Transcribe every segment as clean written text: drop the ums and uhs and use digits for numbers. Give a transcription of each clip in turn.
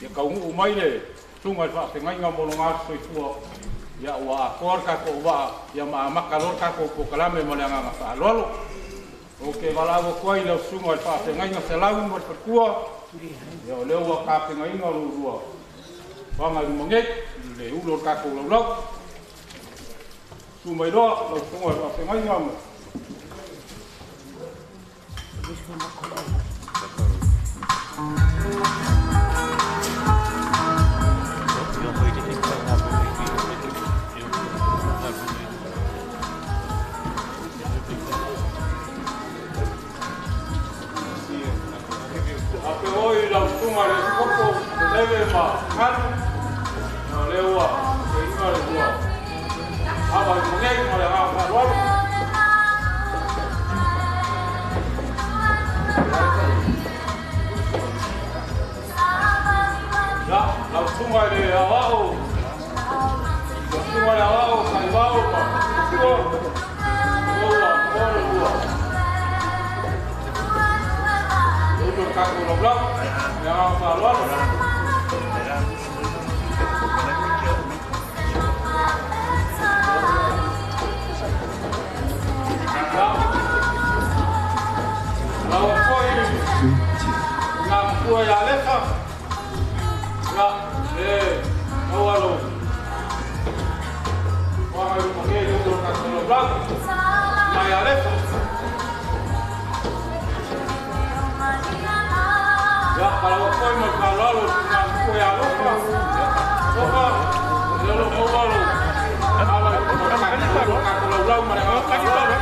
Ia taunuu mai le susuga i le faafeagaiga mo loga soifua, ia ua atoa le tatou auvaa, ia ma amata loa le tatou polokalame ma le agaga faaaloalo. Ou te valaau atu ai i lau susuga i le faafeagaiga Selau ma le faletua, ia o lea ua tapenaina lo ulua vaga i luma nei i le ulu o le tatou laulau. Susu mai loa lau susuga i le faafeagaiga ma Ape oi lau susuga i le Epikopo Leve ma Galu, o lea ua teiga le lua ava i luma nei ma le agaga faaaloalo. Ia, lau susuga i le Aoao, lau susuga i le Aoao Taivao ma Tua, o lea ua toa le lua ulu o le tatou laulau, le agaga faaaloalo. Ia, lau foi ngā matua ia Lefa, ia, e, maua lo vaga i luma nei i le ulu o le tatou laulau, mai ia Lefa. Ia, palaua foi ma le faaaloalo i le matua ia Alofa. Alofa, o lea o lo o maua lo ava i luma o le tatou laulau ma le agaga faaaloalo.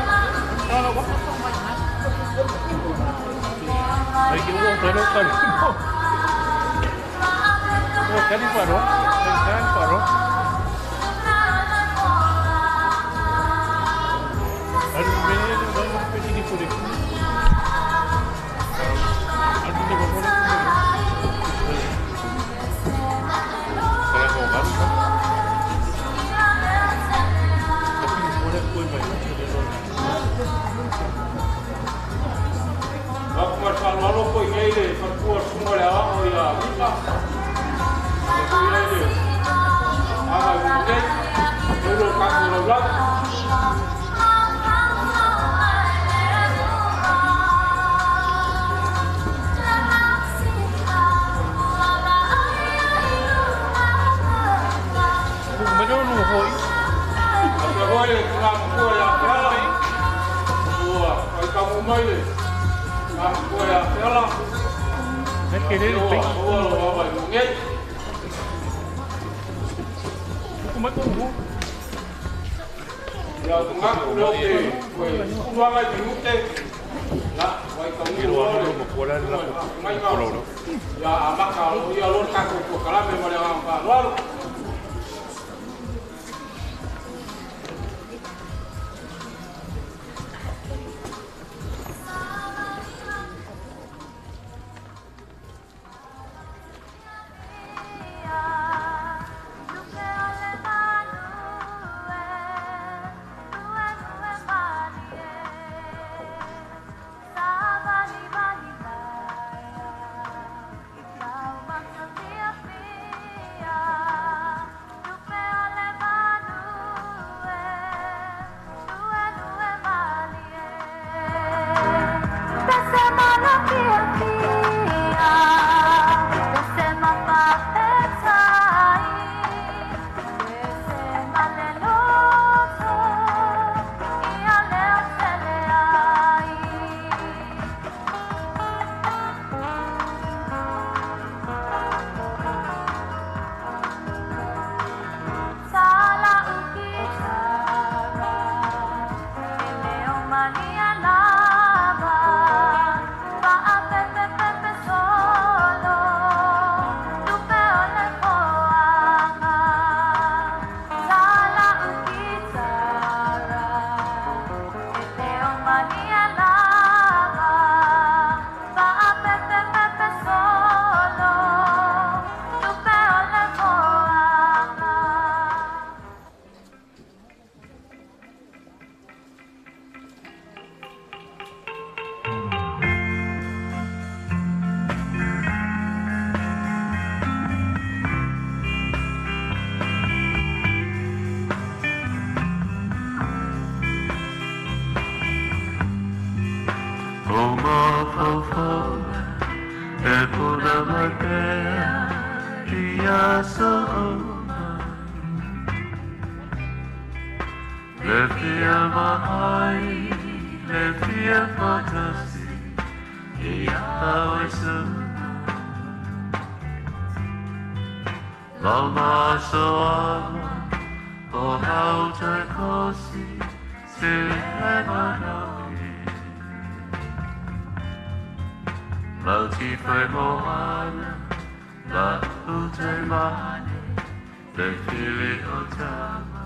Ai que hubo pero no. Kani paro. Kani paro. Aru mene no no pe ni pure. Aru ne ko pore. Kala ko garu ka. Tapi pore koi mai le no. Aku ma le faaaloalo foi nei le faletua le susuga o le aoao ia Mika. Ia foi ai le aga i luma nei, le ulu o le tatou laulau. Ku mai no hoi. Afia foi le tina matua ia Feala, ua faitamu mai le tina matua ia Feala. Ne ke Ia le ua pe. maua lo ava i luma nei. Ku mai ko ho. Ia o tagatu lea ou te toe sukulu aga i minute, ia Ki faitaunuu ro loa ano le ma ko la susuga la i le ko faafeagaiga, ko lo. ia amata aloaia loa le tatou polokalame ma le agaga faaaloalo. Fia vaai le fia fatasi ia oe suna. Lau masoaga o hau te kosi se le manaui. Lau ti whai moana la ute mane le fili o tama.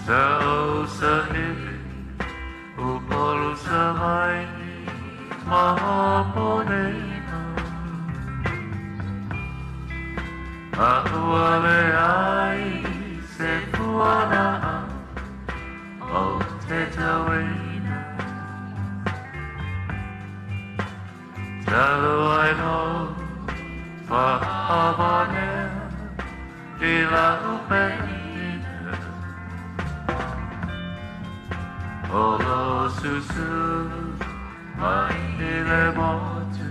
Sa o sa iwi u polu sa vai mahaponena. A ua le ai se puana o te tauina. Talu ai no whahavanea i la upenina. O lo susu mai i le motu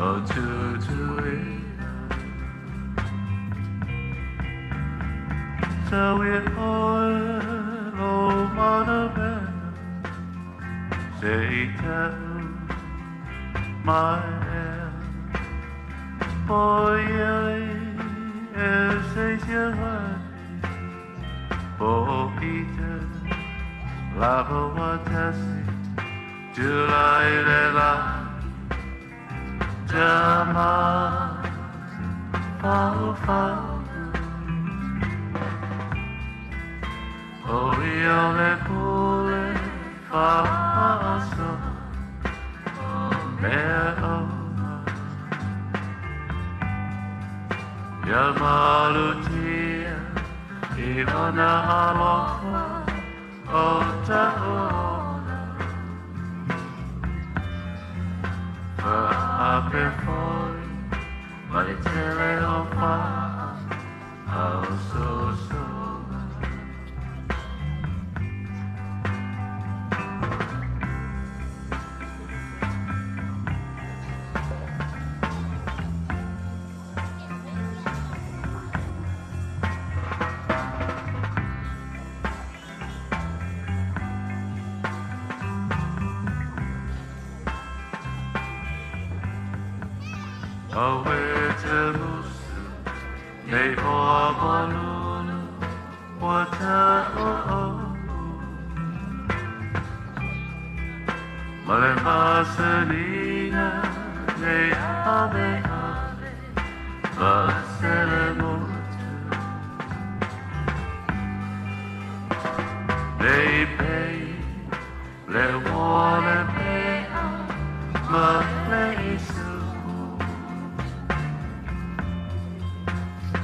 o tutuina. Tau i oe lo mana mea se i tau mai ea. Po iai e se sia vai po i te lava watasi tulai le la tama pau pau. O ia le pule whaaso mea ona. Ia malutia i ona alofa o taona. Whaape foi mai te leo whaa au sosoga. Awe te musu nei hoa malulu wa ta o o. Male masanina nei ave ave vasele motu. Nei pei le wale pea ma le isu.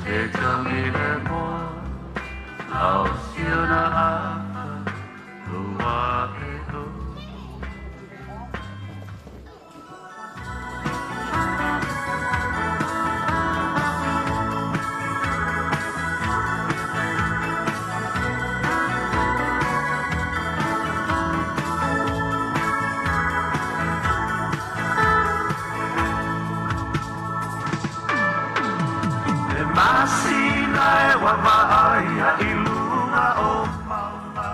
Te tangi le moa au siona afa ua e o. Masina e wa vaai i lunga o maunga.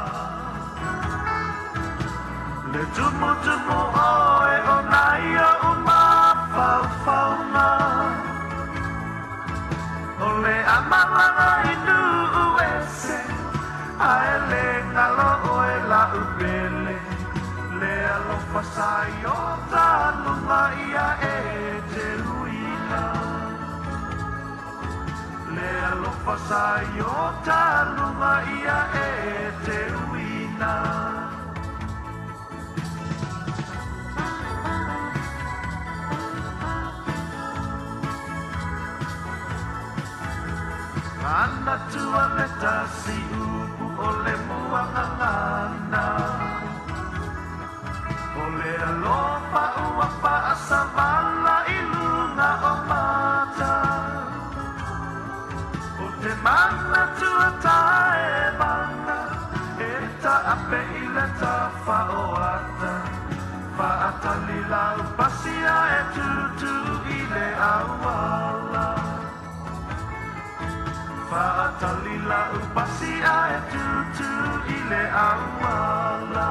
Le tumu tumu oe o naia o mawhaufaunga. O le amalanga i nuu ese, ae le ngalo oe la upele. Le alofa sa i o tālunga ia e te uina. Le alofa sa i o tālunga ia e te uina. Ana tua le tasi upu o le muangangana. O le alofa ua whaasavala i lunga o mata. O te mana tua tae mana, e ta ape i le ta whaoata. Whaatali lau pasia e tutu i le awala. Whaatali lau pasia e tutu i le auala.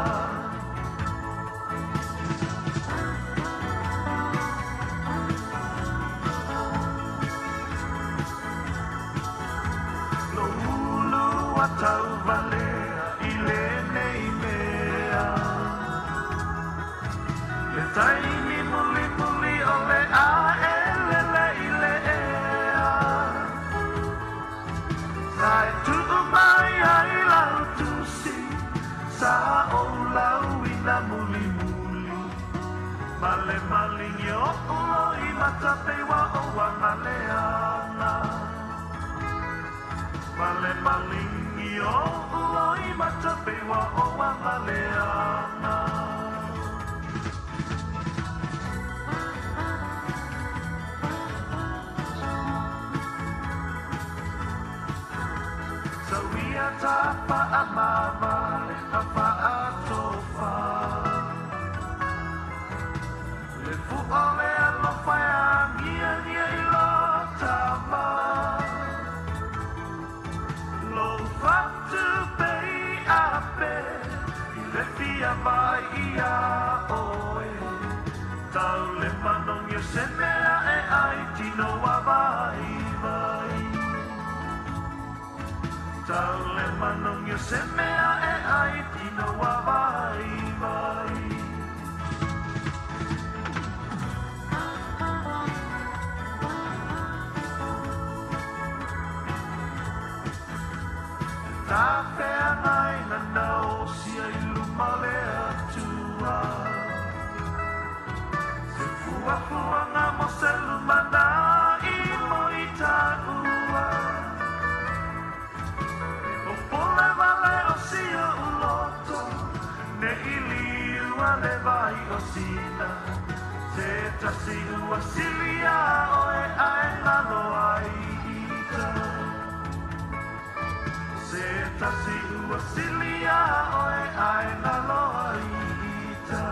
Lo ulu a tauvalea i lenei mea. Le taimi muli muli o le a e lele i le ea. Sa e tuu mai ai lau tusi, sa o lau ina muli muli. Male malingi o ulo i matapeiwa o wangaleanga. Male malingi o ulo i matapeiwa o wangaleanga. Sawia tapa amavale afa atofa. Le fuole alofa e angia ngia i lo tama. Lo fatu pei ape i le fia vai ia oe. Tau le manongi o se mea e ai tino wa vai vai. Tau le manongi o se mea e ai tino wa vai vai. Ta whea ngai na nao sia i luma le atua. Se fua fua ngā mo se luma nā i mo i tā ua. O pole vale o sia uloto, ne ili ua le vai o sina. Se tasi ua silia oe ae ngalo ai ita. Se tasi ua silia oe ae ngalo ai ita.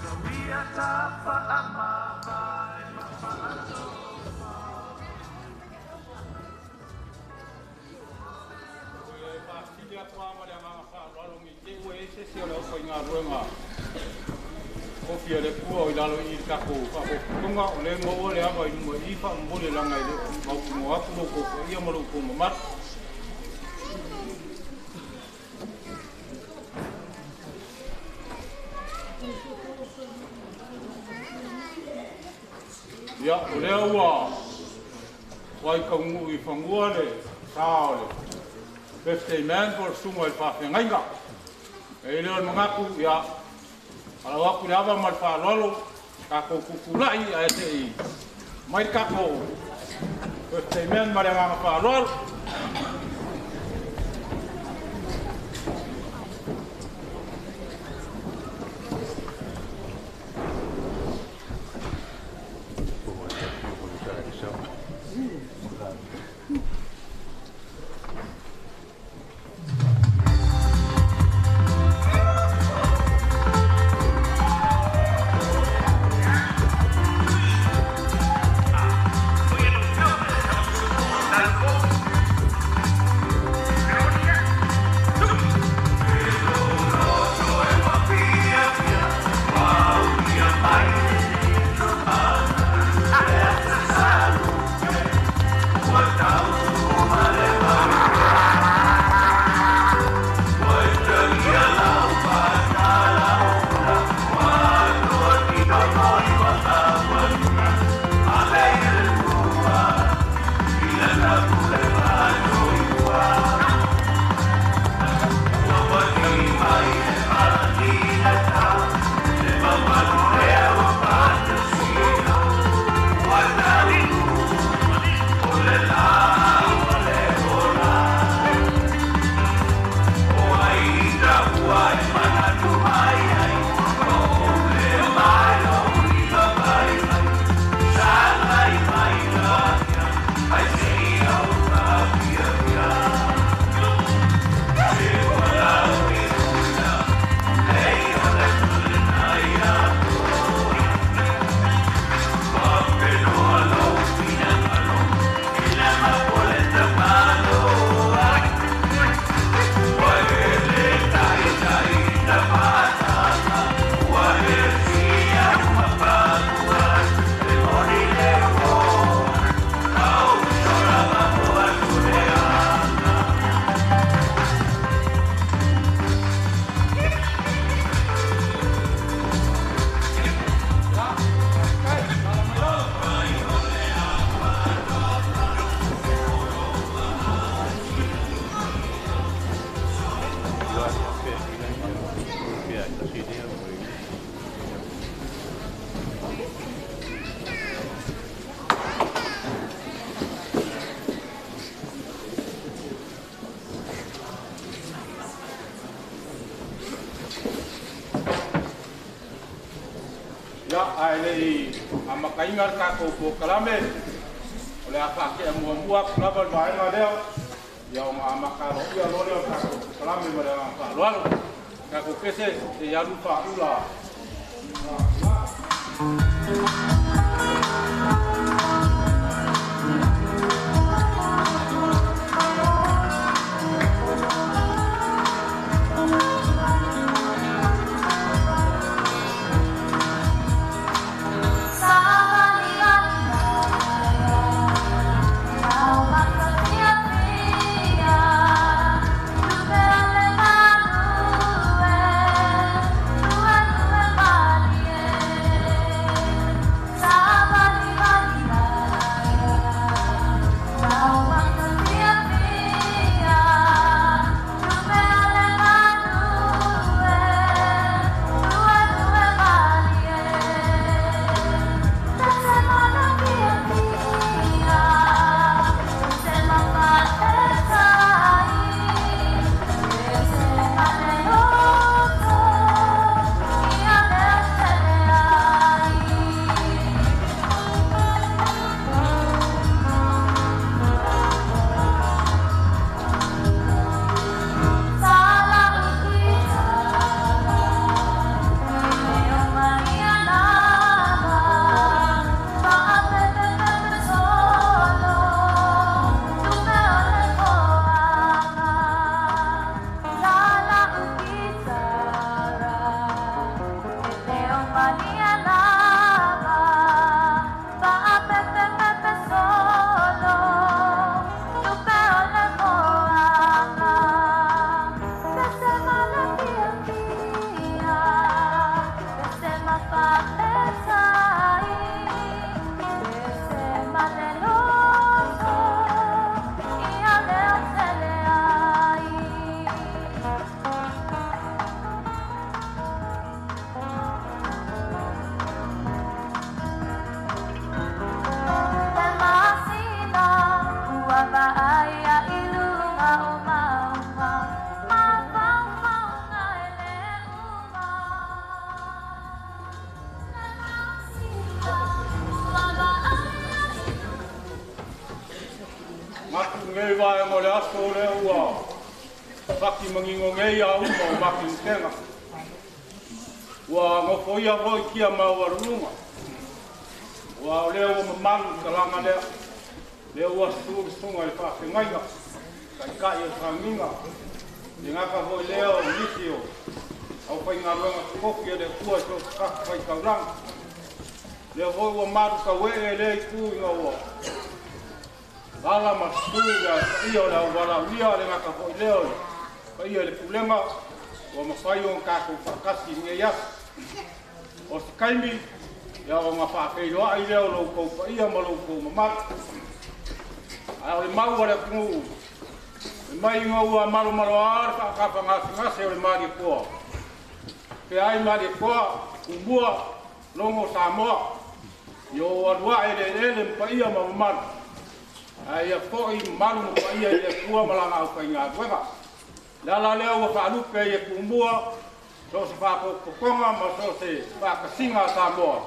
Sawia tafa amavai mafaatofa. E faasili atu lava ma le agaga faaaloalo i te ua e se isi o le aufaigaluega ofi a le Atua o i lalo i i le tatou faafofoga o le maua le ava i luma i faamomoli laga i le mautunoa atu lo outou paia ma lo outou mamalu. Ia, o lea ua waikauguu i fagua le sa o le birthday man po o le susuga i le faafeagaiga. E i lea o le manatu, ia, alau atu le ava ma le faaaloalo, tatou tutulai ae se'i mai le tatou birthday man ma le agaga faaaloalo. Ia, ae le'i amataina le tatou polokalame, o le a faate'a muamua atu lava le vaega lea, ia ona amata aloaia loa lea o le tatou polokalame ma le agaga faaaloalo. Tatou pese se i alu faaula. Ua nofoia foi kia maualuluga ua o lea ua mamalu i talaga lea lea ua sulu susuga i le faafegaiga taita'i o sagiga le gata foi lea o nisi o aufaigaluega totofi a le Atua i so o se fatafaitaulaga lea foi ua malu taue'e lea itu ina ua lala ma sulu le paia o le auvalaulia le gata foi lea o le paia i le pulega ua mafai ona tatou faatasi i lenei aso. O se taimi ia ona faafeiloai lea o lou tou paia ma lou tou mamalu. Ae o le mau a le atunuu e mai ina ua malomaloa le faatafagasegase o le Malietoa. Pe ai Malietoa, Tumua, Logo Samoa, ia o alu ae le eleele ma paia ma mamalu. Ae ia fo'i mamalu ma paia i le Atua ma lana aufaigaluega. Le ala lea ua faalupe ai e Tumua so o se faapotopotoga ma so o se faatasiga a Samoa,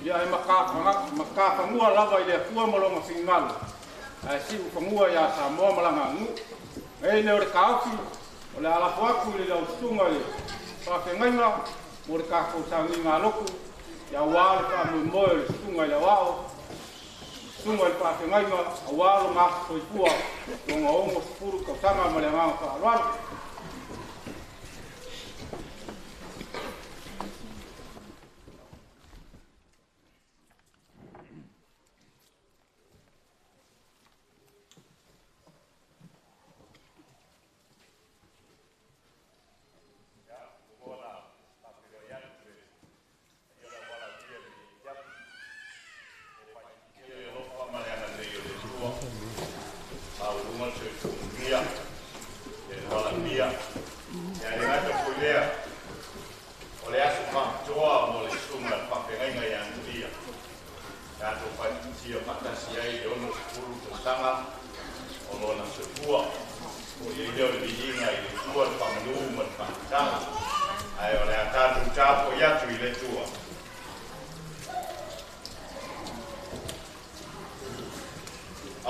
ia e matafanua lava i le Atua ma lona finagalo, ae siufanua iā Samoa ma lana aganuu. E lea o le taofi o le a lafo atu i le laususuga i le faafegaiga mo le tatou sauniga lotu, auā le faamoemoe o le susuga i le aoao, susuga i le faafegaiga, auā lona aso soifua lona 60 tausaga ma le agaga faaaloalo.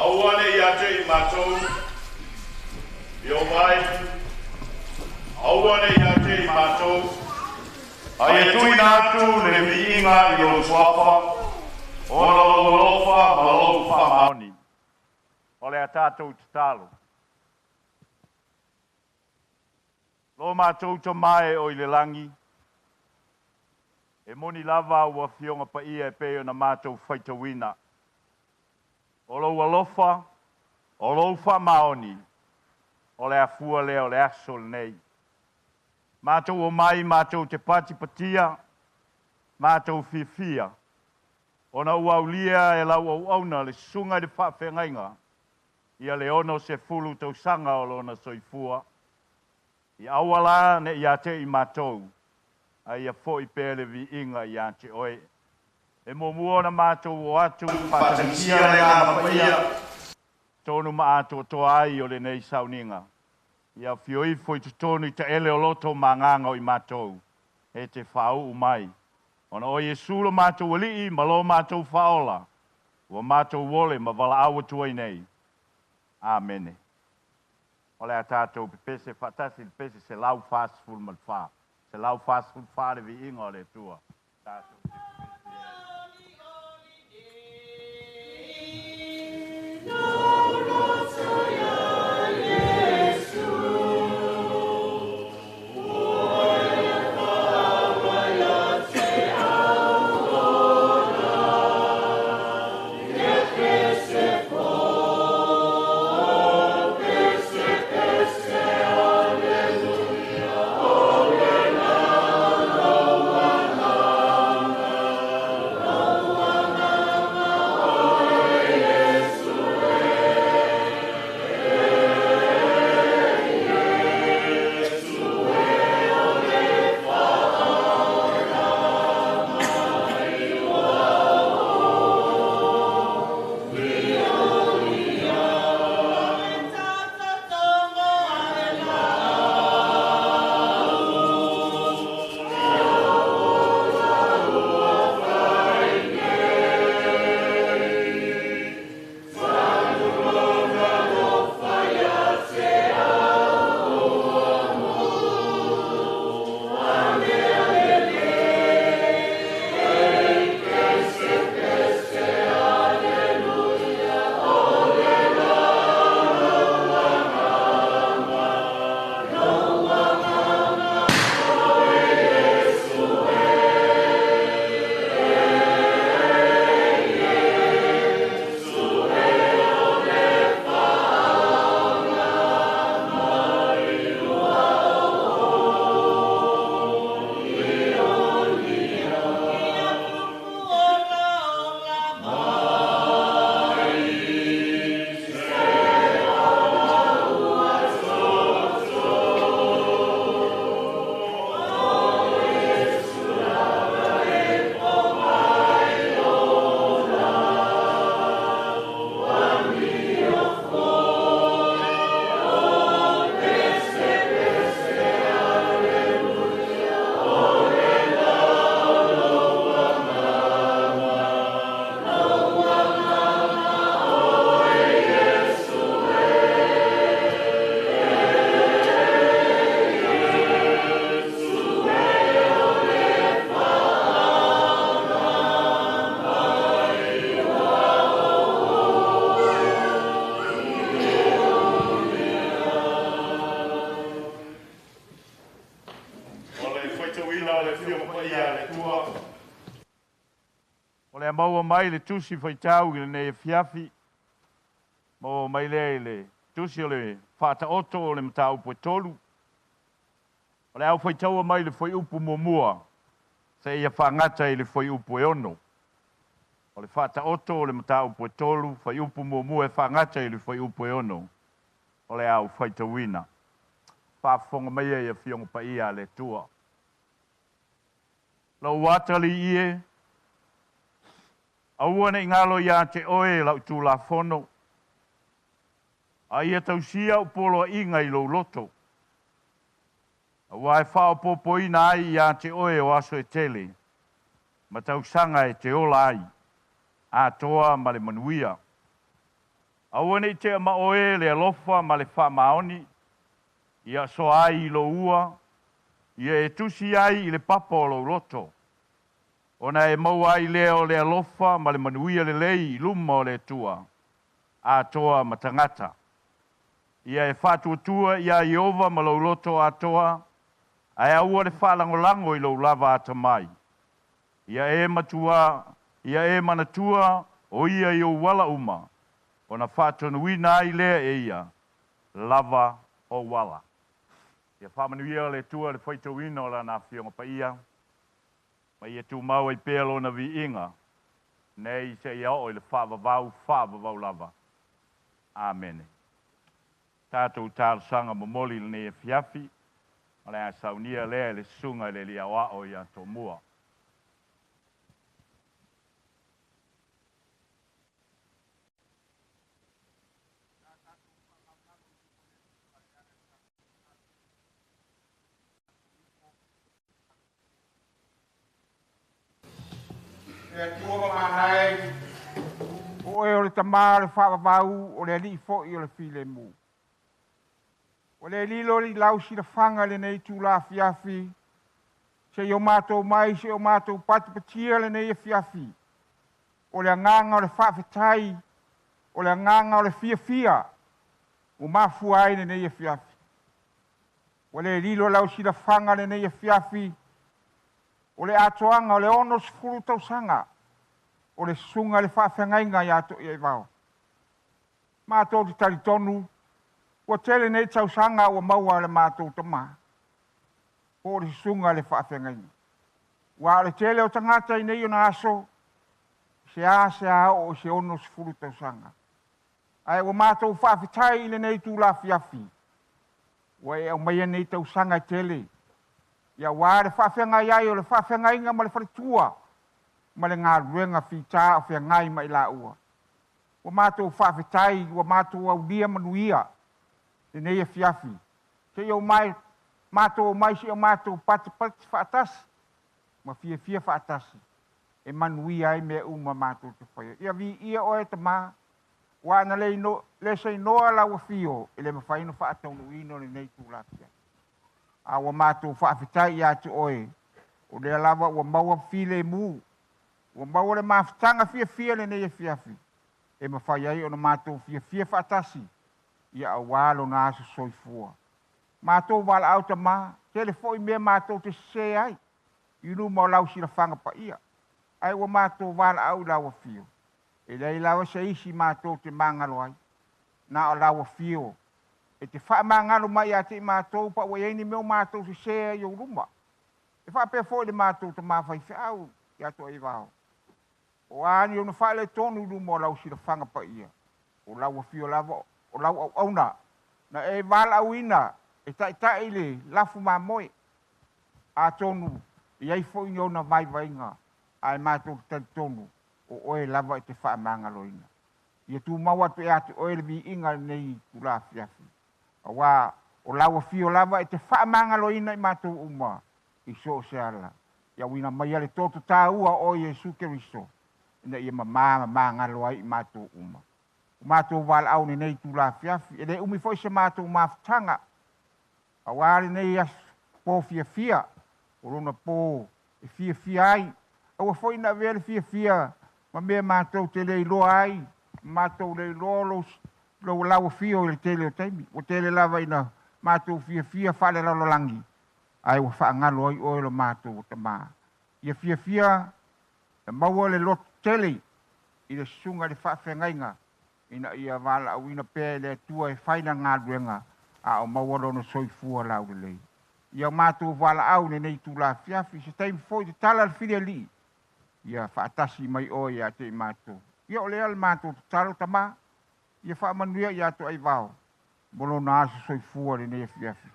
Aua ne ia te i mātou, i o mai, aua ne ia te i mātou, ai e tuina atu le viiga i lou suafa, ona lou alofa ma lou faamaoni. O le a tatou tatalo. Lo mātou Tama e o i le lagi, e moni lava ua afioga paia e pei ona matou faitauina. O lou alofa, o lou faamaoni, o le afua lea o le aso lenei. Matou omai matou te patipatia, matou fiafia, ona ua aulia e lau auauna le susuga i le faafeagaiga, ia le 60 tausaga o lona soifua. Ia aua la ne i ia te i matou, a ia foi pea le viiga ia te oe. E muamua ona matou o atu faatagisia le Agaga Paia, tonu ma atoatoa ai o lenei sauniga. Ia afio ifo i totonu i taele o loto ma agaga o i matou, e te faauu mai. Ona o Iesu lo matou Alii ma lo matou Faaola, ua matou ole ma valaau atu ai nei. Amene. O le a tatou pepese faatasi le pese 144. 144 le viiga o le Atua. Tatou te pepese ai. O le faitauina o le Afioga Paia a le Atua. O le a maua mai le tusi faitau i lenei afiafi, maua mai lea i le tusi o le Faataoto o le mataupu e 3. O le a faitaua mai le fuaiupu 1 seia faagata i le fuaiupu e 6. O le Faataoto o le mataupu e 3, fuaiupu 1 e faagata i le fuaiupu e 6. O le a faitauina. Faafofoga mai e Afioga Paia a le Atua. Lou atalii e, aua ne i galo ia te oe lau Tulafono, a ia tausia au poloaiga i lou loto, aua e faaopoopoina ai ia te oe o aso e tele, ma tausaga e te ola ai, atoa ma le manuia. Aua nei tea ma oe le alofa ma le faamaoni, ia soa ai i lou ua, ia e tusi ai i le papa o lou loto. Ona e maua ai lea o le alofa ma le manuia lelei i luma o le Atua, atoa ma tagata. Ia e faatuatua iā Ieova ma lou loto atoa, ae aua le faalagolago i lou lava atamai. Ia e matua, ia e manatua o ia i ou ala uma, ona faatonuina ai lea e ia lava ou ala. Ia faamanuia le Atua i le faitauina o Lana Afioga Paia, ma ia tumau ai pea Lona viiga nei seia oo i le faavavau faavavau lava. Amene. Tatou talosaga momoli i lenei afiafi, o le a saunia lea e le Susuga i le Alii Aoao ia Tomua. Le Atua mamana e, o oe o le Tamā o le faavavau, o le Alii foi o le filemu. Ua le lilo i lau silafaga lenei itula afiafi, seia o matou mai, seia o matou patipatia lenei afiafi. O le agaga o le faafetai, o le agaga o le fiafia ua mafua ai lenei afiafi. Ua le lilo lau silafaga lenei afiafi, o le atoaga o le 60 tausaga o le susuga i le faafeagaiga ia Toiaivao. Matou te talitonu ua tele nei tausaga ua maua e le matou tama po o le susuga i le faafeagaiga. Aua o le tele o tagata i nei ona aso, seasea oo i se 60 tausaga. Ae ua matou faafetai i lenei itula afiafi, ua e aumaia nei tausaga e tele, aua le faafeagai ai o le faafeagaiga ma le faletua ma le galuega fita o feagai ma i laua. Ua matou faafetai ua matou aulia manuia lenei afiafi, seia omai, matou omai seia o matou patipati faatasi ma fiafia faatasi e manuia ai mea uma matou te faia. Ia viia oe Tama, aua ana le sainoa lau afio, e le mafai ona faataunuuina lenei itula afiafi. A ua matou faafetai ia te oe, o lea lava ua maua filemu, ua maua le mafutaga fiafia i lenei afiafi, e mafai ai ona matou fiafia faatasi, ia aua lona aso soifua. Matou valaau Tama, tele foi mea matou te sese ai i luma o lau silafaga paia, ae ua matou valaau i lau afio, e leai lava se isi matou te magalo ai, na o lau afio e te faamagalo mai ia te i matou, pa ua i ai ni mea o matou sese ai i ou luma. E faapea foi i le matou tama faifeau ia Toaivao, o a ni ona faaletonu i luma o lau silafaga paia, o lau afio lava o lau auauna, na e valaauina e taitai le lafu mamoe. Atonu e i ai foi ni ona vaivaiga, ae matou te talitonu o oe lava e te faamagaloina. Ia tumau atu ia te oe le viiga i lenei itula afiafi, aua o lau afio lava e te faamagaloina i matou uma i so o se ala. Ia auina maia le toto taua o oe Iesu Keriso, ina ia mama ma magalo ai i matou uma. O matou valaau i lenei itula afiafi, e le umi foi se matou mafutaga, aua lenei aso po fiafia, o lona po e fiafia ai. Aua foi na avea le fiafia ma mea matou te le iloa ai, matou le iloa lou lau afio i le tele o taimi. Ua tele lava ina matou fiafia faalelalolagi, ae ua faagalo ai oe lo matou Tama. Ia fiafia e maua le loto tele i le susuga i le faafeagaiga, ina ia valaauina pea e le Atua e fai lana galuega, a o maua lona soifua laulelei. Ia matou valaau i lenei itula afiafi, se taimi foi tatala le filialii, ia faatasi mai oe ia te i matou. Ia o lea le matou tatalo Tama, ia faamanuia ia Toaivao mo lona aso soifua i lenei afiafi.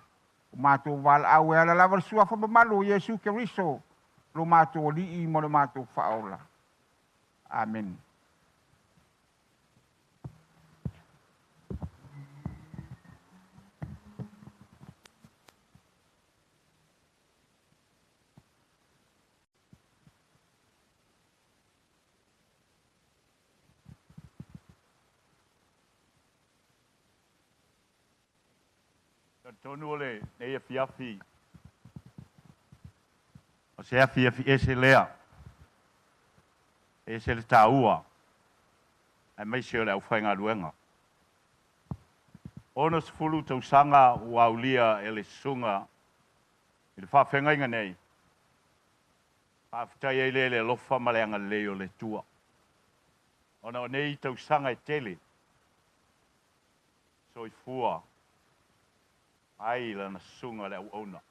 O matou valaau e ala lava le suafa mamalu o Iesu Keriso, lo matou Alii ma lo matou Faaola. Amene. Talitonu o lenei afiafi, o se afiafi ese lea, e ese le taua, aemaise o le aufaigaluega. 60 tausaga ua aulia e le susuga i le faafeagaiga nei, faafetai ai lea i le alofa ma le agalelei o le Atua. Ona o nei tausaga e tele, soifua ai lana susuga le auauna.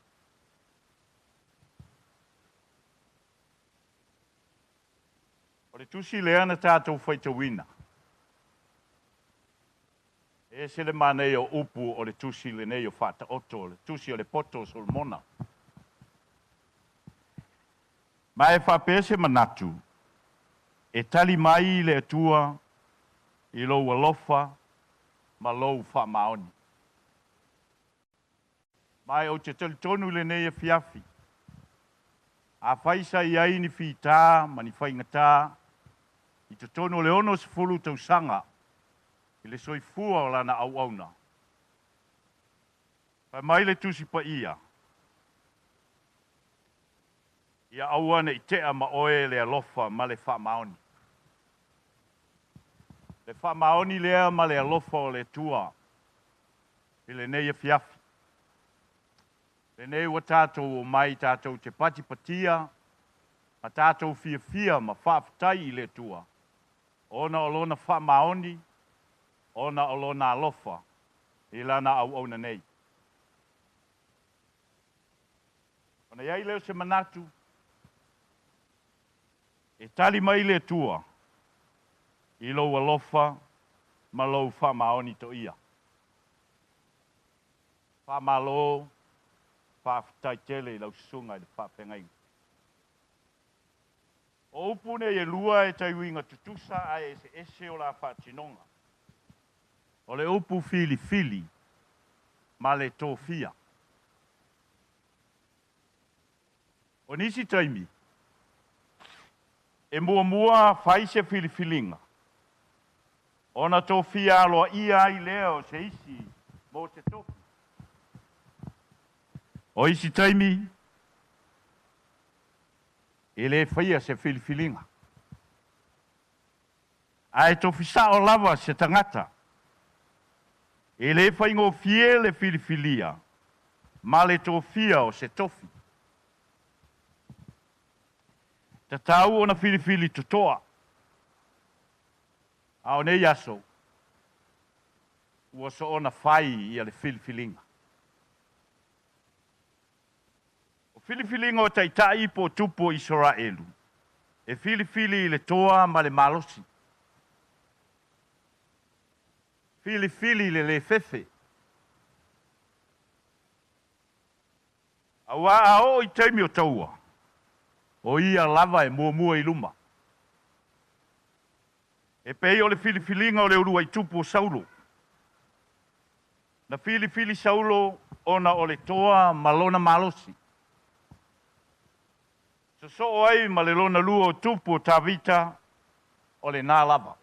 O le tusi lea na tatou faitauina, e ese le manaia o upu o le tusi lenei o Faataoto, o le tusi o le poto o Solomona. Ma e faapea se manatu, e tali mai le Atua i lou alofa ma lou faamaoni. Ma e ou te talitonu i lenei afiafi, afai sa i ai ni fita ma ni faigata i totonu o le 60 tausaga i le soifua o lana auauna, fai mai le Tusi Paia, ia aua ne i tea ma oe le alofa ma le faamaoni. Le faamaoni lea ma le alofa o le Atua i lenei afiafi. Lenei ua tatou omai tatou te patipatia ma tatou fiafia ma faafetai i le Atua, ona o lona faamaoni, ona o lona alofa i lana auauna nei. Ona i ai lea o se manatu, e tali mai le Atua i lou alofa ma lou faamaoni toia. Faamalo, faafetai tele i lau susuga i le faafeagaiga. O upu nei e lua e tai uiga tutusa ae eseese o la faatinoga. O le upu filifili ma le tofia. O nisi taimi, e muamua fai se filifiliga, ona tofia aloaia ai lea o se isi mo se tofi. O isi taimi, e le faia se filifiliga, ae tofi sao lava se tagata. E le faigofie le filifilia ma le tofia o se tofi. Tatau ona filifili totoa, a o nei aso, ua soona fai ia le filifiliga. O filifiliga o taitai po o tupu o Isaraelu, e filifili i le toa ma le malosi, filifili i le le fefe. Aua a oo i taimi o taua, o ia lava e muamua i luma. E pei o le filifiliga o le uluai tupu o Saulo. Na filifili Saulo ona o le toa ma lona malosi. Sosoo ai ma le lona lua o tupu o Tavita, o lena lava.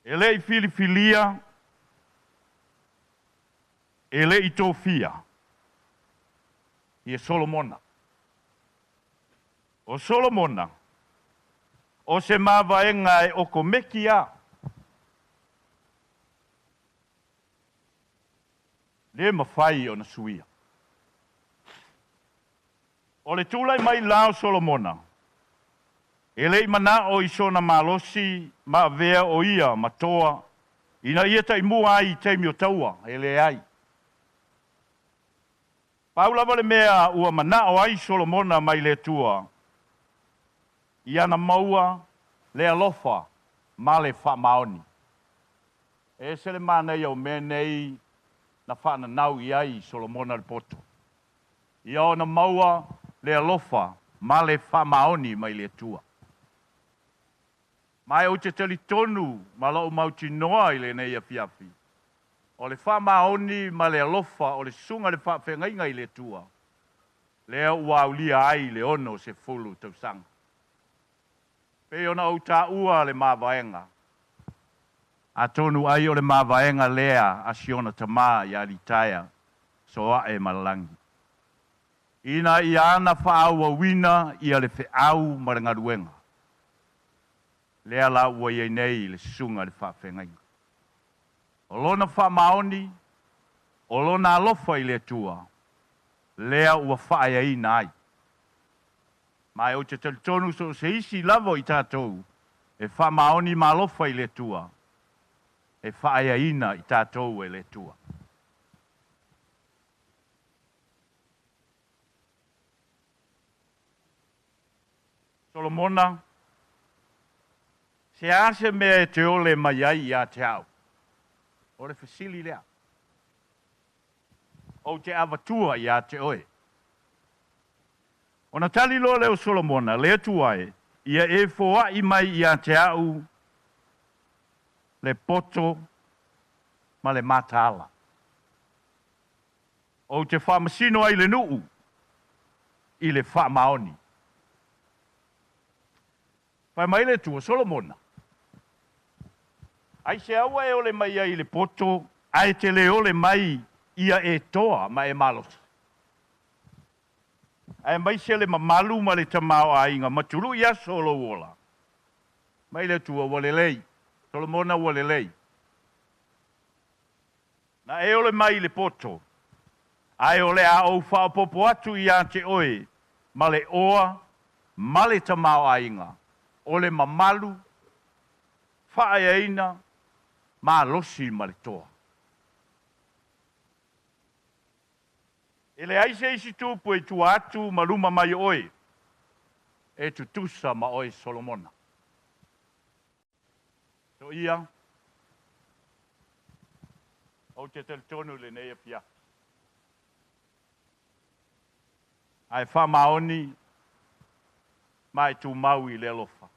E le i filifilia, e le i tofia ia Solomona. O Solomona, o se mavaega e okomeki lava. Le mafai ona suia. O le tulai mai la o Solomona, e le i manao i sona malosi ma avea o ia ma toa ina ia taimua ai i taimi o taua, e leai. Pau lava le mea ua manao ai Solomona mai le Atua, ia na maua le alofa ma le faamaoni. E ese le manaia o mea nei na faananau i ai Solomona le poto. Ia ona maua le alofa ma le faamaoni mai le Atua. Ma e ou te talitonu ma lou mautinoa i lenei afiafi, o le faamaoni ma le alofa o le susuga i le faafeagaiga i le Atua, lea ua aulia ai le 60 tausaga. Pei ona ou taua le mavaega, Atonu ai o le mavaega lea a si ona tamā ia Litaea Soa'e Malalagi. Ina ia ana faaauauina ia le feau ma le galuega. Lea la ua i ai nei le susuga i le faafeagaiga. O lona faamaoni, o lona alofa i le Atua, lea ua faaeaina ai. Ma ou te talitonu so o se isi lava o i tatou e faamaoni ma alofa i le Atua, e faaeaina i tatou e le Atua. Solomona, se a se mea e te ole mai ai ia te au? O le fesili lea. Ou te avatua ia te oe. Ona tali loa lea o Solomona, le Atua e, ia e foai mai ia te au le poto ma le mataala. Ou te faamasino ai le nuu i le faamaoni. Fai mai le Atua, Solomona, aisea ua e ole mai ai i le poto, ae te le ole mai ia e toa ma e malosi? Aemaise le mamalu ma le tamaoaiga ma tului aso o lou ola. Mai le Atua, ua lelei, Solomona ua lelei. Na e ole mai i le poto, ae o le a ou faaopoopo atu ia te oe ma le oa ma le tamaoaiga, o le mamalu, faaeaina, malosi ma le toa. E leai se isi tupu e i tua atu ma luma mai o oe, e tutusa ma oe Solomona. Toia, ou te talitonu i lenei afiafi. Ae faamaoni ma e tumau i le alofa.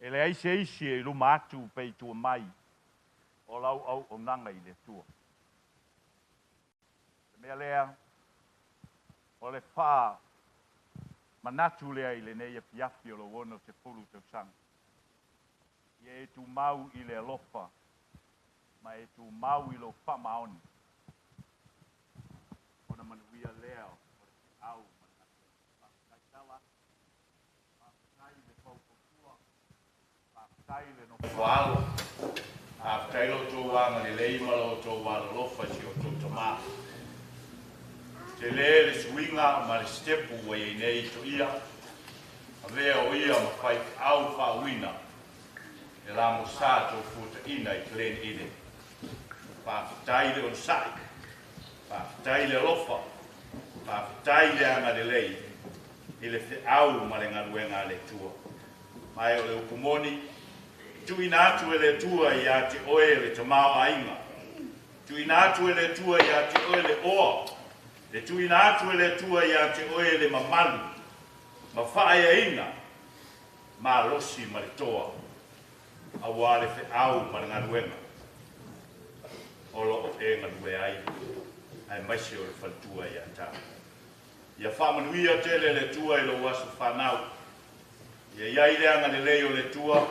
E leai se isi e i luma atu pe i tua mai o lau auaunaga i le Atua. O le mea lea, o le faamanatu lea i lenei afiafi o lou 60 tausaga. Ia e tumau i le alofa ma e tumau i lou faamaoni. Ona manuia lea o le feau ma le galuega. Faafetai tala, faafetai le faufautua, faafetai le nofoalo, faafetai lo outou agalelei ma lo outou alolofa i si o outou tamā. Tele le suiga ma le sitepu ua i ai nei Toia, avea o ia ma faifeau faauuina e lamosa tou fuataina i Glen Eden. Faafetai le onosai, faafetai le alofa, faafetai le agalelei i le feau ma le galuega a le Atua. Ma e o le upu moni, tuuina atu e le Atua ia te oe le tamaoaiga, tuuina atu e le Atua ia te oe le oa, le tuuina atu e le Atua ia te oe le mamalu, ma faaeaina, malosi ma le toa, auā le feau ma le galuega o lo o e galue ai, aemaise o le faletua ia tau. Ia faamanuia tele le Atua i lou aso fanau. Ia i ai le agalelei o le Atua,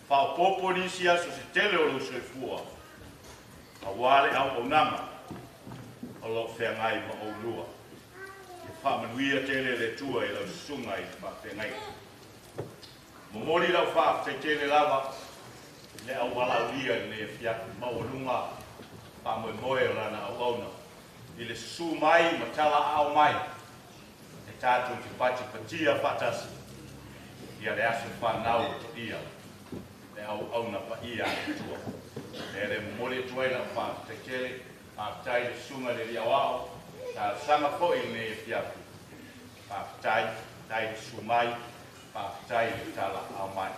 faaopoopo nisi aso se tele o lou soifua, auā le auaunaga o lo o feagai ma oulua. Ia faamanuia tele le Atua i lau susuga i le faafeagaiga. Momoli lau faafetai tele lava i le aualaaulia i lenei afiafi maualuga faamoemoe o lana auauna i le susu mai ma talaaao mai e tatou te patipatia faatasi ia le aso fanau o Toia, le auauna paia a le Atua. Lea le momoli atu ai lau faafetai tele, faafetai i le susuga i le Alii Aoao, talosaga foi i lenei afiafi. Faafetai, faafetai le susu mai, faafetai le talaaao mai.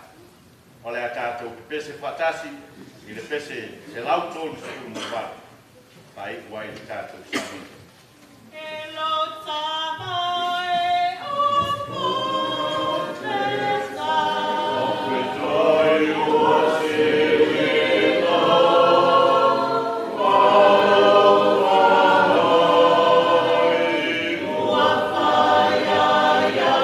O le a tatou pepese faatasi i le pese 138, faaiu ai le tatou sauniga. E lo tama e o pesa. Faafetai ua Ua whaia ia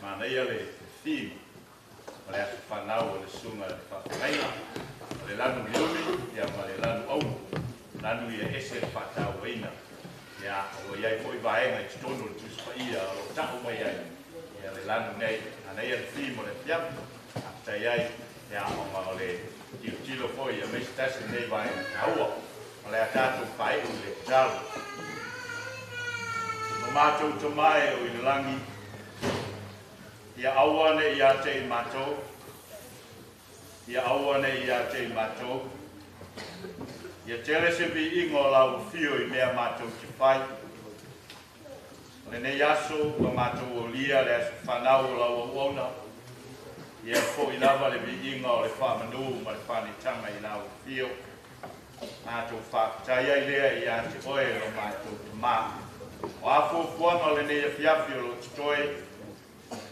Manaia le theme o le aso fanau o le susuga i le faafeagaiga, o le lanu uliuli ia ma le lanu aulu. Lanu ia ese le faatauaina. Ia, ua i ai foi vaega i totonu o le Tusi Paia o lo o tau mai ai ia le lanu nei. Manaia le theme o le afiafi. Faafetai ai ia ona o le tilotilo foi aemaise tasi lenei vaega taua. O le a tatou faaiu i le tatalo. Lo matou Tama e o i le lagi, ia aua ne i ia te i matou, ia aua ne i ia te i matou, ia tele se viiga o lau afio i mea matou te fai. O lenei aso ua matou aulia le aso fanau o lau auauna, ia fo'i lava le viiga o le faamanu ma le faanetaga i lau afio. Matou faafetai ai lea ia te oe lo matou Tamā. O a fuafuaga o lenei afiafi o lo o totoe,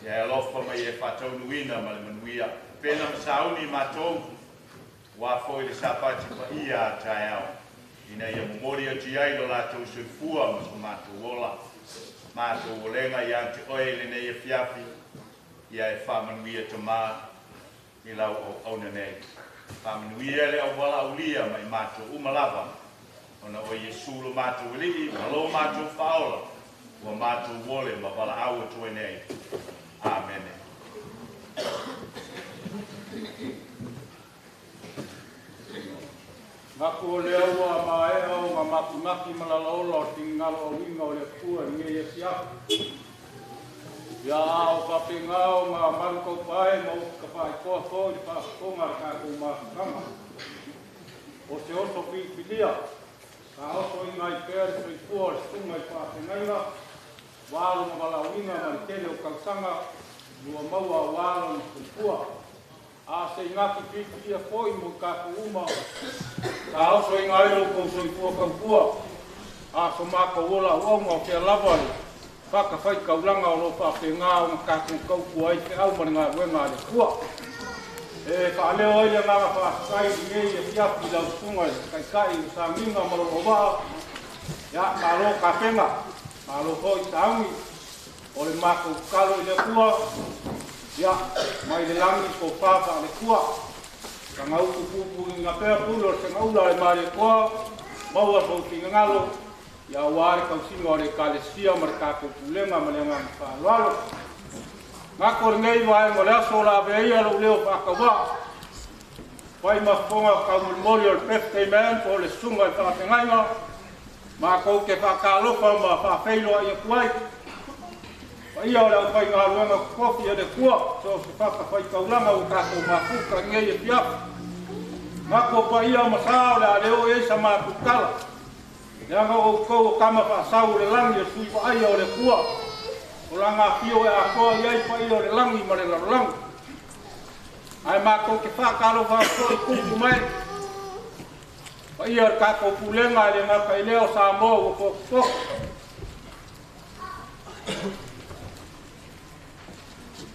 ia e alofa mai e faataunuuina ma le manuia. Pena ma sauni matou, aua foi le Sapati paia a taeao, ina ia momoli atu i ai lo latou soifua ma so matou ola. Matou olega ia te oe i lenei afiafi, ia e faamanuia Tamā i lau auauna nei. Faamanuia le aualaaulia mai matou uma lava, ona o Iesu lo matou Alii ma lo matou Faaola, ua matou ole ma valaau atu ai nei. Amene. Gaku o lea ua maea o ngā makimaki ma lalaola o le finagalo auiga o le Atua i lenei afiafi. Ia a o faapena o ngā malu kaupae ma upu tafaitoa foi le faafofoga a le tatou mafutaga. O se oso filifilia, ka oso inga ai pea le soifua o le susuga i le faafeagaiga, ua lona valaauina ma le tele o tausaga ua maua aua lona soifua. A o se igaki filifilia foi mo i tatou uma, ka oso inga ai lo kou soifua tautua, a so matou ola auauna o fea lava le fatafaitaulaga o lo o faapena ona tatou tautua ai feau ma le galuega a le Atua. E faaleo ai le agaga faafetai i lenei afiafi i lau susuga i le Taitai o Sagiga ma lou auvaa. Ia, malo tapena, malo foi sauni. O le matou tatalo i le Atua, ia, mai le lagi tofa faale-Atua. Tagautu puipuiga pea pule o le segaula a le Malietoa, maua sou finagalo, ia aua le tausiga o le Ekalesia ma le tatou pulega ma le agaga faaaloalo. Gako lenei vaega o le aso o le a avea ia lou leo faatauvaa. Fai ma fofoga taumolimoli o le birthday man po o le susuga i le faafeagaiga, matou te faatalofa ma faafeiloai atu ai. Paia o le aufaigaluega totofi a le Atua, so o se fatafaitaulaga ua tatou mafuta i lenei afiafi. Gako paia ma sa o le a le oo i ai sa matou tala. Leaga o outou o tama faasau o le lagi o sui vaaia o le Atua, o lana afio e atoa i ai paia o le lagi ma le lalolagi. Ae matou te faatalofa atu foi i tupu mae, paia o le tatou pulega e le gata i lea o Samoa ua potopoto.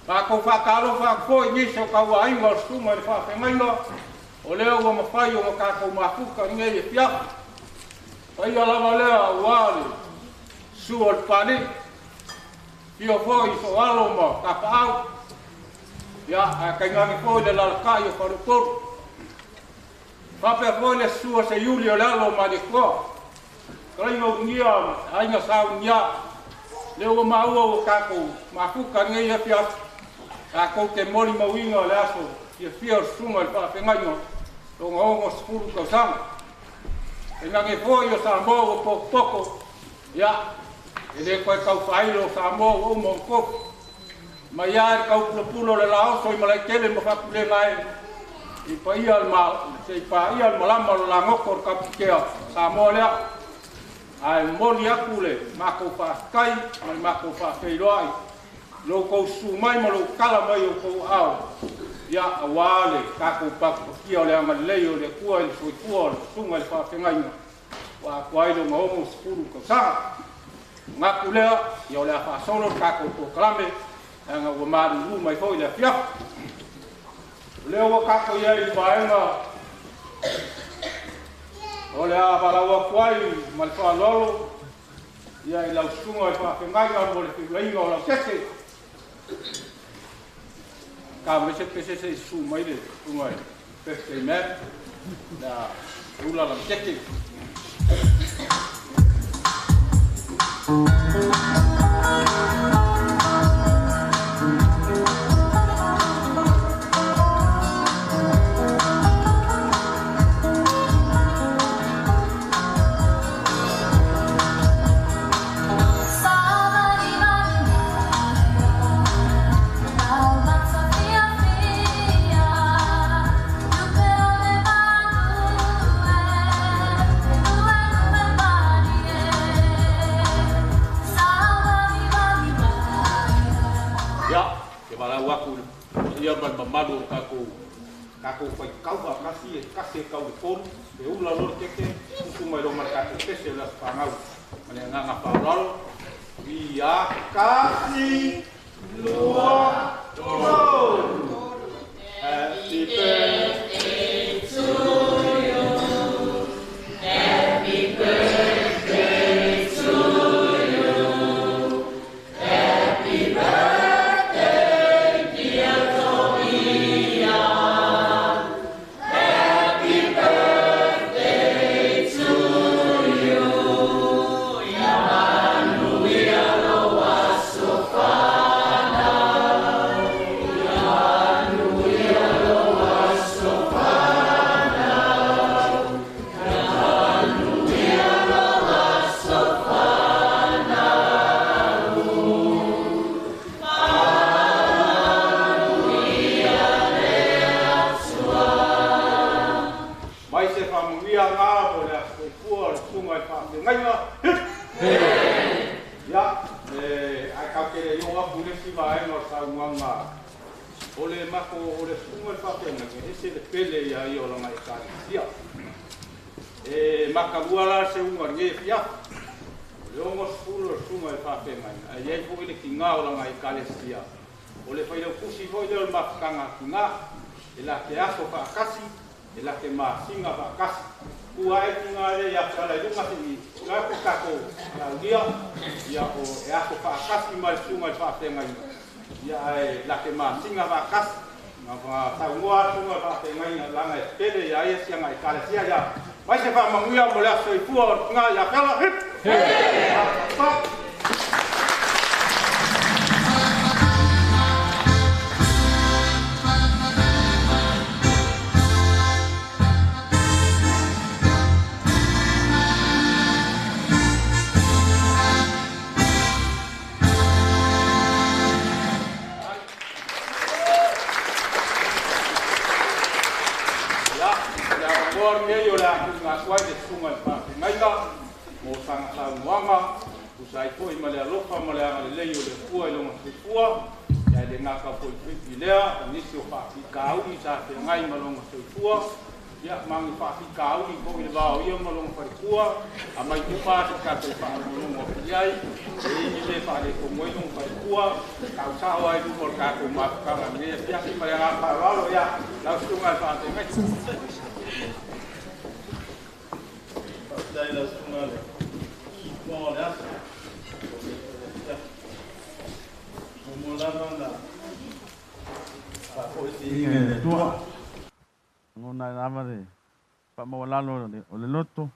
Matou faatalofa atu foi i nisi o tauaiga o le susuga i le faafeagaiga, o lea ua mafai ona tatou mafuta i lenei afiafi. Paia lava lea aua le susu o le Papalii, afio foi i Soalo ma Tapaau, ia, ae tainane foi le alaalatai o Faleupolu. Faapea foi le susu o Seiuli o le alo o Malietoa, Fetalaiga Ulugia ma Aiga Sa Ulugia, lea ua maua ua tatou mafuta i lenei afiafi, tatou te molimauina le aso fiafia o le susuga i le faafeagaiga lona 60 tausaga. Tainane foi o Samoa ua potopoto, ia, e le toe tau faailo o Samoa ua uma ona tofu. Mai lava i le taupulapula o le laoso i Malaetele ma Fapulega e, i paia le se i paia le malama o le lagoto o le Tapuitea Samoa lea. Ae momoli atu le matou faafetai ma le matou faafeiloai i lo outou susu mai ma lou tala mai o outou aao, ia, aua le tatou papapatia o le agalelei o le Atua i le soifua o le susuga i le faafeagaiga ua atoa ai lona 60 tausaga. Manatu lea, ia o le a faasolo le tatou polokalame, leaga ua malulu mai foi le afiafi. O lea ua tatou i ai i le vaega o le a valaau atu ai ma le faaaloalo ia i lau susuga i le faafeagaiga mo le feulaiga o lau sese. Ka mai se pese se su mai le susunga i birthday man la ula la keke. Ia mai mamalu o tatou faikauga kasi e kasi e kau le tolu e ula loa le keke usu mai loma le tatou pese o le aso fanau ma le agaga faaaloalo ia kasi lua tolu. Happy birthday to you. Happy birthday to you. Happy birthday, dear Toia. Happy birthday to you. Ia manuia lou aso fanau. Ia manuia lou aso fanau. Ia manuia lou aso fanau. Faamanuia le Atua. Mai se faamanuia ngā mo le aso soifua o le susuga i le faafeagaiga. Hip! Ia, ae kau te le io aku le isi vaega o le saunoaga o le mako o le susuga i le faafeagaiga, e ese le pele ia ia o lana ekalesia. E makalua la le seuga o lenei afiafi. O le 60 o le susuga i le faafeagaiga, ae i ai foi le tiga o lana ekalesia. O le failautusi foi lea o le mafutaga a tiga, e la te aso faatasi, e la te masina faatasi. Ua ae tiga lea ia te ala i luga se i ula atu tatou laulia, ia o e aso faatasi ma le susuga i le faafeagaiga, ia ae la te masina faatasi. Na saunoa atu susuga i le faafeagaiga lana e pele ia ia siaga ekalesia ia. Mai se faamanuia mo le aso soifua o le tiga ia te ala. Hip! Hip! Pa! Ia, le avanoa lenei o le a tuuina atu ai le susuga i le faafeagaiga mo sana saunoaga, tusa ai foi ma le alofa ma le agalelei o le Atua i lona soifua, ia e le gata foi i lea, o nisi o faafitauli sa feagai ma lona soifua, ia ma ni faafitauli foi le vao ia ma lona faletua, a mai tupa se tatou faalogologo atu i ai, e i ni le faaletonu ai lona faletua, tausao ai luma o le tatou mafutaga lenei afiafi ma le agaga faaaloalo, ia lau susuga i le faafeagaiga. Faafetai lau susuga le fofoga o le aso o le afiafi. Muamua lava ona faafoi viiga i le Atua. Lagona ai lava le faamaualalo o le loto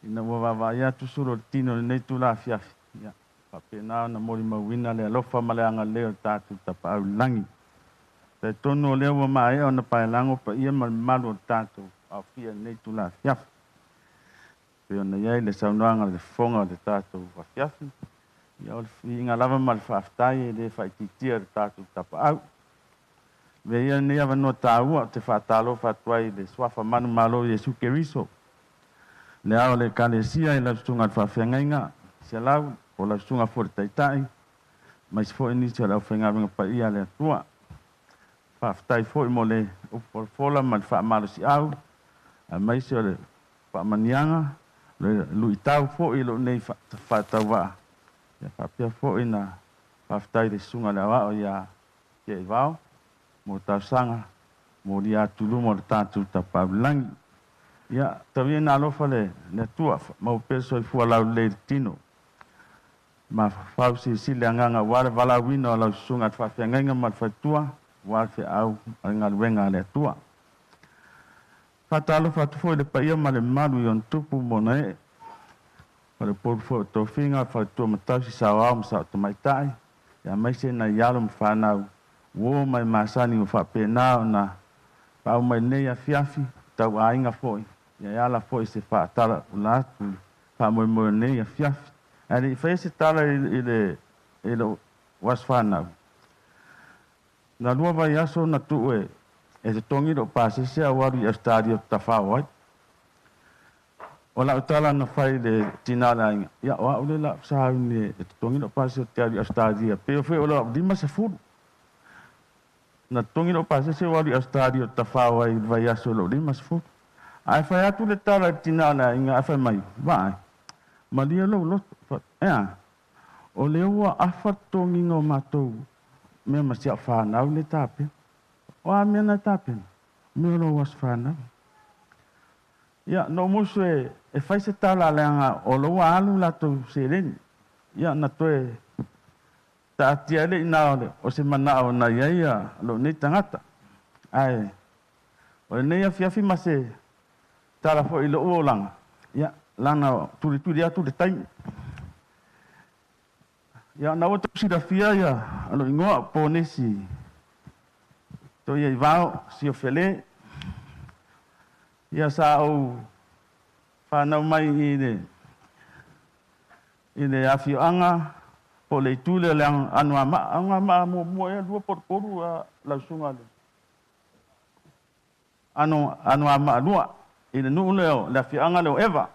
ina ua vaavaai atu sulu o le tino i lenei itula afiafi. Ia faapena ona molimauina le alofa ma le agalelei o le tatou Tapaau i le lagi. Talitonu o lea ua maea ona paelago paia ma le mamalu o le tatou aofia i lenei itula afiafi. Pei ona i ai le saunoaga a le fofoga o le tatou afiafi, ia o le viiga lava ma le faafetai e le faaitiitia i le tatou Tapaau. Avea ia lenei avanoa taua ou te faatalofa atu ai i le suafa manumalo o Iesu Keriso, le ao o le Ekalesia i lau susuga i le faafeagaiga Selau, po o lau susuga foi i le Taitai, aemaise foi nisi o le aufaigaluega paia a le Atua. Faafetai foi mo le upu folafola ma le faamalosiau, aemaise o le faamaniaga, le luitau foi i lou nei faatauvaa. Ia faapea foi na faafetai i le susuga i le aoao ia Tiaivao mo talosaga molia atu i luma o le tatou Tapaau i le lagi. Ia, tau ia ina alofa le Atua, maua pea le soifua laulelei i le tino. Mafaufau silisili le agaga aua le valaauina o lau susuga i le faafeagaiga ma le faletua. Ua le feau ma le galuega a le Atua. Faatalofa atu foi i le paia ma le mamalu i ona tupu ma ona ee, faleupolu foi o tofiga, faletua ma tausi, saoao ma sao tamaitai, aemaise nai alo ma fanau uo ma e masani ua faapena ona paau mai lenei afiafi, tauaiga foi, ia e ala foi se faatalaula atu i le faamoemoe o lenei afiafi. Ae le i faia se tala i lou aso fanau, na 2 vaiaso na tuu e totogi lou pasese au alu i Ausetalia ou te tafao ai. O lau tala na fai i le tina o le aiga, ia o au le la au sauni e totogi lou pasese ou te alu i Ausetalia, pe o foi o lau 50. Na totogi lou pasese au alu i Ausetalia ou te tafao ai i le vaiaso o lou 50. Ae fai atu le tala i le tina o le aiga, ae fai mai, vaai, malie lou loto. Ea, o lea ua afa totogiga o matou mea ma si au fanau le tapena. O a mea na tapena, mea o lou aso fanau. Ia, na ou musu e fai se tala leaga o lou alu latou seleni. Ia, na toe taatia ai le ina o se manao na iai a lou nei tagata. Ae, o lenei afiafi ma se tala foi i lou olaga, ia, lana tulituli atu le taimi. Ia, na ua tou silafia ia lou igoa o Ponesi Toia i Vao, Siofele. Ia, sa ou whanau mai i le afioaga po o le itu lea o le Anoamaa. Anoamaa muamua ea 2 po o le 3 lausuga le Anoamaa 2 i le nuu lea o le afioaga lea o Eva.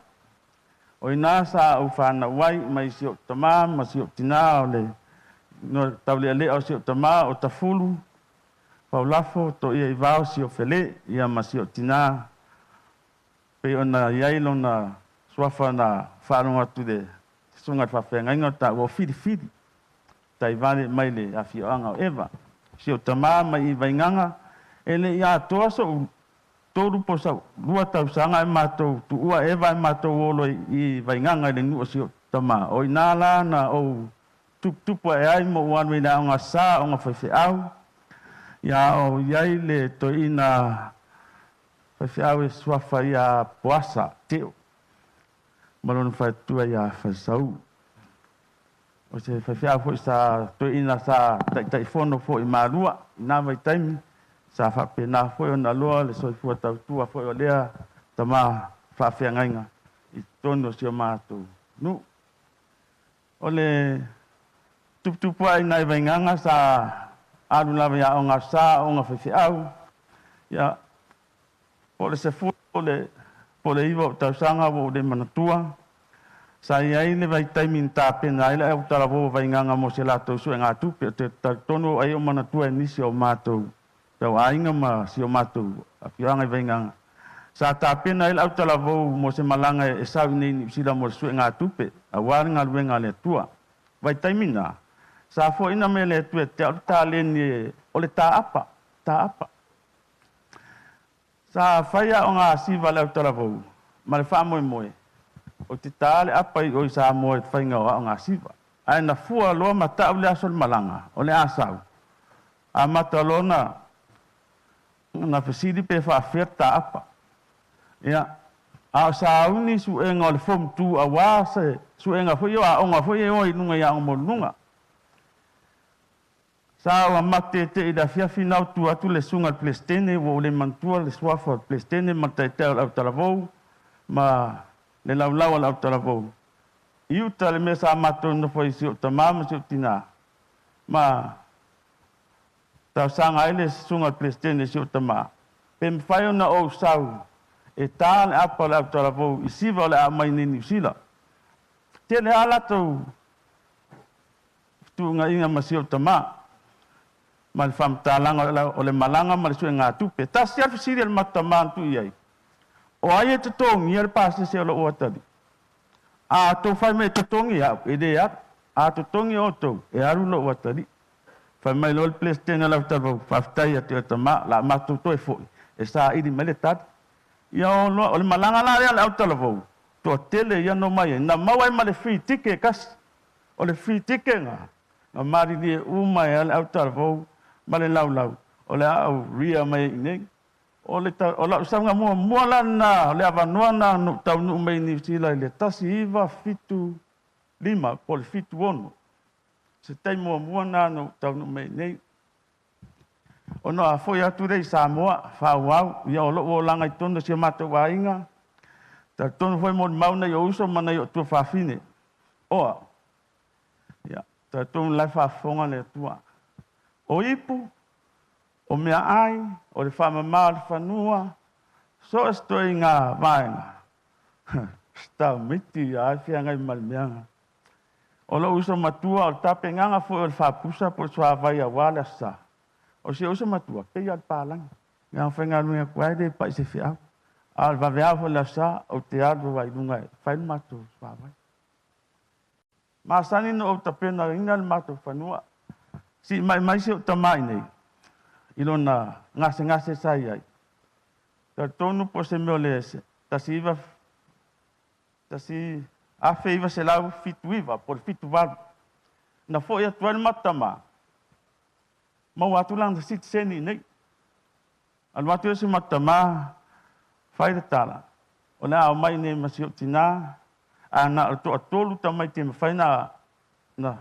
O ina sa ou whanau ai mai si o tamā ma si o tinā o le no taulealea o si o tamā o Tafulu, Paulafo, Toia i Vao, Siofele, ia ma si o tinā pe ona iai lona suafa na faalogo atu i le susuga i le faafeagaiga o taua o Filifili, taivale mai le afioaga o Eva. Si o tamā mai i Vaigaga, e le i atoa so'u 3 po o sau 2 tausaga e matou tuua Eva e matou olo i Vaigaga i le nuu o si o tamā. O ina la na ou tuputupu ae ai ma ou alu i le aoga sa, aoga faifeau. Ia o iai le toeaina faifeau e suafa ia Poasa Teo ma lona faletua ia Falesau. O se faifeau foi sa toeaina sa taitaifono foi i Malua i na vaitaimi, sa faapena foi ona loa le soifua tautua foi o lea tamā faafeagaiga i totonu o si o matou nuu. O le tuputupu ae nai Vaigaga sa alu lava i aoga sa, aoga faifeau. Ia, po o le 10 po o le 9 o tausaga ua ou le manatua, sa iai le vaitaimi na tapena ai le autalavou o Vaigaga mo se latou suegatupe. O te talitonu ai o manatua e nisi o matou tauaiga ma si o matou afioaga i Vaigaga. Sa tapena ai le autalavou mo se malaga e sau i nei Niu Sila mo le suegatupe, auā le galuega a le Atua. Vaitaimi na, sa fo'ina mai e le Atua e te au le taleni o le tāapa, tāapa. Sa fai aoga asiva a le autalavou ma le faamoemoe, o te tā le apa i o i Samoa i le faiga o aoga asiva. Ae na fua loa ma ta'u le aso o le malaga, o le a sau. Amata loa na fesili pe faafefea le tāapa. Ia, a o sauni suega o le form 2 auā se suega foi o aoga foi e o i luga i aoga maualuluga. Sa ou amate te'i i le afiafi na tu atu le susuga i le Peresetene, ua ou le manatua le suafa o le Peresetene ma le taitai o le autalavou ma le laulau a le autalavou. I uta le mea sa matou nofo ai si ou tamā ma si ou tinā, ma talosaga ai le susuga i le Peresetene i si ou tamā, pe mafai ona ou sau e tā le apa o le autalavou i siva o le a aumai nei Niu Sila. Tele lava latou fetu'unaiga ma si ou tamā ma le faamatalaga o le malaga ma le suegatupe. Tasi lava le fesili a le matou tamā na tuu i ai, o ai e totogia le pasese o lou atalii? A outou fai mai e totogi au, e lē alu. A totogi outou, e alu lou atalii. Fai mai loa le Peresetene o le autalavou, faafetai ia te oe tamā, o le a matou toe fo'i e saili mai le tali. Ia o loa, o le malaga la lea a le autalavou, toatele ia na omai ai, na maua ai ma le free ticket e tasi. O le free ticket na, na malilie uma ai lava le autalavou ma le laulau. O le a ou ria mai ai i inei. O le o la'u sauga muamua la lenā o le avanoa na na ou taunuu mai i Niusila i le 1975 po o le 76 se taimi muamua na na ou taunuu mai ai iinei. Ona fo'i atu lea i Samoa faaauau, ia o lo'u olaga i totonu o si o matou aiga, talitonu foi molimau nai ou uso ma nai o'u tuafafine. Oa, ia talitonu la e faafofoga le Atua. O ipu, o meaai, o le faamamā o le fanua, so o se toaiga vaega, stamiti a e feagai ma le meaga. O lou uso matua o le tapenaga foi o le faapusa po o le suavai auā le Aso Sa. O si ou uso matua, pei lava o le palagi. Na faigaluega atu ai le pa'i se feau. A o le vaveao foi o le Aso Sa, ou te alu ai i luga e fai le matou suavai. Masani na ou tapenaina le matou fanua. Si'i mai mai si ou tamā iinei i lona gasegase sa i ai. Talitonu po o se mea o le 1979 po o le 78. Na fo'i atu ai le matou tamā, maua atu lana sitiseni iinei. Alu atu le isi matou tamā, fai le tala, o le a omai iinei ma si ou tinā, ae na o le toatolu tamaiti e mafai na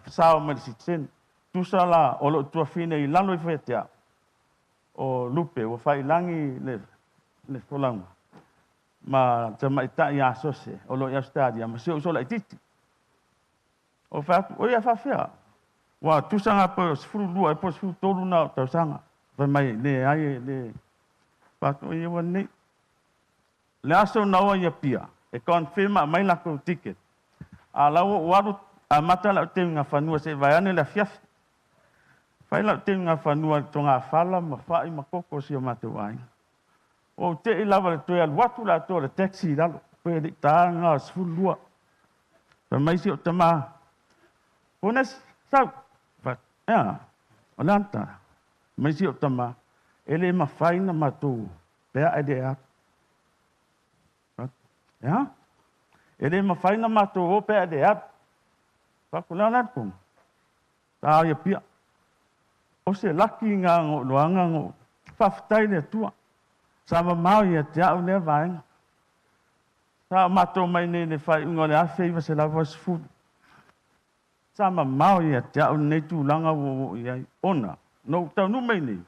sao mai i le sitiseni. Tusa la o lo'u tuafine i lalo ifo ia te a'u, o Lupe ua fa'ailagi le folauga ma tamaita'i Asose o lo o i Ausetalia ma si ou uso laitiiti. O fai atu, o ia faafefea? Ua tusa ga pe o 12 ea po o 13 na o tausaga. Fai mai, leai e le. Fai atu, o ia ua nei. Le aso na o ai Apia, e confirm aumai latou ticket. A la ua ou alu amata lau teuga fanua se'i vaeane le afiafi. Fai lau teuga fanua i le togafala ma fa'i ma koko o si o matou aiga. Ua ou te'i lava i le toe alu atu le atoa o le taxi i lalo, pe le i taina lena o le 12. Fai mai si ou tamā, Ponesi, sau! Fai atu, e a? O le a le tala? Fai mai si ou tamā, e le mafai ona matou pe a e le alu. Fai atu, e a? E le mafai ona matou o pe a e le alu. Fai atu, o le a le alu tonu? Ta ao i Apia. O se laki lena na ou iloaga na ou faafetai i le Atua. Sa mamao ia te a'u lea vaega. Sa o matou mai nei i le faaiuga o le 1980. Sa mamao ia te a'u lenei tulaga ua ou oo i ai, ona na ou taunuu mai nei,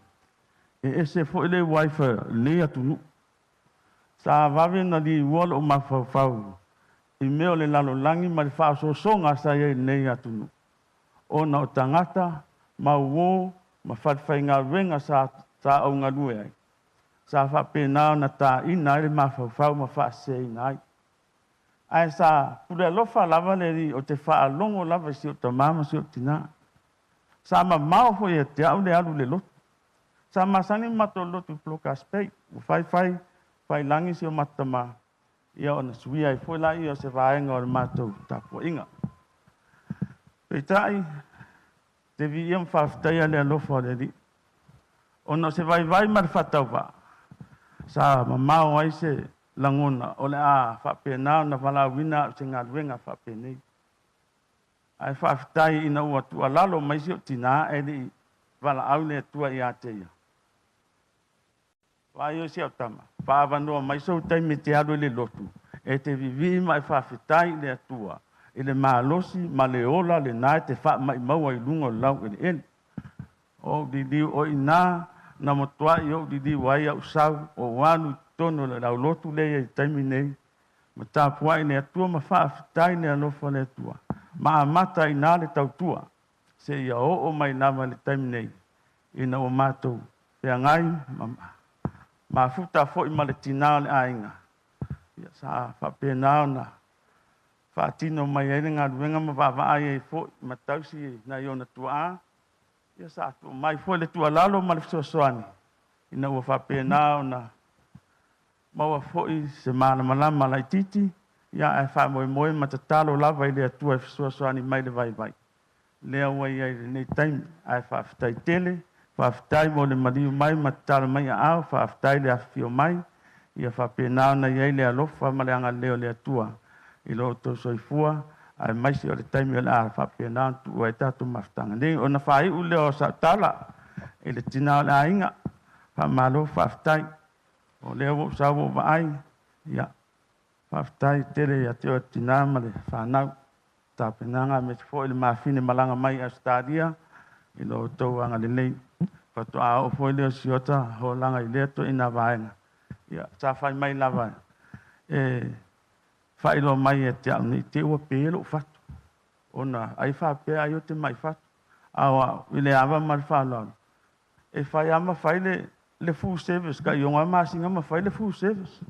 e ese foi le wife o lenei atunuu. Sa vave ona liua lo'u mafaufau i mea o le lalolagi ma le faaosoosoga sa i ai i lenei atunuu, ona o tagata ma uō ma falefaigaluega sa sa ou galue ai, sa faapena ona tāina ai le mafaufau ma faaseseina ai. Ae sa pule alofa lava le Alii ou te faalogo lava i si ou tamā ma si ou tinā. Sa mamao foi ia te a'u le alu i le lotu. Sa masani ma matou lotu i Brocas Bay, ua faifai faiilagi si o matou tamā, ia ona suia ai foi laia o se vaega o le matou tapuaiga. Peitai, te viia ma faafetaia le alofa o le Alii, ona o se vaivai ma le faatauvaa, sa mamao ai se lagona o le a faapena ona valaauina a'u i se galuega faapenei. Ae faafetai ina ua tuualalo mai si ou tinā ae le i valaau le Atua ia te ia. Vaai oe si au tama, faaavanoa mai sou taimi e te alu ai i le lotu, e te vivii ma e faafetai i le Atua i le malosi ma le ola lenā e te faamaʻimau ai i luga o le laueleele. O ou liliu o i inā na matua'i ou liliu ai a'u sau ou alu i totonu o le laulotu lea i ai i le taimi nei, ma tapua'i le Atua ma faafetai le alofa o le Atua, ma amata ai i inā le tautua seia oo mai lava i le taimi nei ina ua matou feagai ma mafuta foi ma le tinā o le aiga, ia sa faapena ona faatino mai ai le galuega ma vaavaai ai foi ma tausi nai ona tuaa. Ia sa tuu mai foi le tuualalo ma le fesoasoani ina ua faapena ona maua foi se malamalama laitiiti, ia ae faamoemoe ma tatalo lava i le Atua e fesoasoani mai le vaivai lea ua i ai i lenei taimi. Ae faafetai tele, faafetai mo le maliu mai ma tatalo mai aao, faafetai le afifio mai, ia faapena ona i ai le alofa ma le agalelei o le Atua i lo outou soifua, aemaise o le taimi o le a faapena ona tuua ai tatou mafutaga nei. Ona faaiu lea o sau tala i le tinā o le aiga. Faamalo faafetai. O lea ua ou sau ua ou vaai, ia, faafetai tele ia te oe tinā ma le fanau. Tapenaga aemaise foi le mafine malaga mai Ausetalia i lo outou agalelei. Faatoa oo foi lea o si ota holaga i lea toeaina vaega. Ia, sa fai mai lava e faailoa mai ia te au nei te i ua pe lou fatu. Ona ai faapea ai o te mai fatu. A o au i le ava ma le faaaloalo, e fai lava ma fai le full service ka ioga masina ma fai le full service.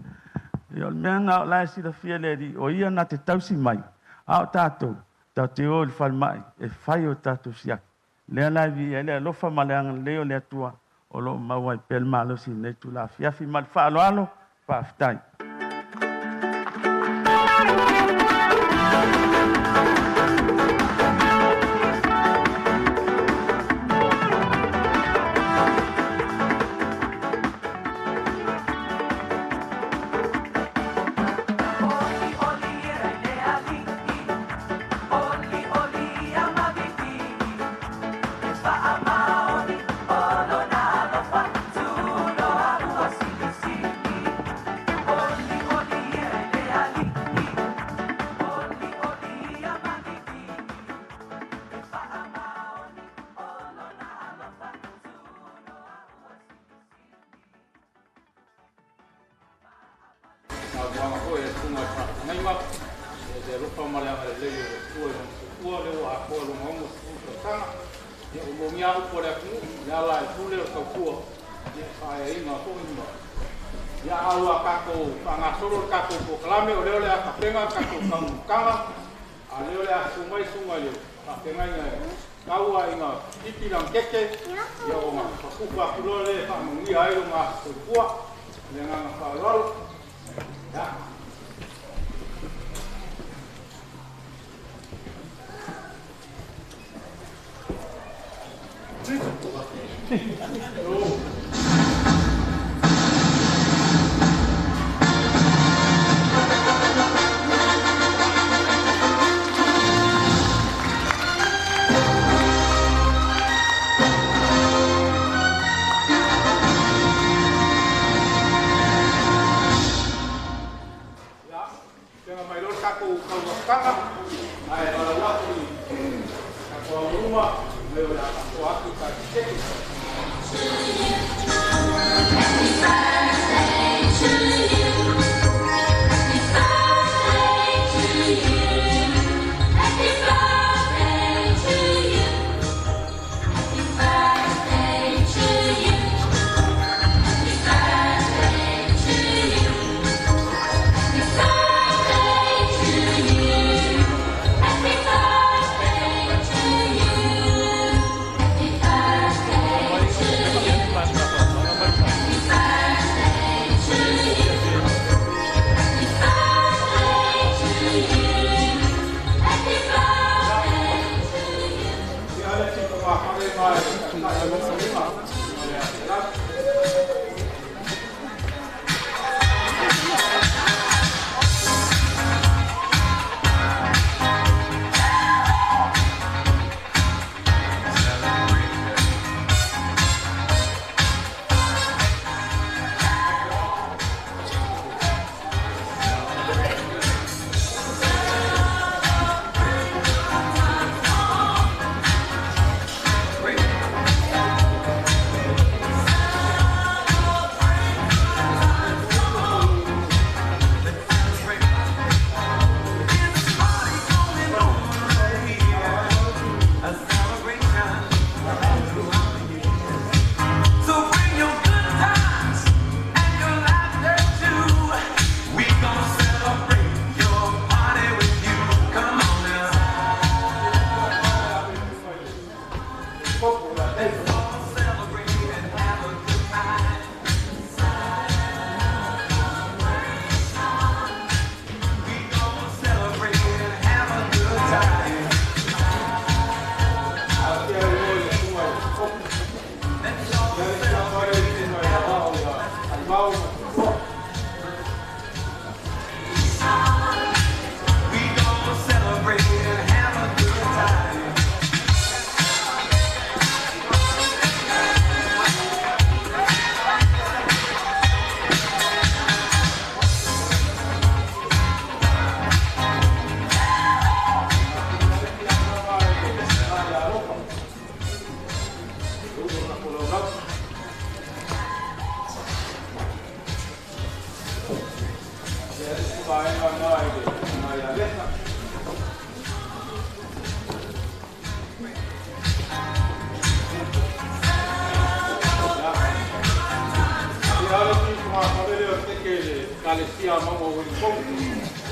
Ia o le mea lena o la e silafia e le Alii, o ia na te tausi mai, a o tatou, tatou te o i le falemai e fai o tatou siaki. Lea la e viia ai le alofa ma le agalelei o le Atua o lo o maua ai pea le malosi i lenei itula afiafi. Ma le faaaloalo, faafetai. Saunoaga foi a le Susuga i le Faafeagaiga, ia le alofa ma le agalelei o le Atua i lona soifua, lea ua atoa lona 60 tausaga. Ia ua molia upu a le atunuu, le ala e pule o le tautua, ia faaeaina foi ma ia a ua tatou faagasolo le tatou polokalame, o lea o le a tapena le tatou taunuutaga, a lea o le a susu mai susuga i le faafeagaiga e taua ina tipi lana keke, ia ona fatufa atu loa lea e faamanuia ai lona aso soifua. Le agaga faaaloalo. Ya. Ia, tega mai loa le tatou tauafataga, ae valaau atu i tatou auluma, mai o le a faasoa atu i tatou keke. Ekalesia Mauga o Ueligonu.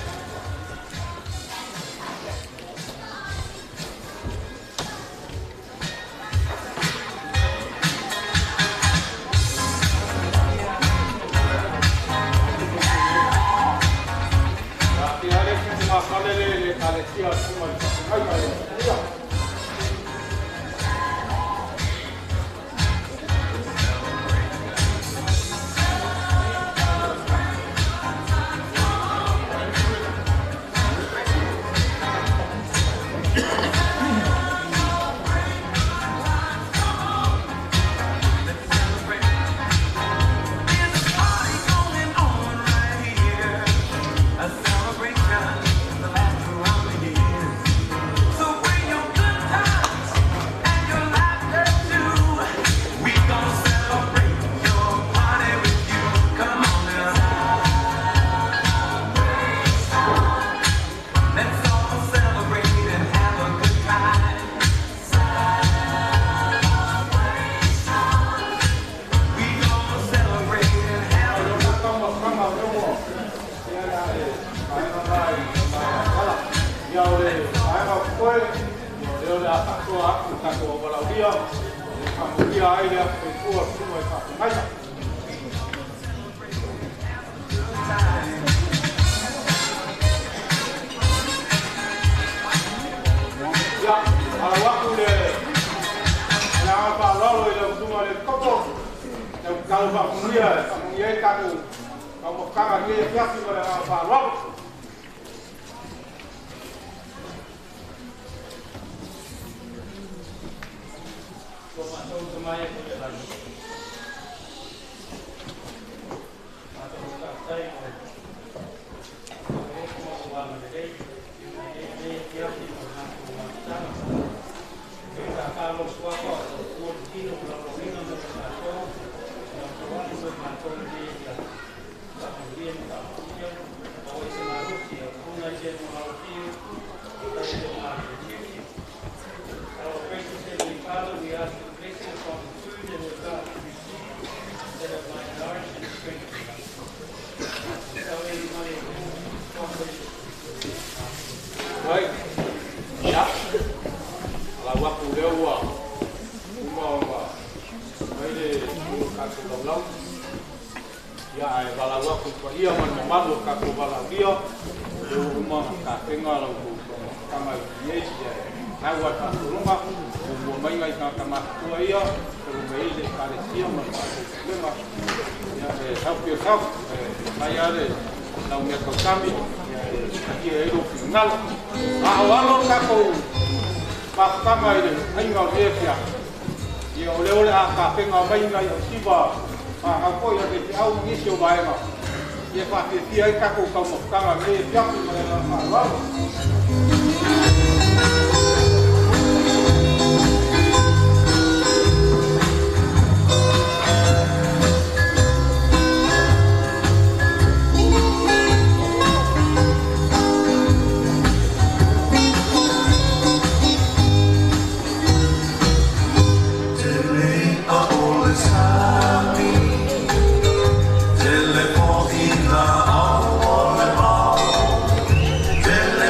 Tele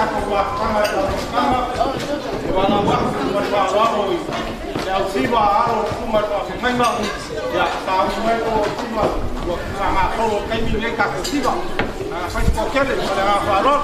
tatou mafutaga e taumafataga e valaau atu ma le faaaloalo i le ausiva a alo o le susuga i le faafeagaiga ia sauni mai o ausiva ua faagasolo i le taimi lenei tatou siva fai se toatele ma le agaga faaaloalo.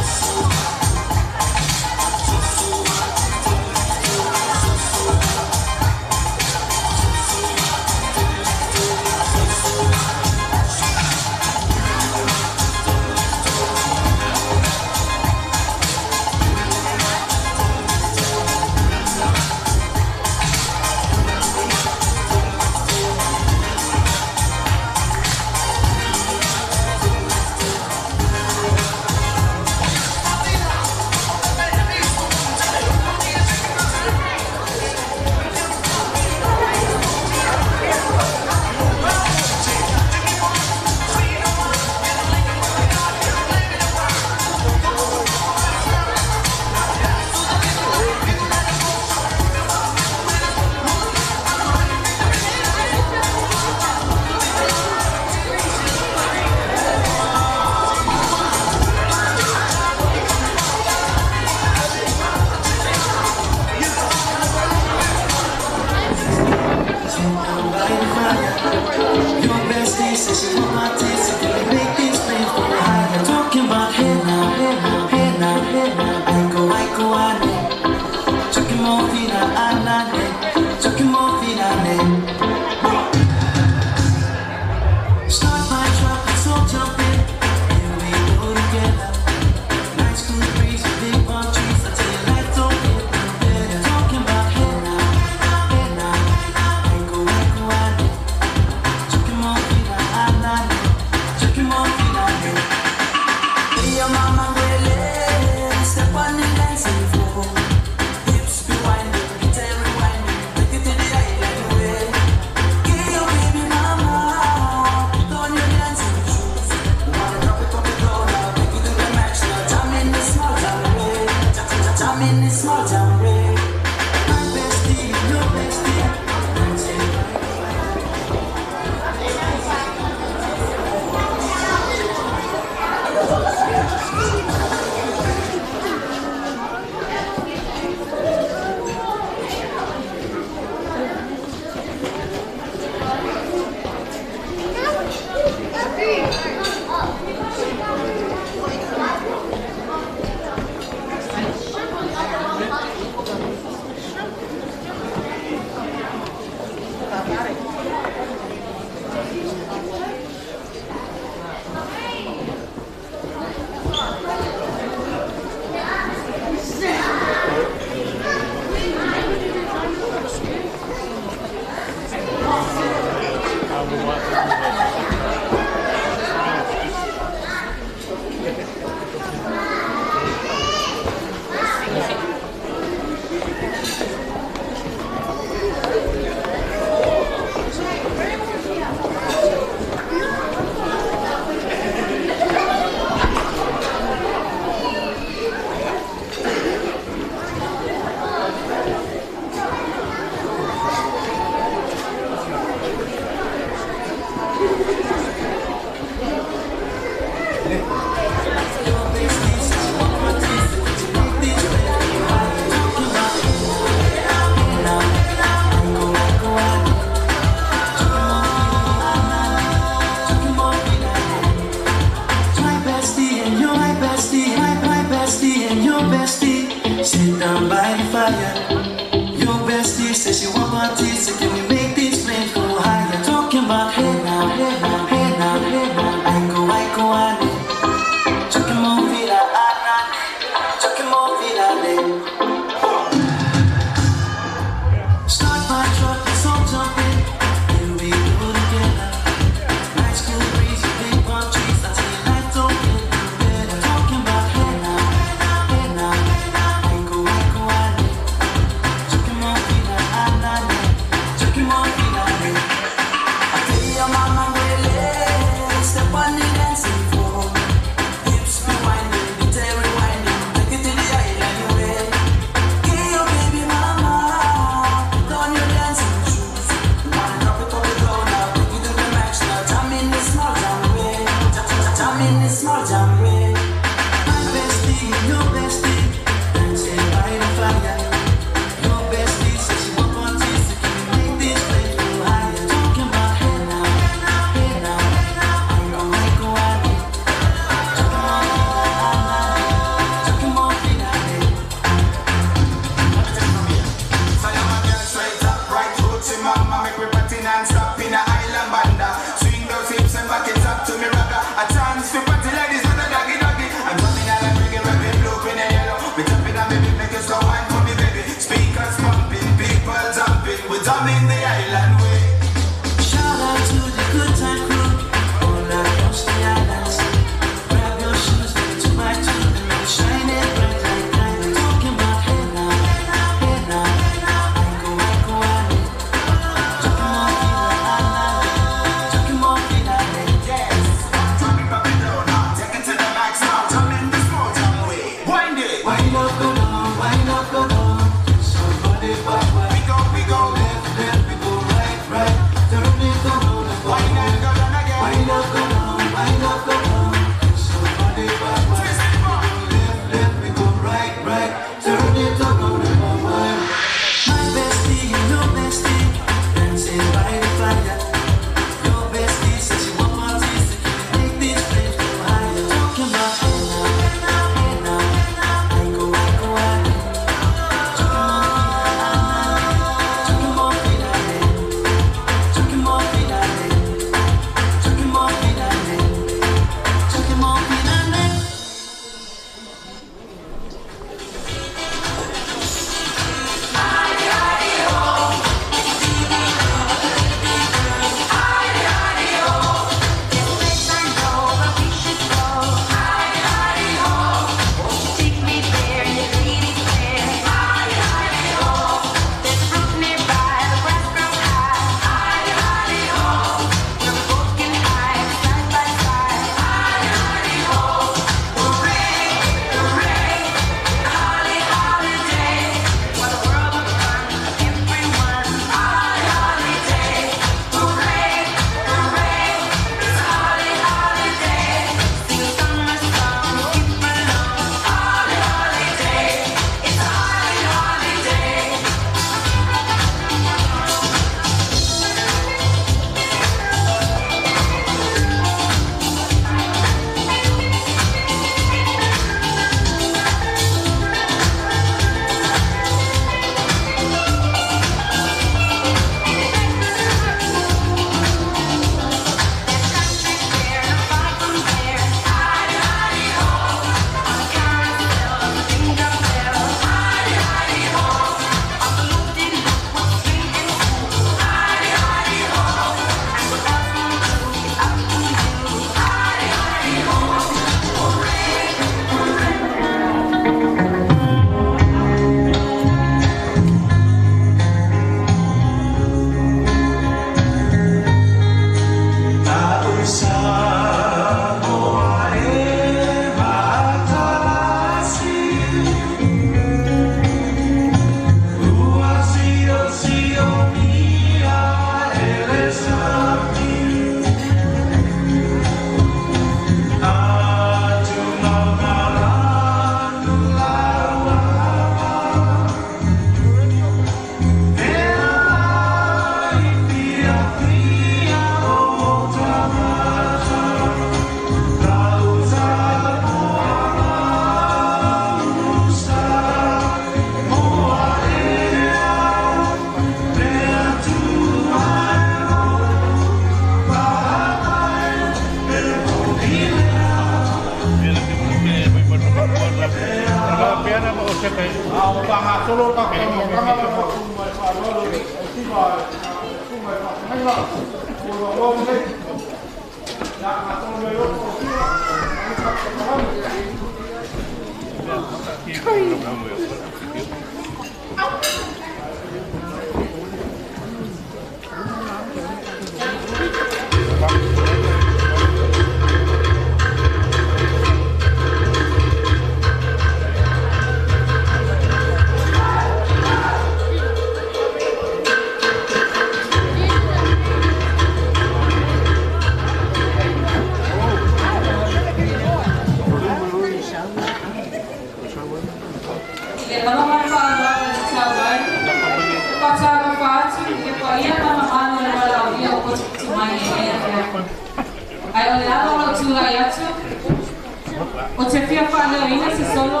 O te fia whaaleoina se solo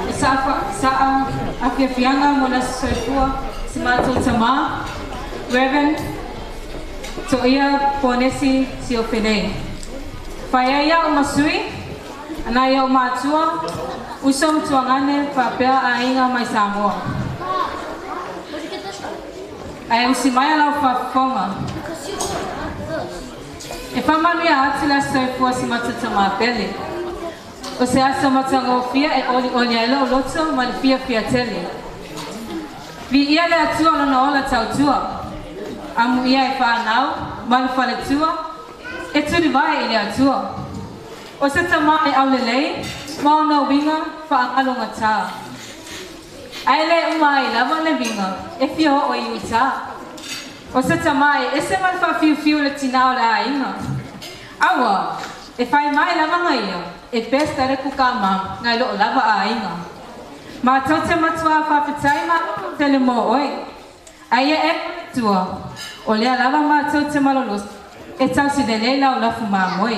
e sa afiafianga mo le soifua si mātou tamā, Reverend Toia Ponesi Siofenei. Whaia ia o masui, ana ia o mātua, uso mtuangane whapea a inga mai Samoa. Ai usi mai lau whafonga. E whamanuia atu la soifua si mātou tamā pele. O se asa matangofia e oli oli ai lo loto ma le fia fia tele. Vi ia le atua lona ola tautua. Amu ia e whanau, ma le faletua, e turi vai i le atua. O se tama e aulelei, ma ona winga whaangalonga tā. Ai le uma ai lava le winga, e fia ho o i uta. O se tama e ese ma le whawhiuwhiu le tinao le ainga. Aua, e whai mai lava ngai ia. E pesta le kuka ma ngai lo lava a inga. Ma tau te matua whawhitai ma te le mō oi. Aia e tua, o lea lava ma tau te malolos, e tau si lelei lau lafu mā moi.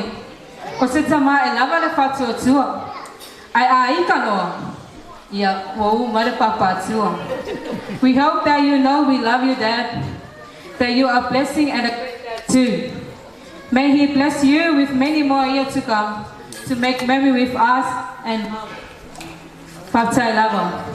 O se tama e lava le whatua tua. Ai a ika loa, ia ua u mare papa tua. We hope that you know we love you, Dad, that you are a blessing and a great dad too. May he bless you with many more years to come, to make merry with us and Whafetai lava.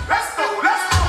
Let's go, let's go.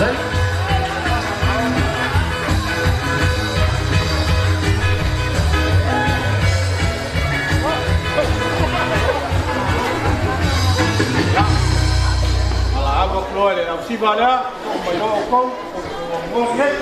Faafetai. Ala ava kuloa le ausiva lea, o mai loa o kou, o o nei.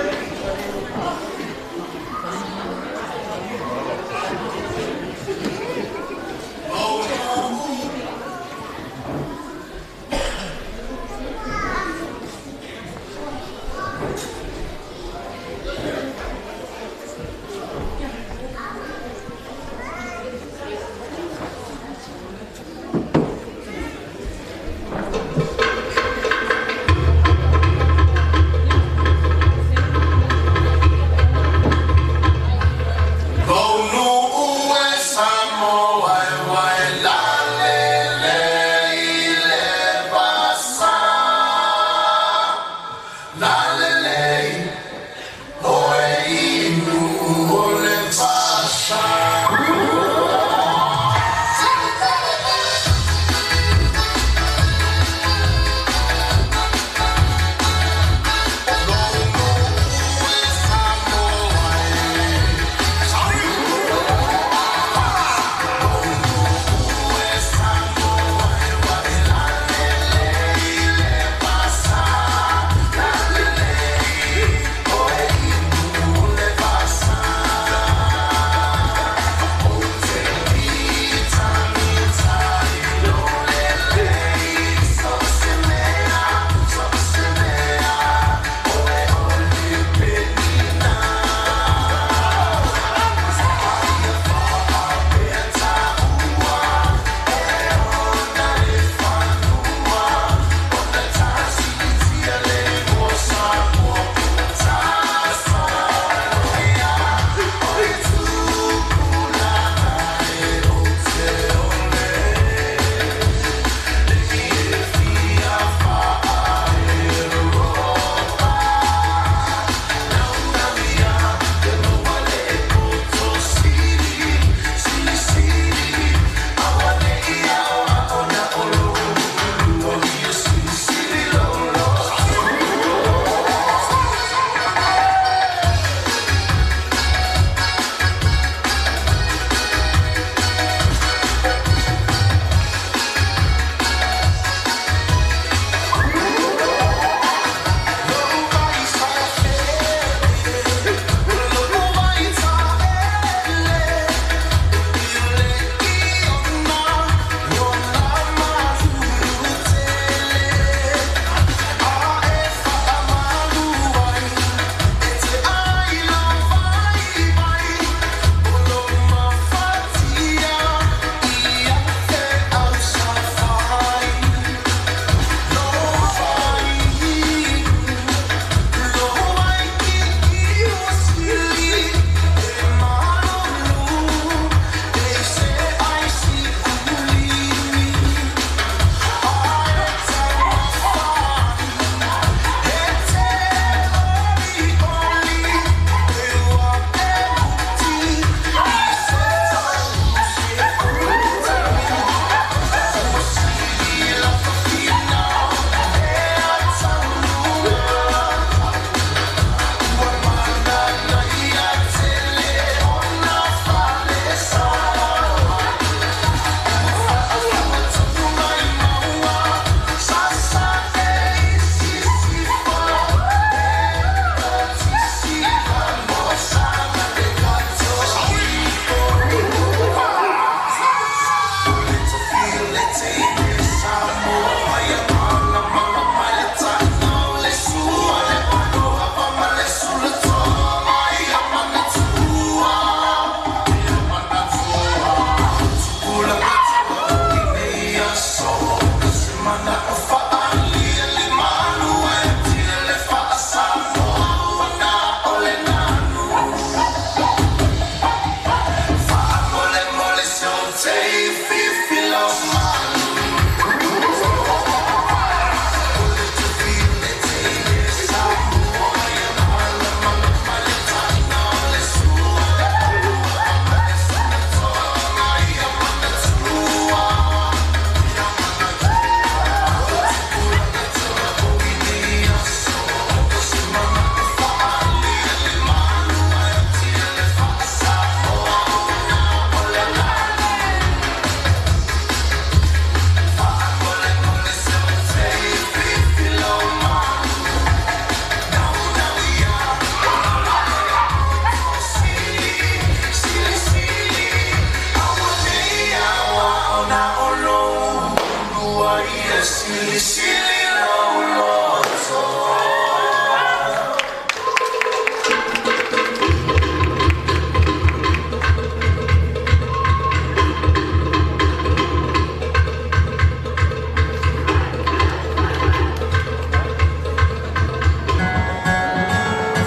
Silisili lou loto.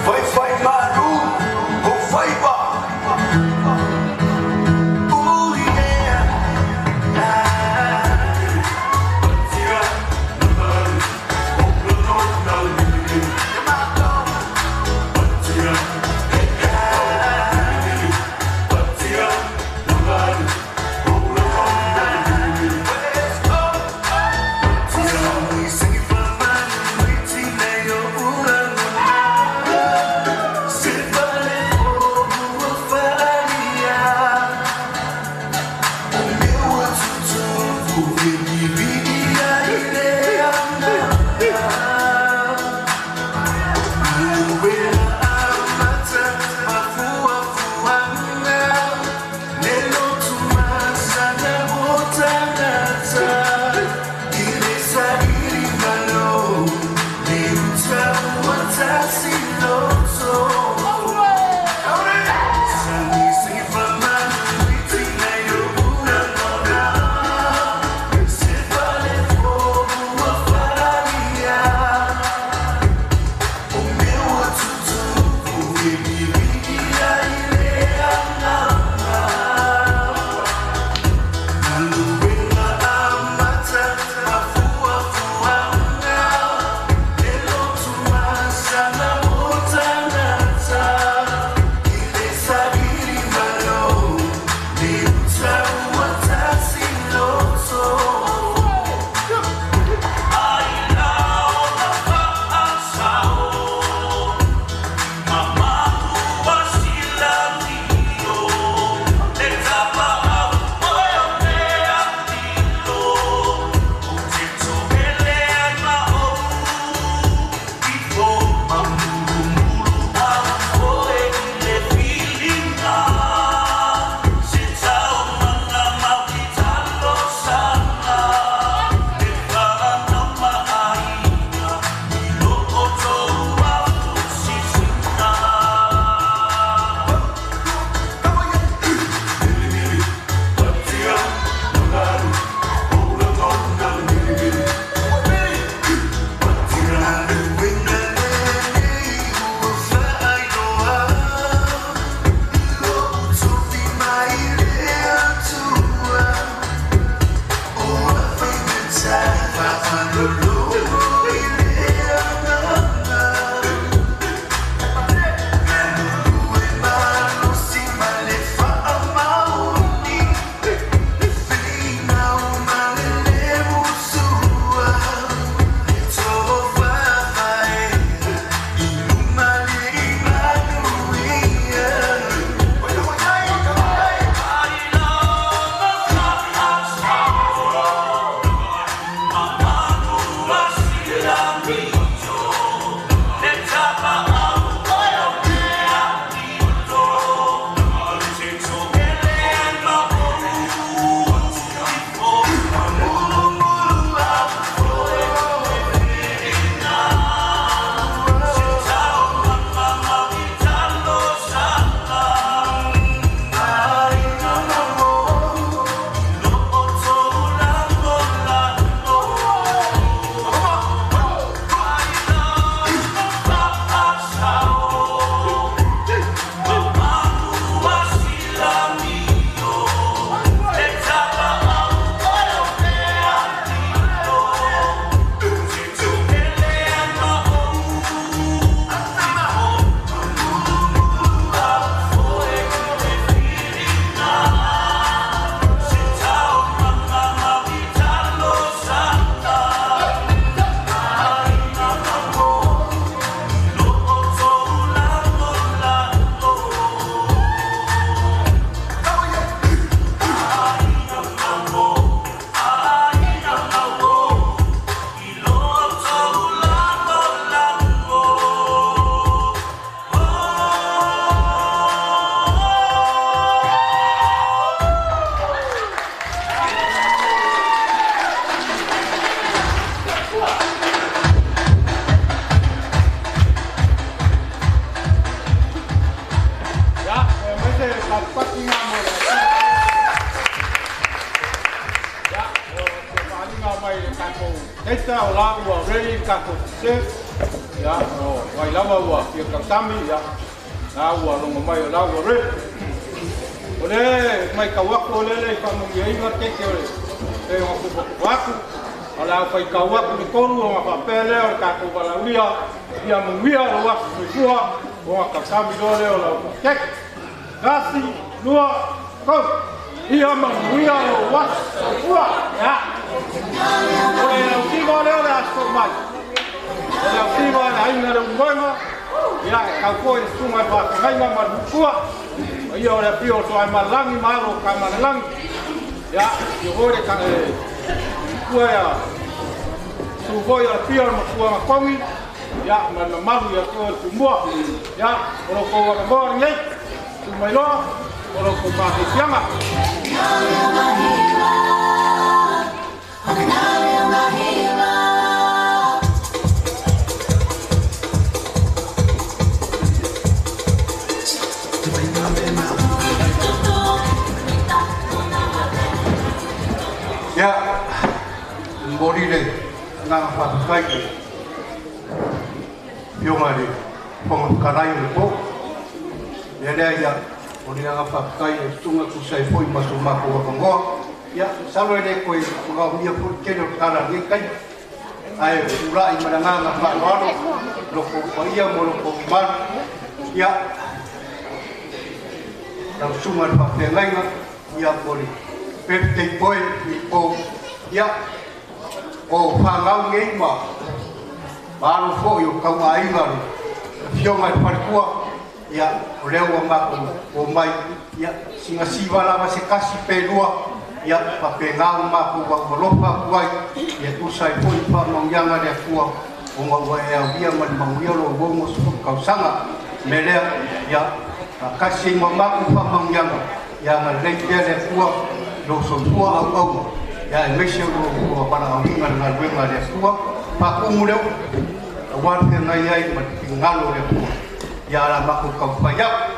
Faifai malu o faiva. Ooh, yeah. la ua ready tatou serve. Ia, o ai lava ua fia tautami, ia, la ua logo mai o la ua ready. O le mai kau aku o lele i whaamanuiaina keke o le pe o ngā aku. O le au whaikau aku le tolu o ngā whapea lea o le tatou valaaulia ia manuia lou aso soifua o ngā tautami loa lea o lau keke. 1, 2, 3. Ia manuia lou aso soifua. Ia. O le lautiva lea o le aso mai. O le lautiva le aiga le umoega. Ia, e kau foi le susuga e whaafeagaiga ma le mukua. O ia o le afio o Soaemalalangi ma alo o Kamalalangi. Ia, ia foi le mukua ia su foi o le afio o le makuaga kogi. Ia, ma le mamalu ia te oe le Tumua. Ia, o lo kou avanoa lenei. Tu mai loa, o lo kou mafiafiaga. Ia, momoli le agaga faafetai i le Afioga i le Fofoga Fetalai o le po. Lea lea ia, o le agaga faafetai i le susuga tusa ai foi ma so matou avanoa. Ia, masalo e le toe manaomia foi le tele o le tala i lenei taimi. Ae tulai ma le agaga faaaloalo lo kou paia ma lo kou mamalu. Ia, lau susuga i le faafeagaiga, ia mo le birthday boy i po. Ia, o fanau nei ma alo foi o tauaiga le Afioga i le Faletua. Ia, o lea ua matou omai, ia, sina siva lava se tasi pe lua, ia, faapena ona matou alofa atu ai, ia tusa ai foi i faamanuiaga a le Atua, ona ua e aulia ma le manuia lou 60 tausaga. O le mea lea, ia, faatasi ai ma matou faamanuiaga, ia agalelei pea le Atua i lou soifua auauna, ia aemaise o lou valaauina i le galuega a le Atua. Faatumu lea aua le feagai ai ma le finagalo o le Atua, ia o le a matou taumafai atu.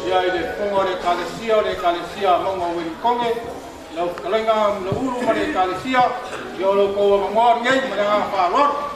Ia i le fofoga o le Ekalesia, o le Ekalesia a Mauga o Ueligitone, lau fetalaiga Muliaulu ma le Ekalesia, ia o lo outou avanoa lenei ma le agaga faaaloalo.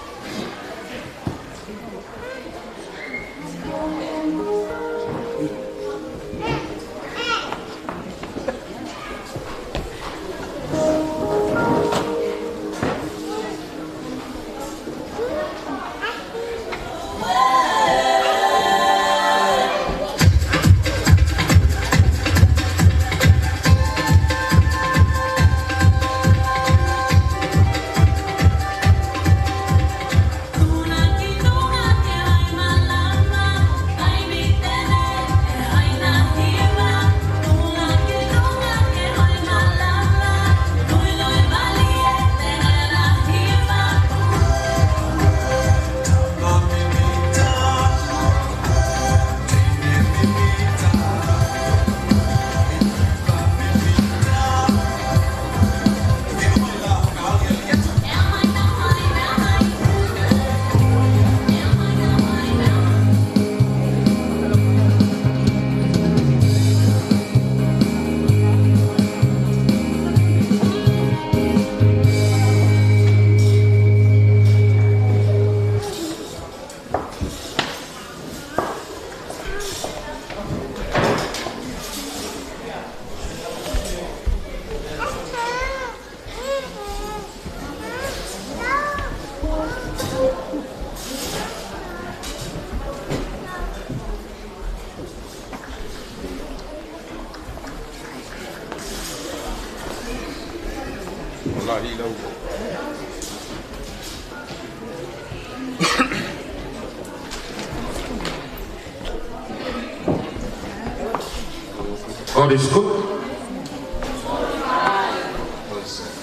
God is good.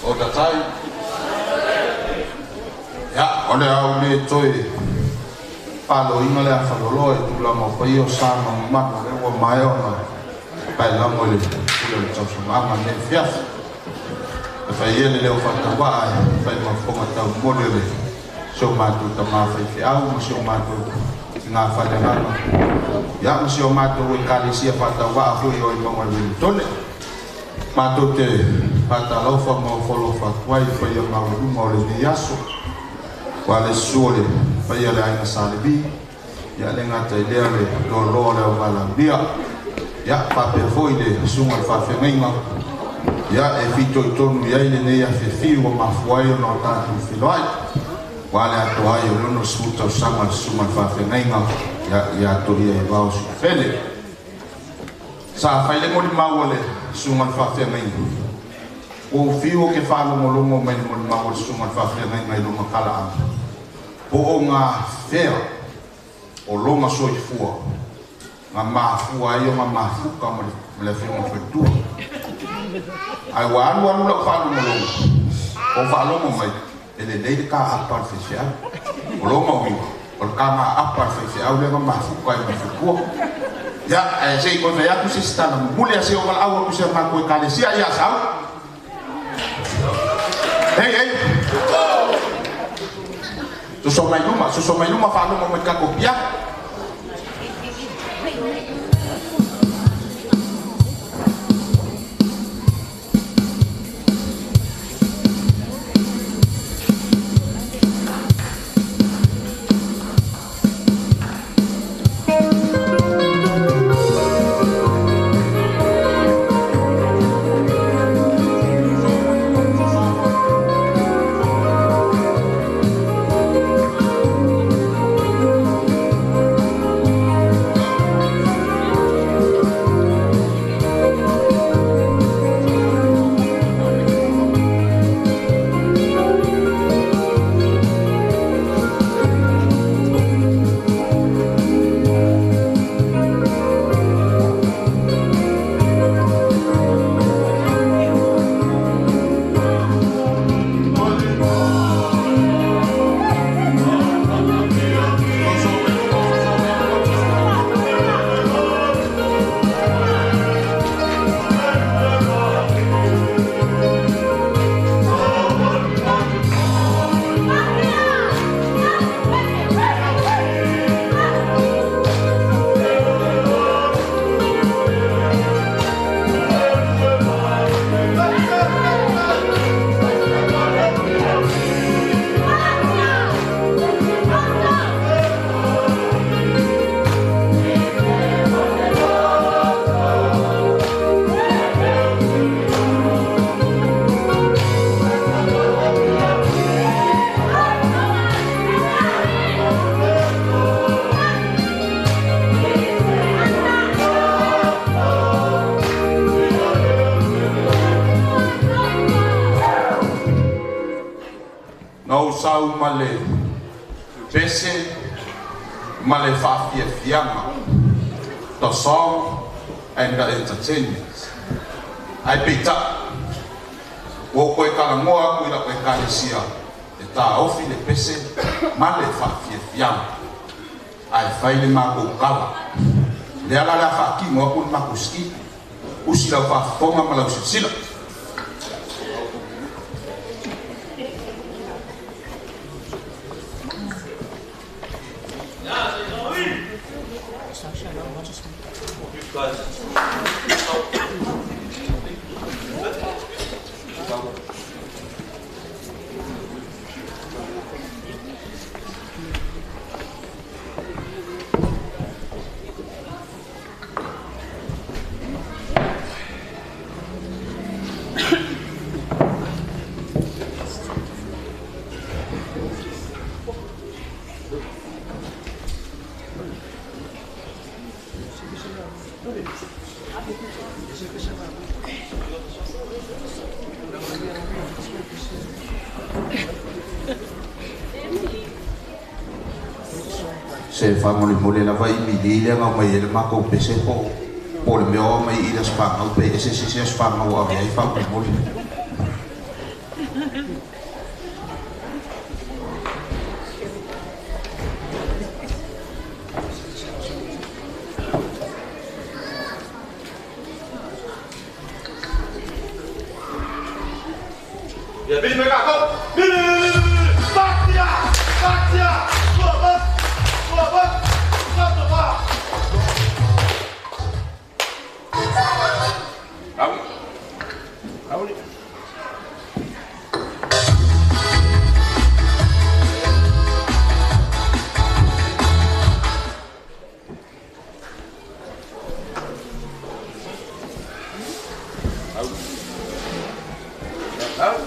All the time. Ia, o le au le toe paloina le afaloloa i tulaga o paia o sa ma mamalu o lea ua maea ona paelago i le pule o le tausamaaga lenei afiafi. E fai ia le leo faatauvaa e fai ma fofoga taumoli o le si o matou tamā faifeau ma si o matou tiga faaleagaga, ia ma si o matou Ekalesia faatauvaa foi o i mauga i Ueligitone. Matou te faatalofa ma ofo alofa atu ai i paia maualuma o lenei aso, ua le susu o le paia o le aiga Sa Levi, ia le gata i lea o le loaloa o le auvalaulia, ia faapea foi le susuga i le faafeagaiga, ia e fitoitonu i ai lenei afiafi ua mafua ai ona o tatou feiloai, ua le atoa ai o le 60 tausaga le susuga i le faafeagaiga ia Toia Evao Siufele. Sa fai le molimau a le susuga i le faafeagaiga, ua ou fiu ou te faalogologo mai i le molimau a le susuga i le faafeagaiga i lona talaaga, po o gafea o lona soifua na mafua ai ona mafuta ma le afioga i le faletua. Ae ua alu alu lau faalogologo, ou faalogo mai, e lelei le taapa a le faifeau. O lona uiga, o le tagaapa a le faifeau lea na mafuta ai ma le faletua. Ia, ae se i toe fai atu se isi tala mumuli a se o valaau atu i si a matou Ekalesia ia Asau. Hei, hei! Soso mai luma, soso mai luma faalogo mai i le tatou piano. sau ma le pese ma le faafiafiaga, the song and the entertainment. Ae peitaʻi ua ou koe talagoa aku i la'u ekalesia e taofi le pese ma le faafiafiaga ae fai le makou kala lea la le a faatino aku le makou ski usi lau faafofoga ma lau silasila. Se faamolemole lava i mili lea na aumai ai le matou pese po o le mea o aumai i le aso fanau pe ese se isi aso fanau o ave ai faamolemole. Ia vili mai kākou. Vili! Fatia! Fatia! Sua bas! Sua bas! Santo ba! Auli. Auli. Auli. Auli.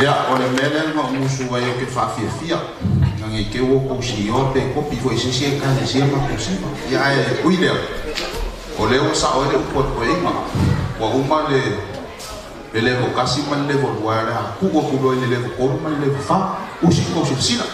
Ia, o le mea lea na ou musu ai ou te faafiafia. Ina ne i te i ua outou sioa pe kopi foi i se isi Ekalesia matou sima. Ia ae ui lea, o lea ua sao ai le upu a le toeaina. Ua uma le le level 1 ma le level 2, ae o le a tuu atu loa i le level 3 ma le level 4. Usi tou silasila.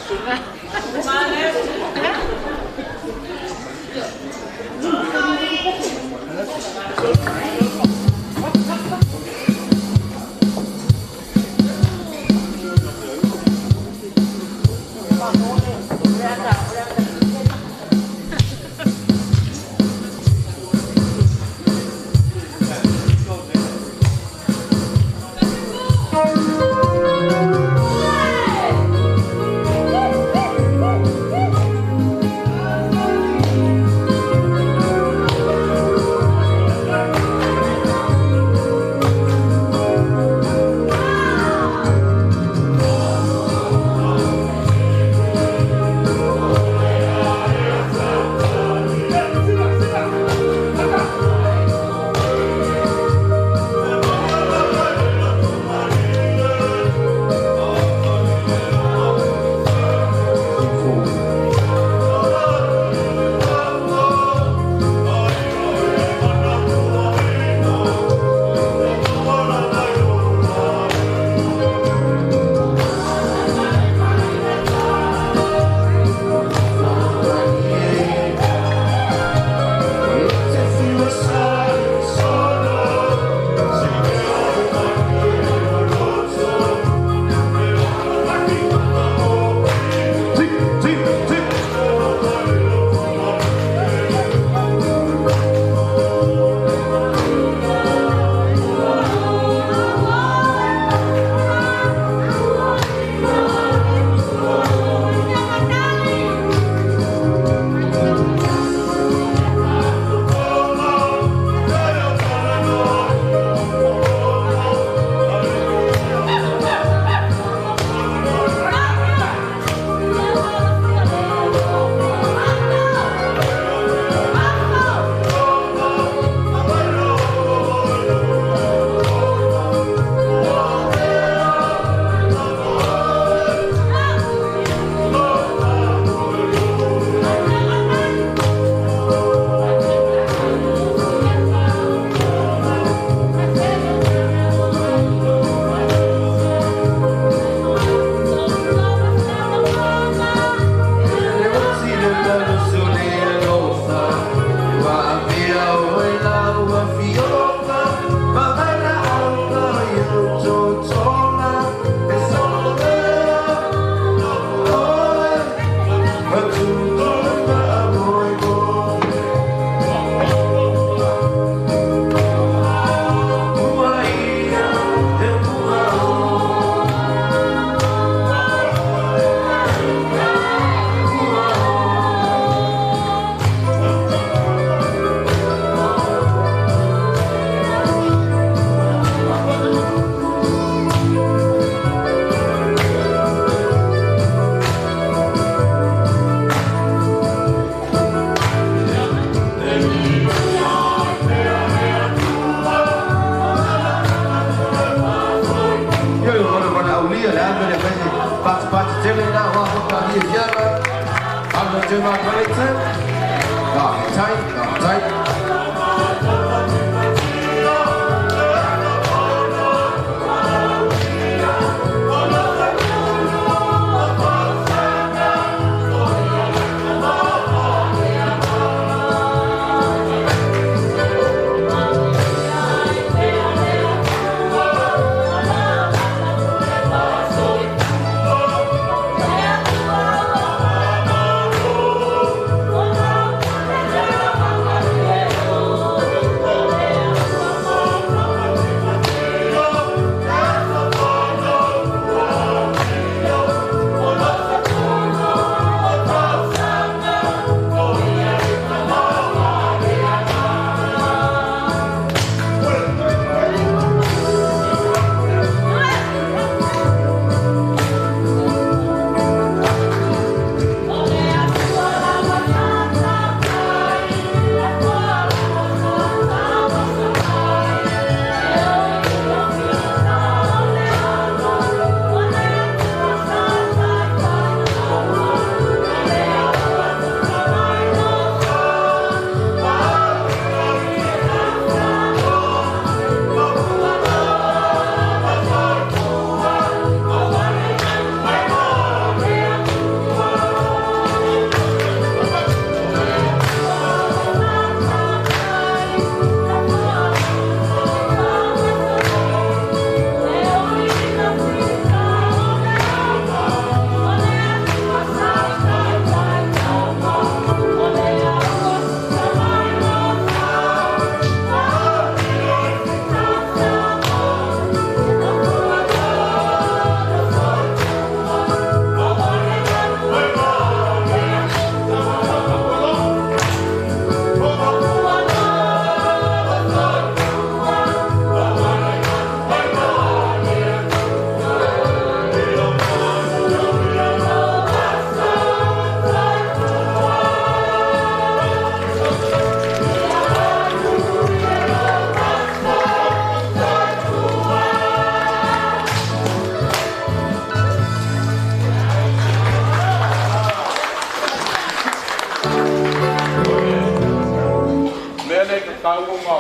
taua ma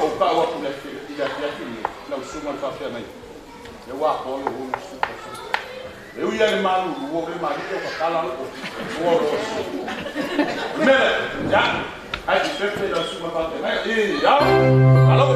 o kau aku le i le afiafi nei, lau susuga le faafeagai. Le ua atoa lou 60 tausaga. E ui ai le malulu o le malili o tatala loo ua o le mea lea. Ia, happy birthday lau susuga le faafeagai. Ia, alo.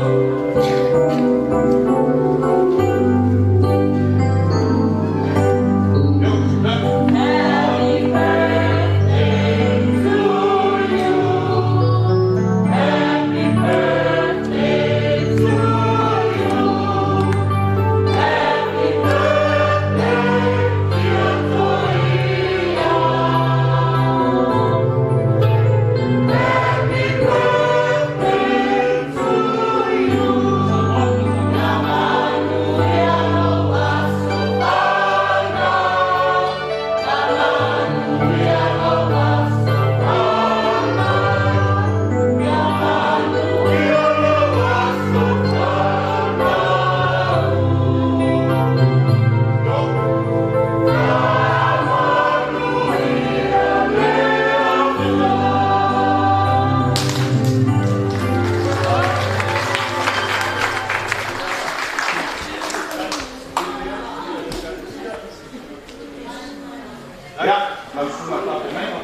Ia, lau susuga le faafeagaiga.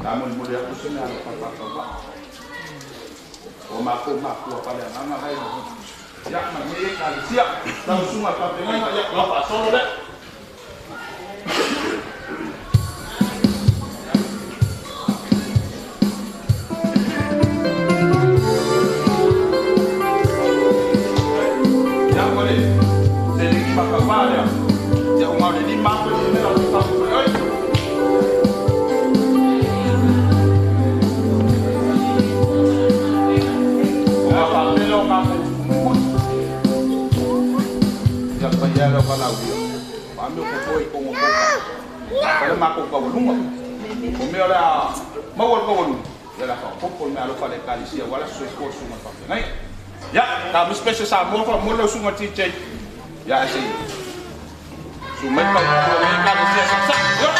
Ta molimoli atu se mea alofa faatauvaa. O matou mafua paleagaga lai. Ia, ma lenei ekalesia. Lau susuga le faafeagaiga, ia, lau faasolo lea. Ia, ua le seleni makauvaa lea. Ia, ua gao le lima atu i le mea o le faafeagaiga. O ngā whāpele o ngā mumui. Ia pai ala o kalauia. Wā meo ko toi kongo koka. Wale mako kawalunga. O mea le a maua le kawalunga. Ia la whaopopo le mea alofa le kalisia wala soifua susuga le faafeagai. Ia, ta mispese sa mua fa mo lau susuga TJ. Ia ase. Su mai pa ko le kalisia sa sa. Ia.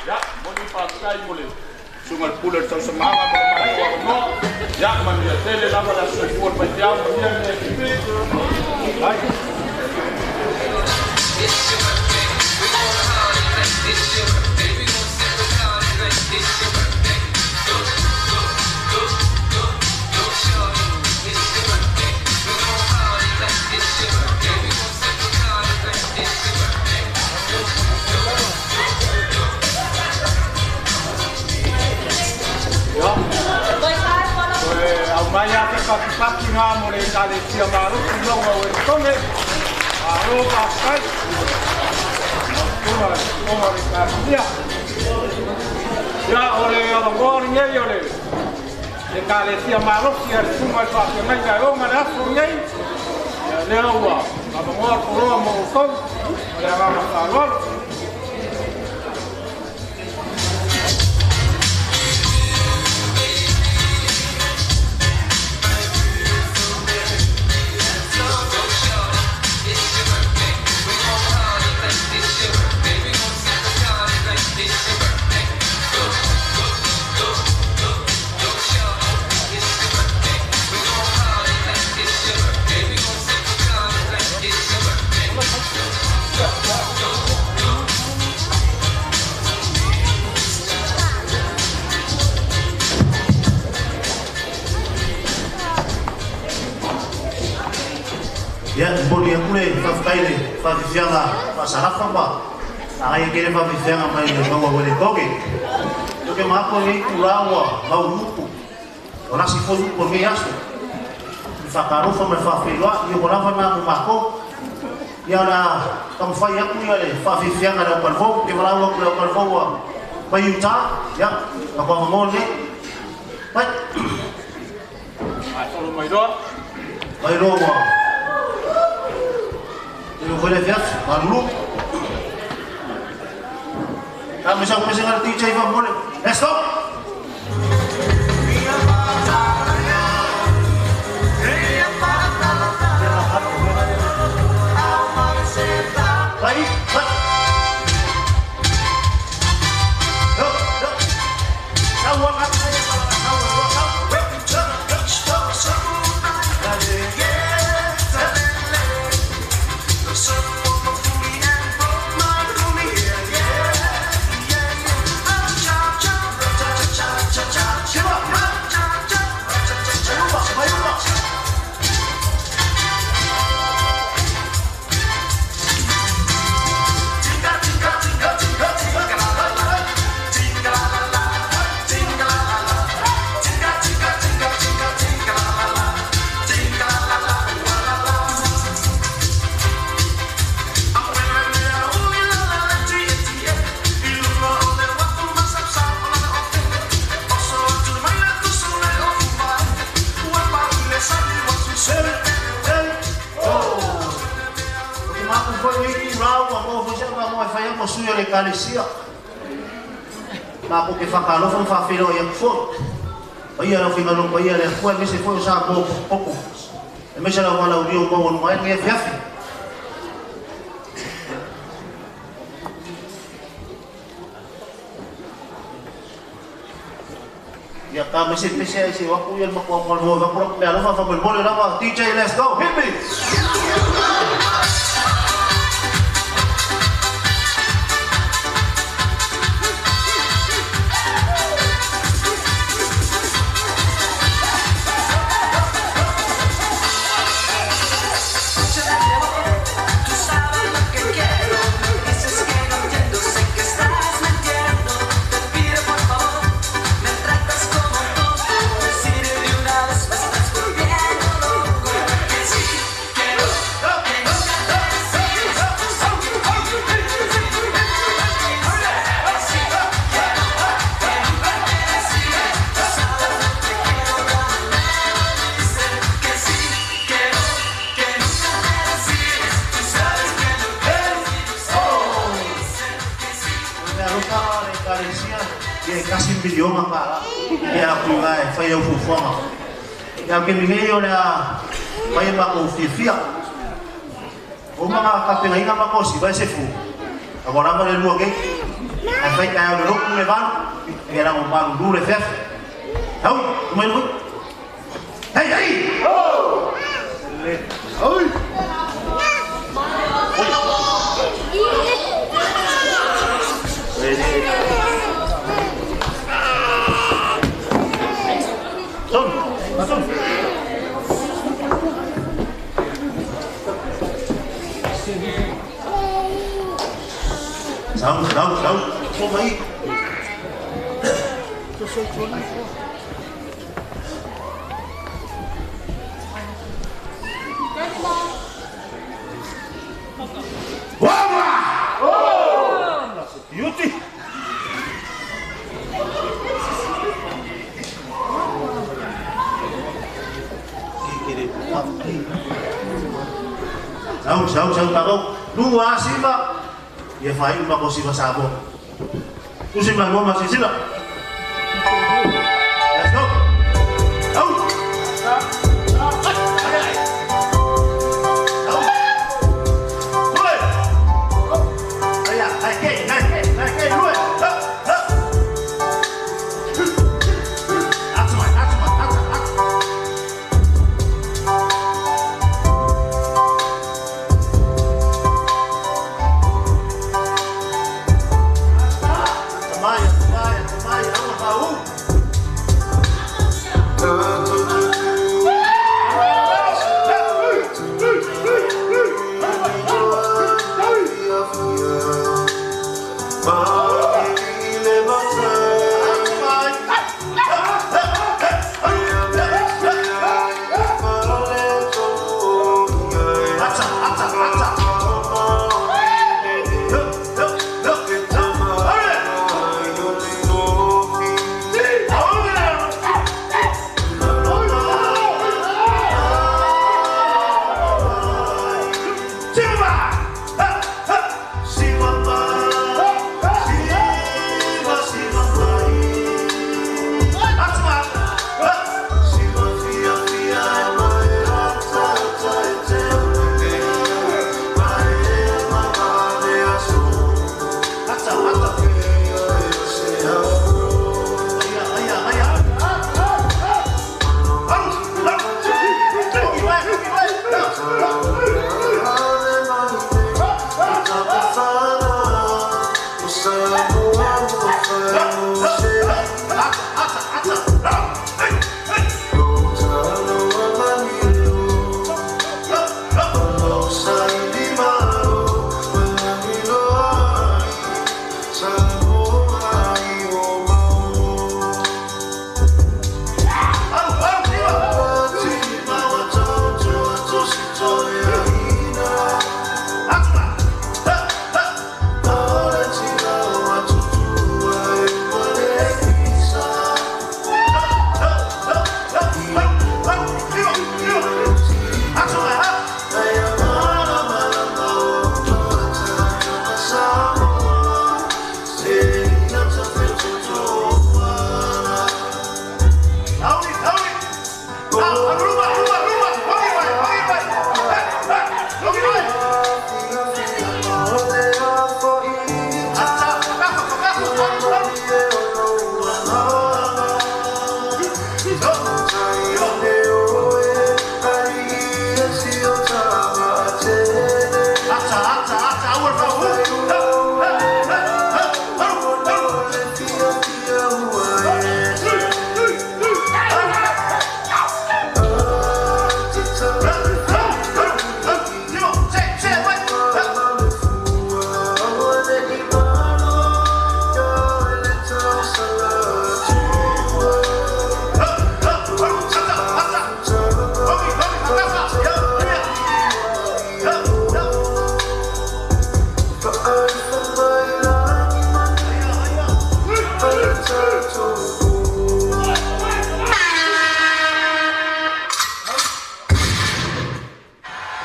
Ia, moni faafetai mo le susuga le pule o le tausamaga ma le matou avanoa. Ia, manuia tele lava le aso soifua le faifeau, manuia le ekipi. Ai. Patipati ngā mo le Ekalesia Malosi Mauga o Ueletone. Malo faafetai. Tuna le fofoga o le Ekalesia. Ia o le avanoa lenei o le Ekalesia Malosi a le Susuga i le Faafeagaiga e ona le aso lenei. Ia lea ua avanoa le poloa mo outou ma le agaga faaaloalo. Ia, momoli atu le faafetai i le faafiafiaga faasalafa ma agai ake le faafiafiaga mai le maua Ueletone. Ou te manatu o lenei itula ua mauluutu, o lasi foi upu o lenei aso, i le faatalofa ma le faafeiloai, ia ua lava na mo matou. Ia o le a taumafai atu ia le faafiafiaga i le aupalevou, ou te valaau atu i le aupalevou a mai Utah, ia, tatou avanoa lenei. Mai. Gasolo mai loa. Mai loa ua tele foi le afiafi, malulu. Ta me sa pese ngala DJ fa mole. Let's go. Vai, vai. Yo, yo. Sau, sau, sau, sau. Ou te mapu foi lenei itula ua maua foi se avanoa e fai ai ma sui o le Ekalesia. Matou te faatalofa ma faafeiloai atu foi. Paia le aufaigaluega paia a le Atua aemaise foi o Samoa potopoto, aemaise le auvalaulio ua maualuga ai lenei afiafi. Ia ta mai se pese ai se o atu ia le matua malua avatu latou meaalofa faamolemole lava DJ let's go hit me. O le meaalofa a le Ekalesia, ia e $1 miliona ia atu i ina e fai au fuafuaga. Ia, o le taimi nei o le a fai e matou fiafia. Ua uma ona tapenaina matou siva e sefu, a ua lava le lua keiki. Ae fai taeao i le lotu le 8, ia lago malulu le afiafi. Au, mai lui. Hei, hei! Le, oi! Son, son. Sau, sau, sau. Fua mai. Wama! Oh! La se beauty. Sau, sau, sau, tako. Lua siva. Ia fai uma ko siva sabo. Usi ma mo ma sisila. Let's go. Au.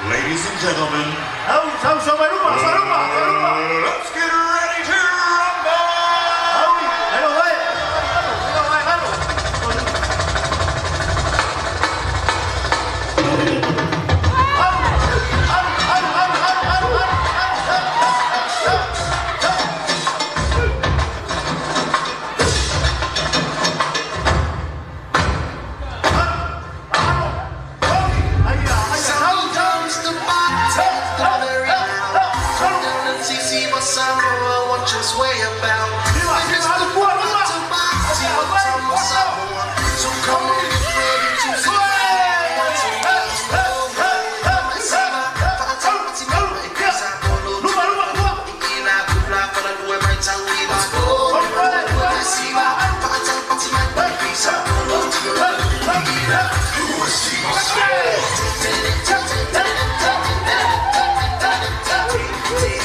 Ladies and gentlemen, let's get ready to rumble! Sometimes the way about. So come on, get ready to see.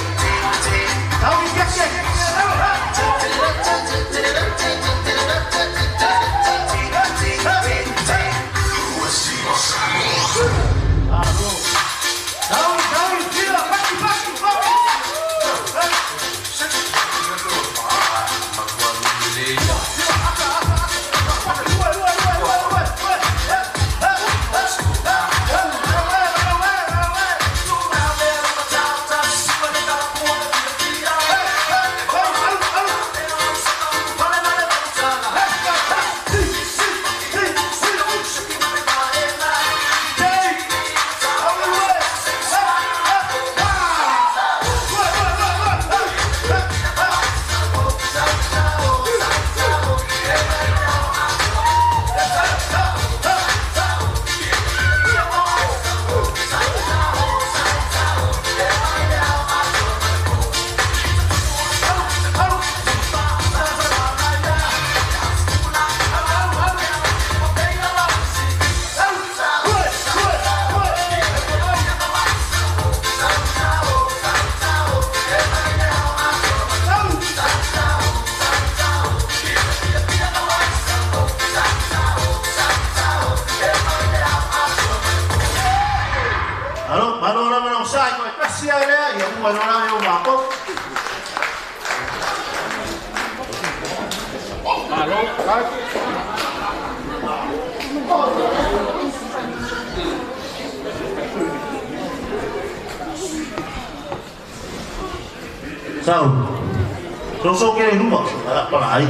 matou. Malo, Sau. So ke le luma, ala pala ai.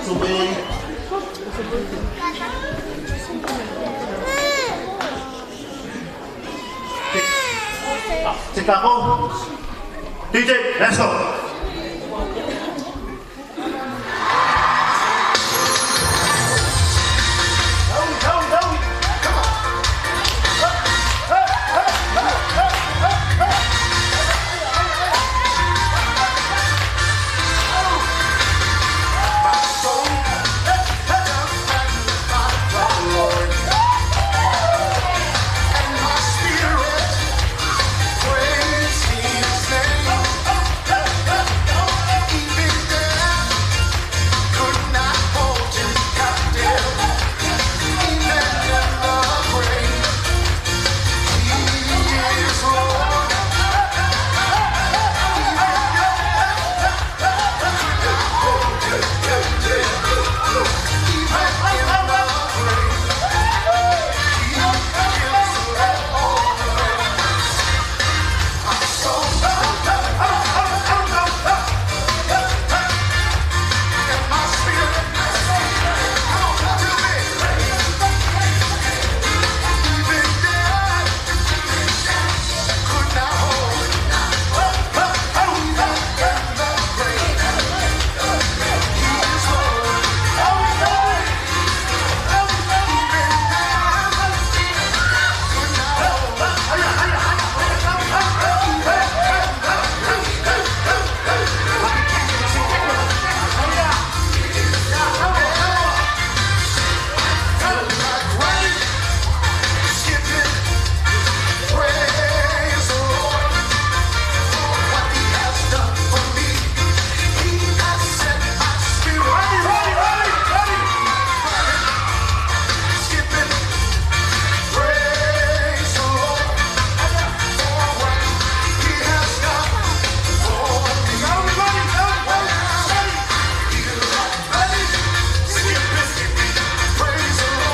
So me oi. Se kako. DJ, let's go. Praise his name.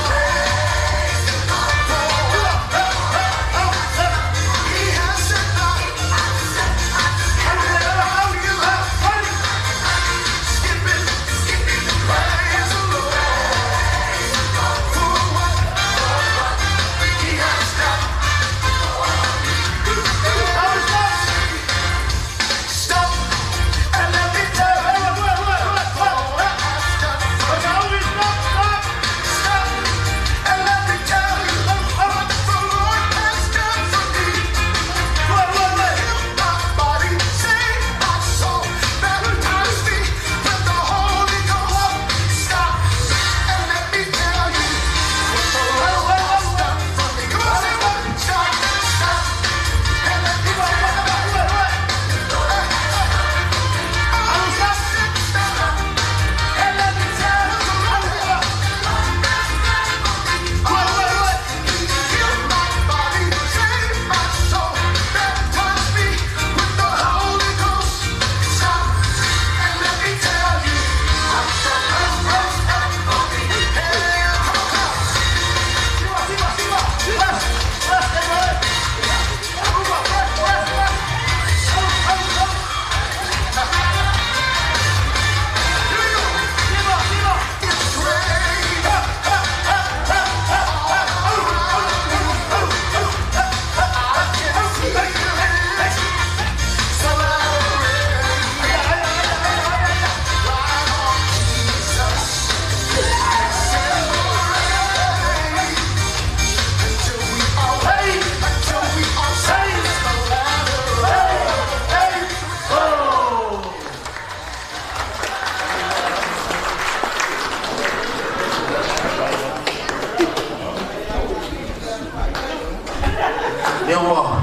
Lea ua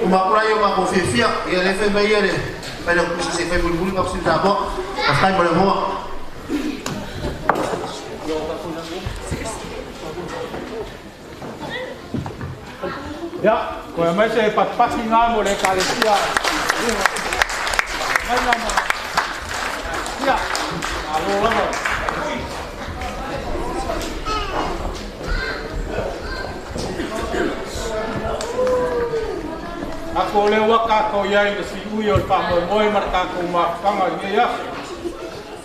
umakula ia makou fiafia ia lea fai mai ia le failautusi se i fai mulimuli ma fesili Samoa. Faafetai mo le avanoa. Ia, koe mai se patipati ngā mo le ekalesia. Mai ngā mo. Ia, alo lava. Ako le waka ko iai le siui o le whaamoemoe ma le tātou mafutaga i nei aso.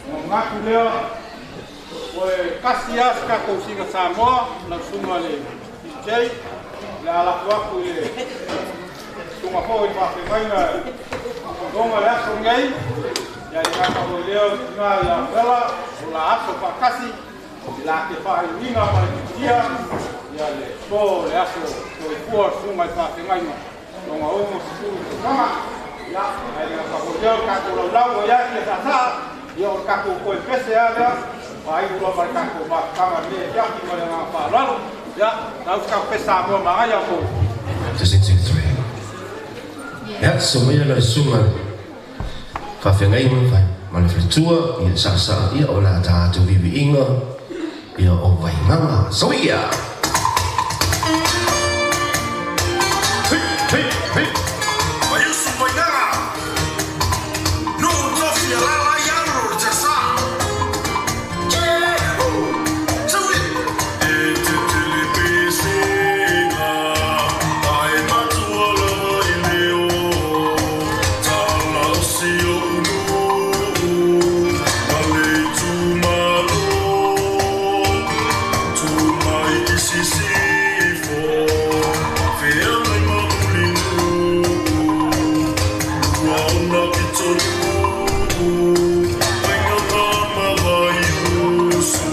No ngaku lea, o e kasi a se tatou siga Samoa, lau susuga le DJ, le alafu aku i le susuga foi i le faafeagaiga loga le aso lenei, ia i gata foi lea o le tina ia Fela, o la aso faatasi, i la te faaiuina ma le titia, ia le po le aso soifua o le susuga i le faafeagaiga. Longa ogo sulu tausaga, ia, ae le gata foi lea o le tatou laulau o ia kia saasaa, ia o le tatou toe pese a lea, faaiu loa ma le tatou mafutaga lenei afiafi ma le agaga faaaloalo. Ia, tau se tatou pese Samoa magaia o kou. Testing, 2, 3. Ia, so mai la susuga faafeagaiga ma le faletua ia saasaa ia o le a tatou viiviiga ia o Vaigaga. Soia! Hey, hey. Vaiusu Vaigaga. Nuu tofi alala ai alo le tasa. Saui. E te tele pesega, ae matua lava i leo. Talasi o nuu, ma le itumalo. Tu mai i sisifo, feagai ma Mulinuu. Lua ona pitonuu, Vaigaga ma Vaiusu.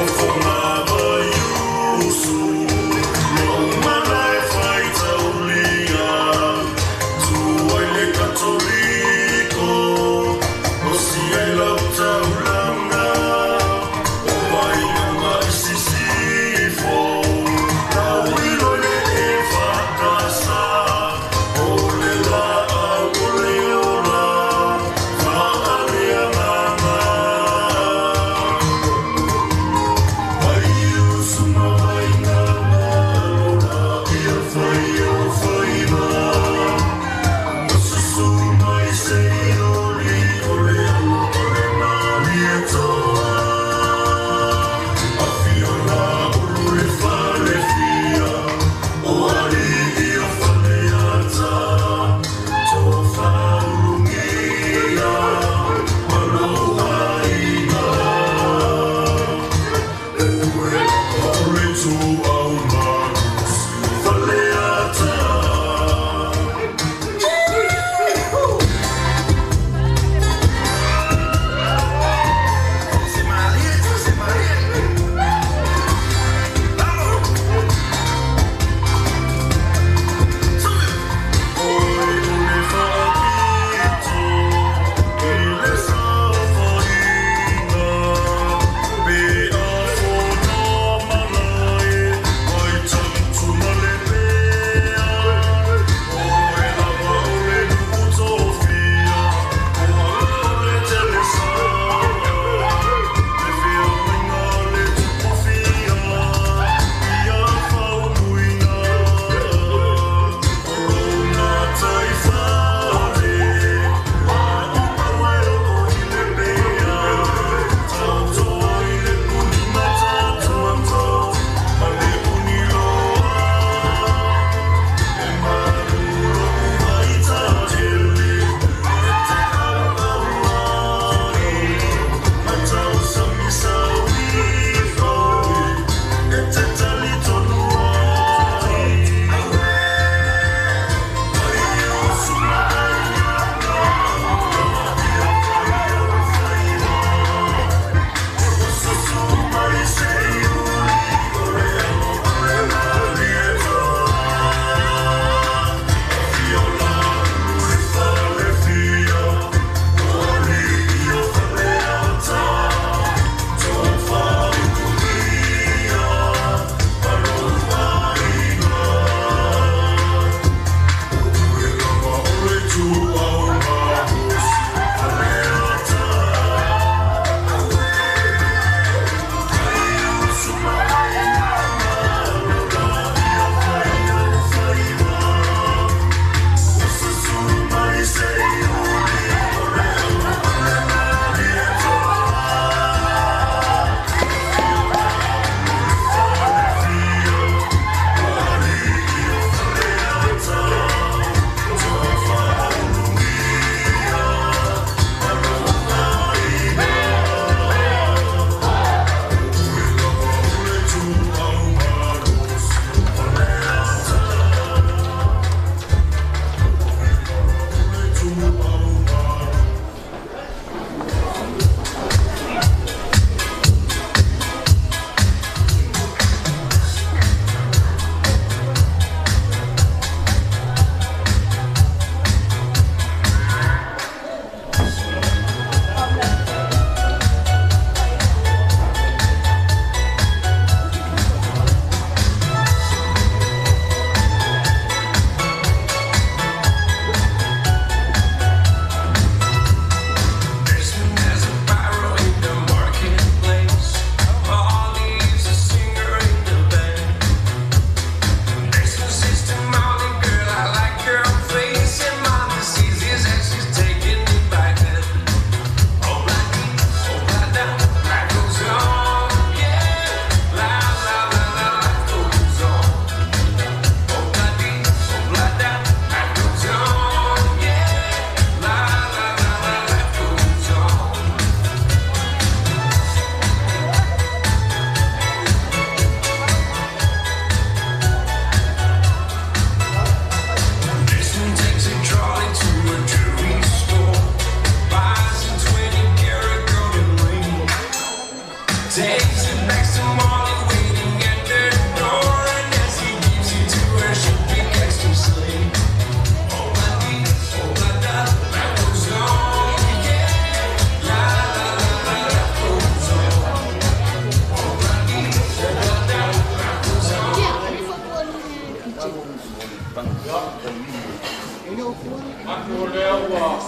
O Foga Vaiusu, lou mana e faitaulia. Tu ai le Katoliko, osi ai lau taulaga. O Vaigaga i sisifo, lau ilo le e whakasa. O le laau o le ola, whaalea nganga. Vaiusu ma Vaigaga, lola ia whai o whaiva. O susu mai se ioli, o le alo o le malie toa. Afio la ulu le fale fia, o alii o faleata. Tofa ulungia, ma lou aiga. O le ituau malosi o Faleata. Oe o le faapito, i le saofaiga, pe a fono malae,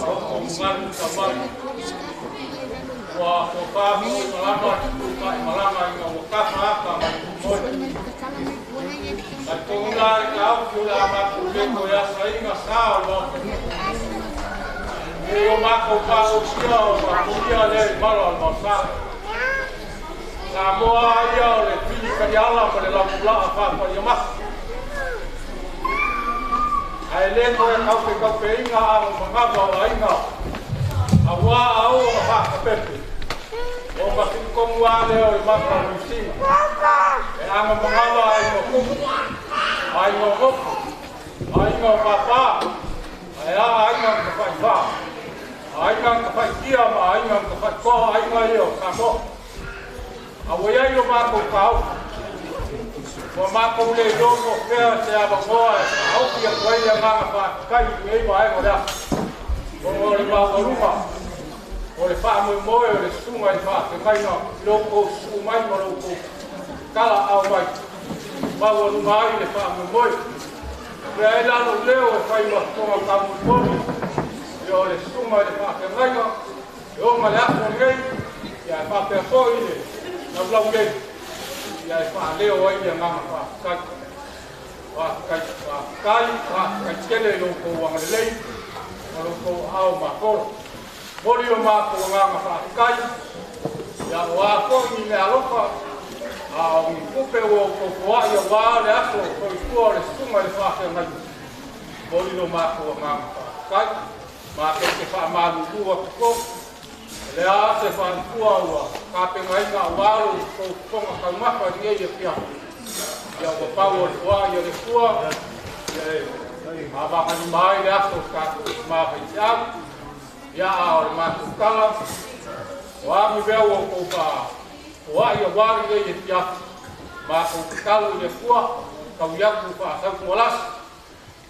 Whakahoto ngaru tamaru. Ua tō i malama tūka i malama i ngā wakafa aka mai moe. Kai tōngula le ka au ki ula a mākou leko e asa inga sā o maota. E o mākou pā o sia o mākou ia le i malo al mausā. Sa moa ia o le pili kariala ma le lamulaa whāwhai masa. Ae le koe kaupe kaupe inga a o mangawa o ainga. A wā a o a whakapepe. O mawhikukongu a leo i maka o Lusinga. E anga mangawa ai ngā kuku. Ai ngā moku. Ai ngā pāpā. Ai a ai ngā ka whai whā. Ai ngā ka whai kia ma ai ngā ka whai koa ai ngā eo ka mo. A wai ai o mākou kāu. Ua mākou le iō mo pea te awa moa e whaoki a koe ia ngā whakakai i ngei waenga o le aso. O ngō le mawaruga, o le whaamoe moe o le sunga i whaatengaina i lō su mai ma lō kala au mai. Mawaruga ai le whaamoe moe. Pea e lalo leo e whai matonga kamuponi i o le sunga i le whaatengaina e o ma le aso ngei ia e whapea foi le laulau ngei. Ia e whaaleo ai ia nganga whakakai. Whakakai, whakakai, whakakai tele i lō kou wangalelei, ma lō kou ao makoro. Mori o mākou nganga whakakai, ia o a koe ni mea alofa, a o ni kupe o kou poa ia wā le aso, koi kua o le sunga i le whawhea ngai. Mori o mākou nganga whakakai, mā ke te whaamalulua kuko, le a te whanpua ua kāpenga inga wāro kou tonga kaumaka ni e pia. Ia ua pau o le pua ia le pua, ia e mawahani mai le aso ka mawhai te au, ia a o le mātou kala, o a mi mea ua kou wha pua ia wāri e pia. Mākou kalo i le pua, kau iaku wha asau kualasi,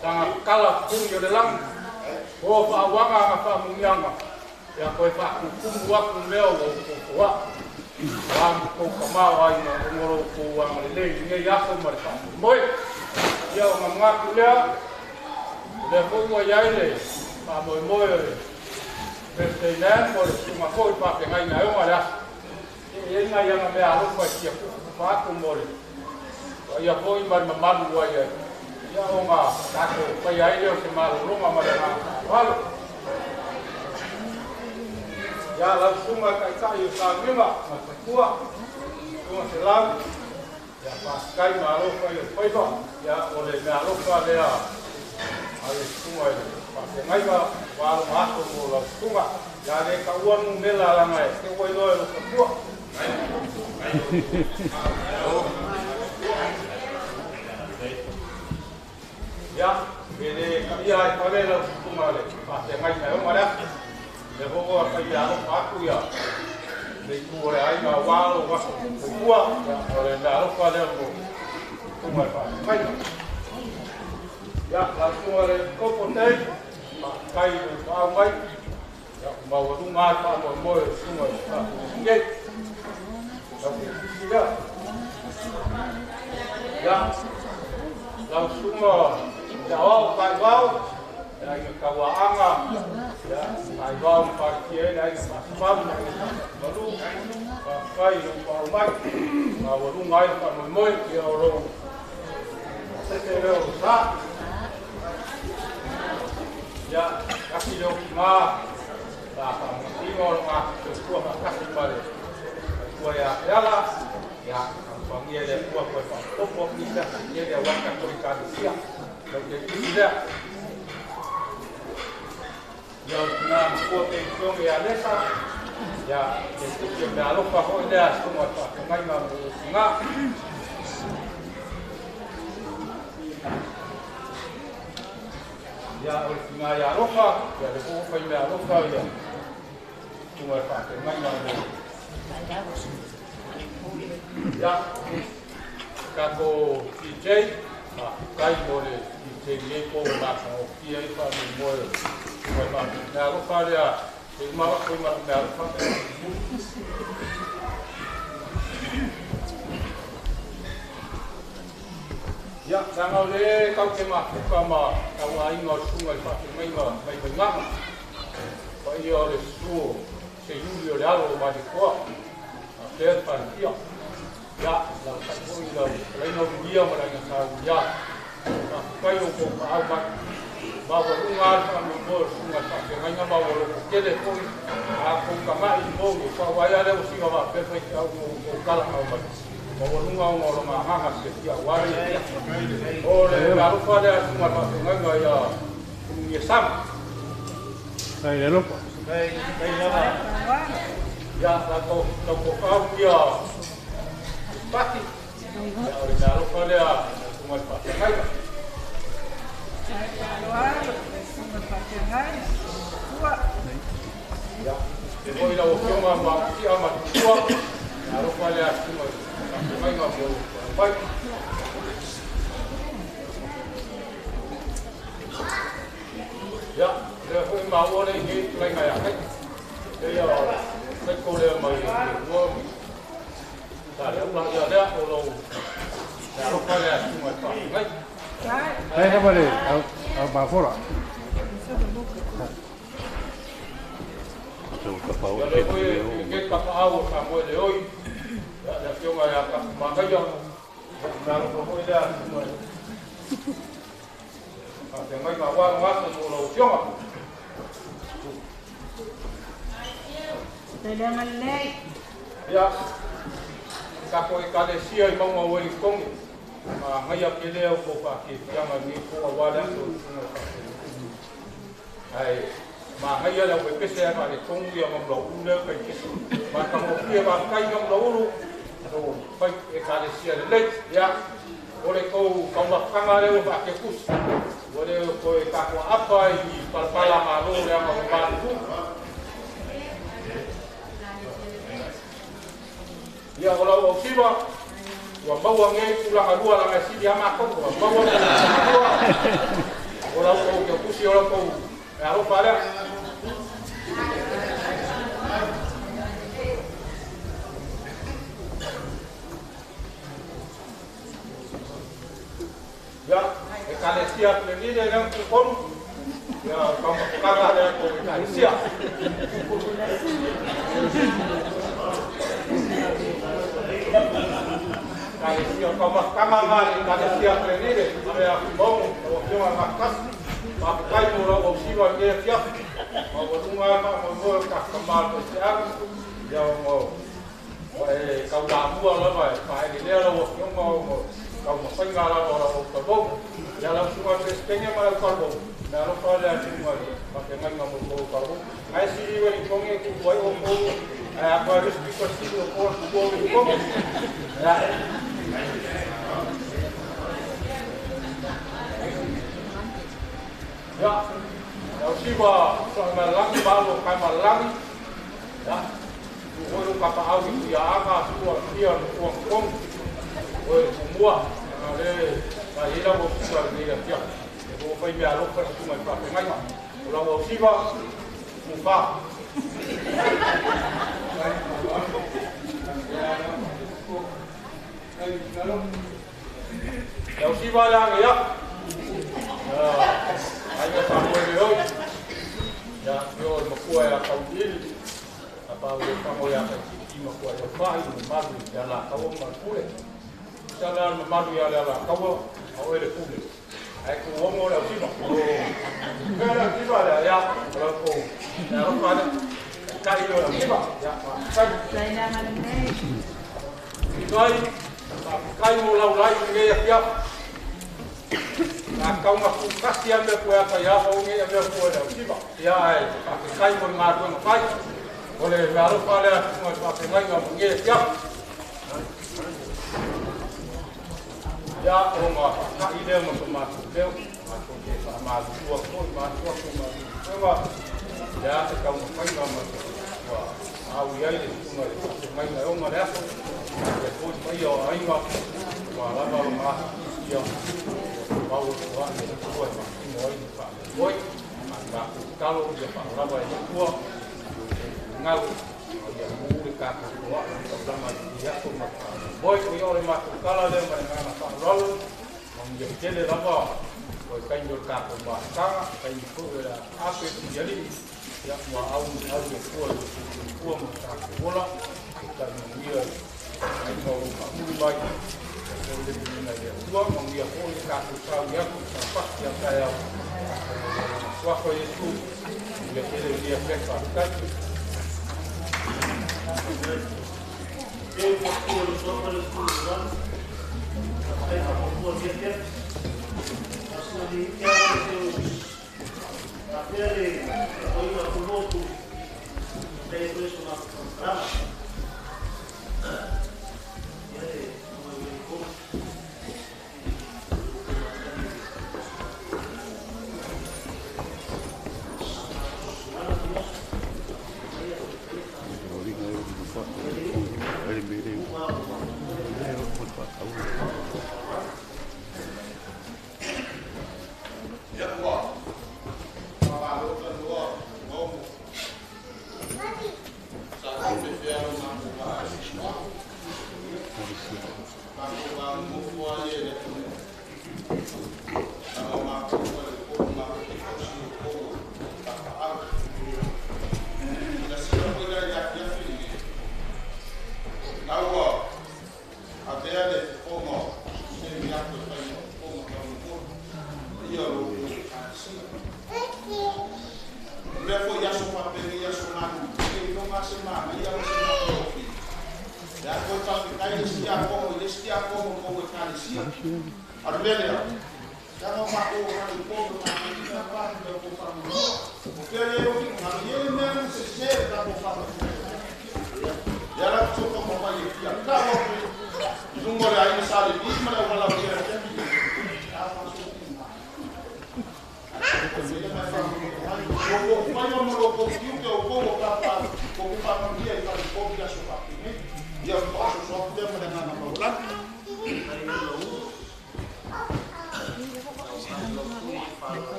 tanga kala puni o le langi, o wha awanga nga wha mungianga, ia koe whakukumu aku mea o koukoa. Wā mi kou kamau ai ngā ongoro kou anga le lei ngei aso ma le whaamoe. Ia o ngā ngaku lea, o lea foi ua iai le whaamoemoe o le birthday nan mo le sunga foi whaapengaina e onga le aso. E e inga ia ngā mea alofa i tia kuku whaaku mo le. Ia foi ma le mamalu ua ia. Ia o ngā tākou pai ai leo se malolonga ma le ngā whalo. Ia lau sunga kai kai o tāngiwa, ma te kua, sunga te lau, ia whakakai ma alofa i o whaiwa, ia o le mea alofa lea a le sunga i whakengaiwa, wāro maato mo lau sunga, ia le ka uanu mela langa e te ua iloa e lo kapua. Ia, e le ka ia e pale lau sunga le whakengaiwa e o marea. Le hogo a kai alofa aku ia le itu o le ainga walo waso kua o le mea alofa lea mo tunga e whaakainga. Ia, la tunga le kopo tei, kai le whaau mai, ia mawarunga ai whaamoemoe o sunga i whaakainga. Ia, ia, lau sunga ia wau kai wau, ia inga kauaanga, ia ai wau mpakia ina inga whakapamu, malu, whakakai i whau mai, ngā warunga ai whaamoemoe ia o rou. Sese leo o sā. Ia, kasi leo ki ngā, tā whaamatinga o ngā te kua whakasi mare. Kua ia te ala, ia, kampangia le kua koe whakatopo ki te ia le waka kori kānusia. Lau te kusi lea. Ia o tina makua te tionge ia lesa, ia te tuki o mea alofa hoi lea sunga whakamangainga mo ngā. Ia o tina ia alofa, ia le ho'owhai mea alofa ia tunga whakamangainga mo. Ia, kako DJ, ma kai mo le DJ nei ko mā o kia i wha mo moe. Mea alofa lea, te umawa koe ma mea alofa. Ia, sanga o le kau te mafuka ma kau ainga o sunga i whake mai mai mai ngama. Paia o le susu se iuli o le alo o Malikoa, faapea le falefia. Ia, alaalatai foi lau fetalaiga Ulia ma le aiga Sa Ulia. Faafetai i lo outou paau mai. Maualuga lava le faamoemoe o le susuga i le faafeagaiga ma ua lototele foi a tou tagai i mou e pau ai lava lea ua siga faapea le faifeau mo outou tala'au mai. Maualuga ona o lona agaga fiafia aua le O le alofa lea a le susuga i le faafeagaiga ia Ulugia Sama. Ai le alofa. Ia, lau tofaau ia Pati. Ia, o le mea alofa lea a le susuga i le faafeagaiga. Ia, e foi lau afioga ma Tia ma Tua, mea alofa lea a le susuga i le faafeagaiga mo lou mai. Ia, lea foi maua le i nei tulaiga ia Kaita. Ia, Kaito lea mai ua sa le aula ia lea o lou mea alofa lea a le susuga i le faafeagaiga. Ai lava le au mafola. Ia lea foi e ke tapaau o Samoa le oi. Ia le afioga ia Kafumagaia. Mea alofa foi lea a le susuga i le faafeagaiga aua le aso mo lau afioga. Ia, tatou Ekalesia i mauga o Uelitogi, magaia tele au tou faafiafiaga i lenei po aua le aso o le susuga i le faafeagaiga. Ae magaia le aupepese ae faaletonu ia Gamulaulu lea taipese. Matagofie faafetai Gamulaulu, o fai Ekalesia lelei. Ia, o le tou taumafataga lea ua faaketusi. Ua le toe tatou aapa i palapala malo leaga ua malulu. Ia, o lau ausiva, ua maua nei tulaga lua laga e sili lava matou, ua maua tulaga lua. O lau tou ketusi o lau tou alofa lea. Ia, Ekalesia Plenile lea na tutonu. Ia, o taumafataga lea tou Ekalesia. Ekalesia, o taumafataga na a le Ekalesia Plenile, ave a Fuimaono, lau afioga i le Gafatasi. Faafetai mo lau ausiva i lenei afiafi. Maualuga lava le faamoemoe o le tatou tama o le faifeau. Ia, ona ua e taulamua lava e faaelelea lau afioga ona o taumafaiga lava o lau autauvou. Ia, lau susuga i le Peresetene ma lau talavou, mea alofa lea a le susuga i le faafeagaiga mo le tou autalavou. Ae sili Uelitogi e tutu ai outou, ae a toe alu isi pito sili o tou le tutu o Uelitogi. Ia. Ia, lau siva soaimalelagi ma alu o Taemalelagi. Ia, tu foi lou tapaau i Tuiaaga, sua fia no tuagatonu. O e tumua, na le sa i ai lau ausiva i lenei afiafi. E ua fai mea alofa i le susuga i le faafeagaiga. O lau ausiva, mufa. Le ausiva le age ia. Aiga Samoa le oi. Ia, fio le makua ia Tauiliili. Tapau le fango ia Kaititi makua ia Fahi, mamalu i le Alataua ma le pule. Isa lea le mamalu ia le Alataua, a oe le pule. Ae tuuogo le ausiva. Fea le ausiva lea, ia, o lau tou le alofa lea. Taitai lea o le ausiva. Ia, faafetai. Faafetai, faafetai mo laulai i lenei afiafi. Na tau na tutasi a mea koe ata ia au nei a mea koe le ausiva. Ia, ae faafetai mo le galuega fai. O le mea alofa lea a le susuga i le faafeagaiga mo lenei afiafi. Ia, o ga faata'i lea ma so matou leo, matou te faamalulu atu foi ma atu atu ma suega le a se taumafaiga ma se ua aui ai le susuga i le faafeagaiga e ona le aso. Ia foi paia o aiga ua lava lona afi ia mau o tua'i e le Atua e faatino ai le faamoemoe. Ma le matou tatalo ia faalava e le Atua finagalo ia mu le tatou toa'i i taulaga i lenei aso ma le faamoemoe. O ia o le matou tala lea ma le agaga faaaloalo. Manuia tele lava o le taimi o le tatou mafutaga, taimi foi o le a ape i alii. Ia ua au ni au le fua le fua ma tatou ola. Ta manuia ai ma o faamuli mai. O le mina le Atua, manuia foi le tatou sauni atu i Sapati a taeao. Suafa Iesu, ia tele ia pepa. Faafetai.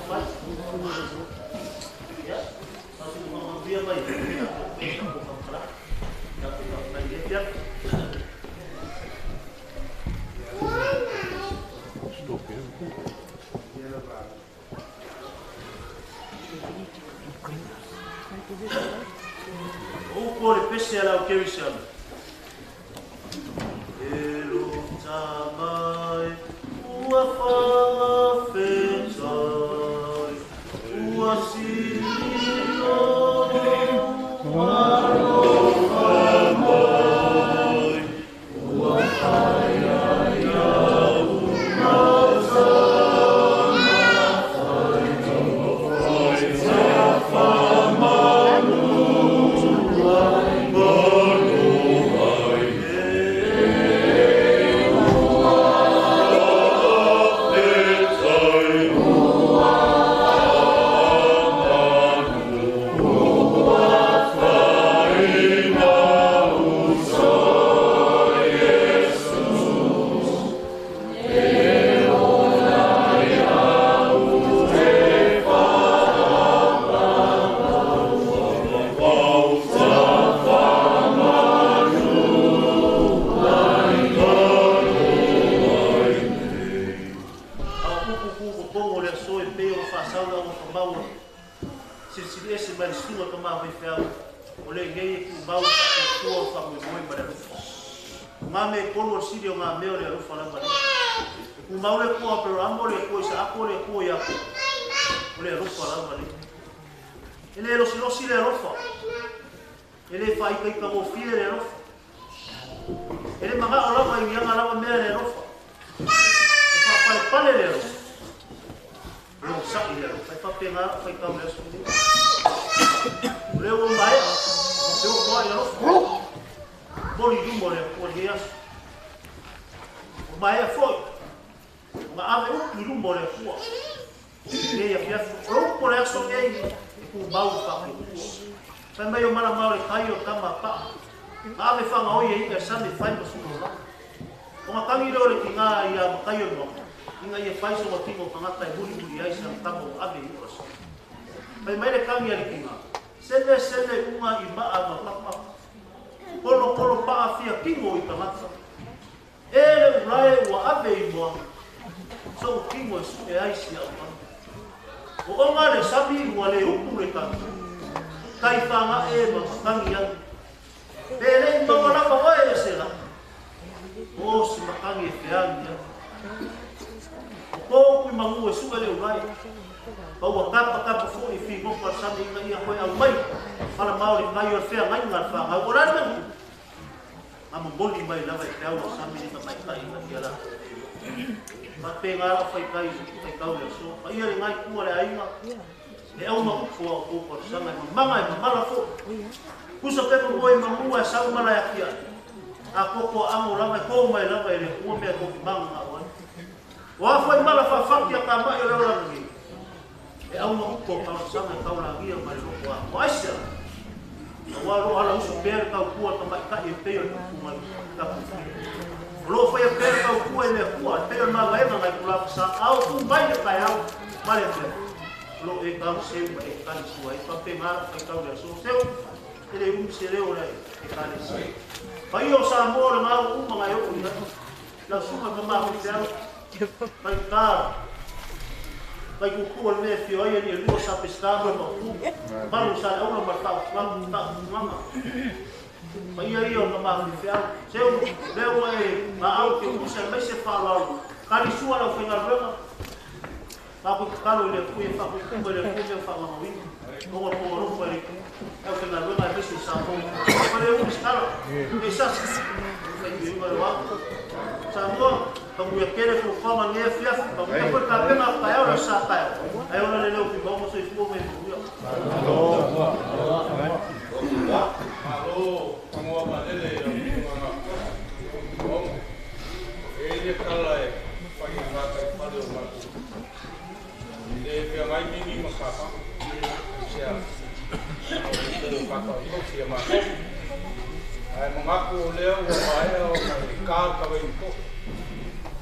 mai. Ia, faasologa manuia mai tatou pesa po kamakala. Tatou faafetai i le afiafi. O upu o le pese a le au kerisiano. E lo tama e ua faafetai, ua sililo alofa mai, ua faia ia'u A o upu ku o le aso e pei ona faasau le augafamau silisili ese mai le susuga tama faifeau o lenei e tumau faatuatua o le faamoemoe ma le alofa. O ngā mea e tolu o le sili o ngā mea o le alofa lava lea. E tumau le Atua o Aperahama, o le Atua o Isaako, o le Atua o Iakopo, o le alofa lava lea. E le losilosi le alofa, e le faaikaikagofie le alofa, e le magao lava i ni aga lava mea le alofa, e faapalepale le alofa, e onosai le alofa. E faapena lau faitau i le aso lenei. O lea ua maea ona feofoai le alofa, momoli i luma o le Atua i lenei aso. Ua maea foi ona ave upu i luma o le Atua i lenei afiafi. O le upu o le aso lenei e tumau le faatuatua. Fai mai o malama o le tai o tama a paa, na ave faagaoi e i'a e sami e fai ma sulu olaga. Ona tagi lea o le tiga ia matai o le maota, ina ia fai sona tino tagata e mulimuli ai sana tama ua ave i i'a o le sami. Fai mai le tagi a le tiga, sele sele uga i maa ma papa, kolo kolo paa fia tino i tagata. E le ulae ua ave i moana, sou tino e su'e ai si au tama. O oga le sami ua le upu le tagi, tai faga'e ma matagi ai. Pe le'i maua lava oe e se la, o se matagi e feagi ai. O kou kui magu e su'e le ulae, ma ua kapakapa fo'i i figofa le sami ina ia koe aumai, falamao le kai o le feagaiga a le fanau. O le a le mea upu? Na momoli mai lava e feau o sami le tamaitai ina ia latou feiloai. Faapena lau faitai faitau le aso. Paia le ngai tua le aiga, e au ma upu a outou talosaga e mamaga e mamala fo'i. Pusa pe mo e mamu e sau mala e akia. A koko a amo lava e kō mai lava e le Atua mea tou te magagao ai. O a foi mala faafati a tama'i o le olaga nei, e au ma upu o talosaga e taulagia mai le loko a o aisea. Aua o loo alausu pea le taupua tamaitai e pei o le upu mai tapufi. O loo faia pea le taupua i le Atua e pei o le mavaega nai tulafasa a o tu mai le taeao ma le afiafi. O loo e tau seu ma e tali sua ai faapena lau faitau le aso seu e le umi se leo o le ekalesia. Paia o Samoa o le gau uma ngai oo i ai. Lau susuga ma mafaufeau, faigata, faikuku o le mea e fio ai alii e lua sa Peseta ma le Maopu, malu o Saleaula ma le faautugaga. Paia ia o le mafaufeau. Seu, lea ua e gaau te usa aemaise faaaloalo. Kali sua lau faigaluega, Faapui tatalo i le Atua ia faapuipuga i le Atua mea o faamamaluina, ona tou alofa i le aufaigaluega aemaise o Samoa. Ua le umi se tala, e sasi, fai uiga o au. Samoa, manuia tele fuafuaga i lenei afiafi, manuia foi le tapena o taeao le aso sa taeao, ae ola le leo fimauga soifua ma ia manuia. Malo fagoa vaalele i lau Afioga Gafoa. E i ai le tala e fai i gataifale o matou. E le feagai mimi ma papa. Aisea ona o po kakaʻi o matou. Ae manatu o lea ua maea ona e ka le tawainiko.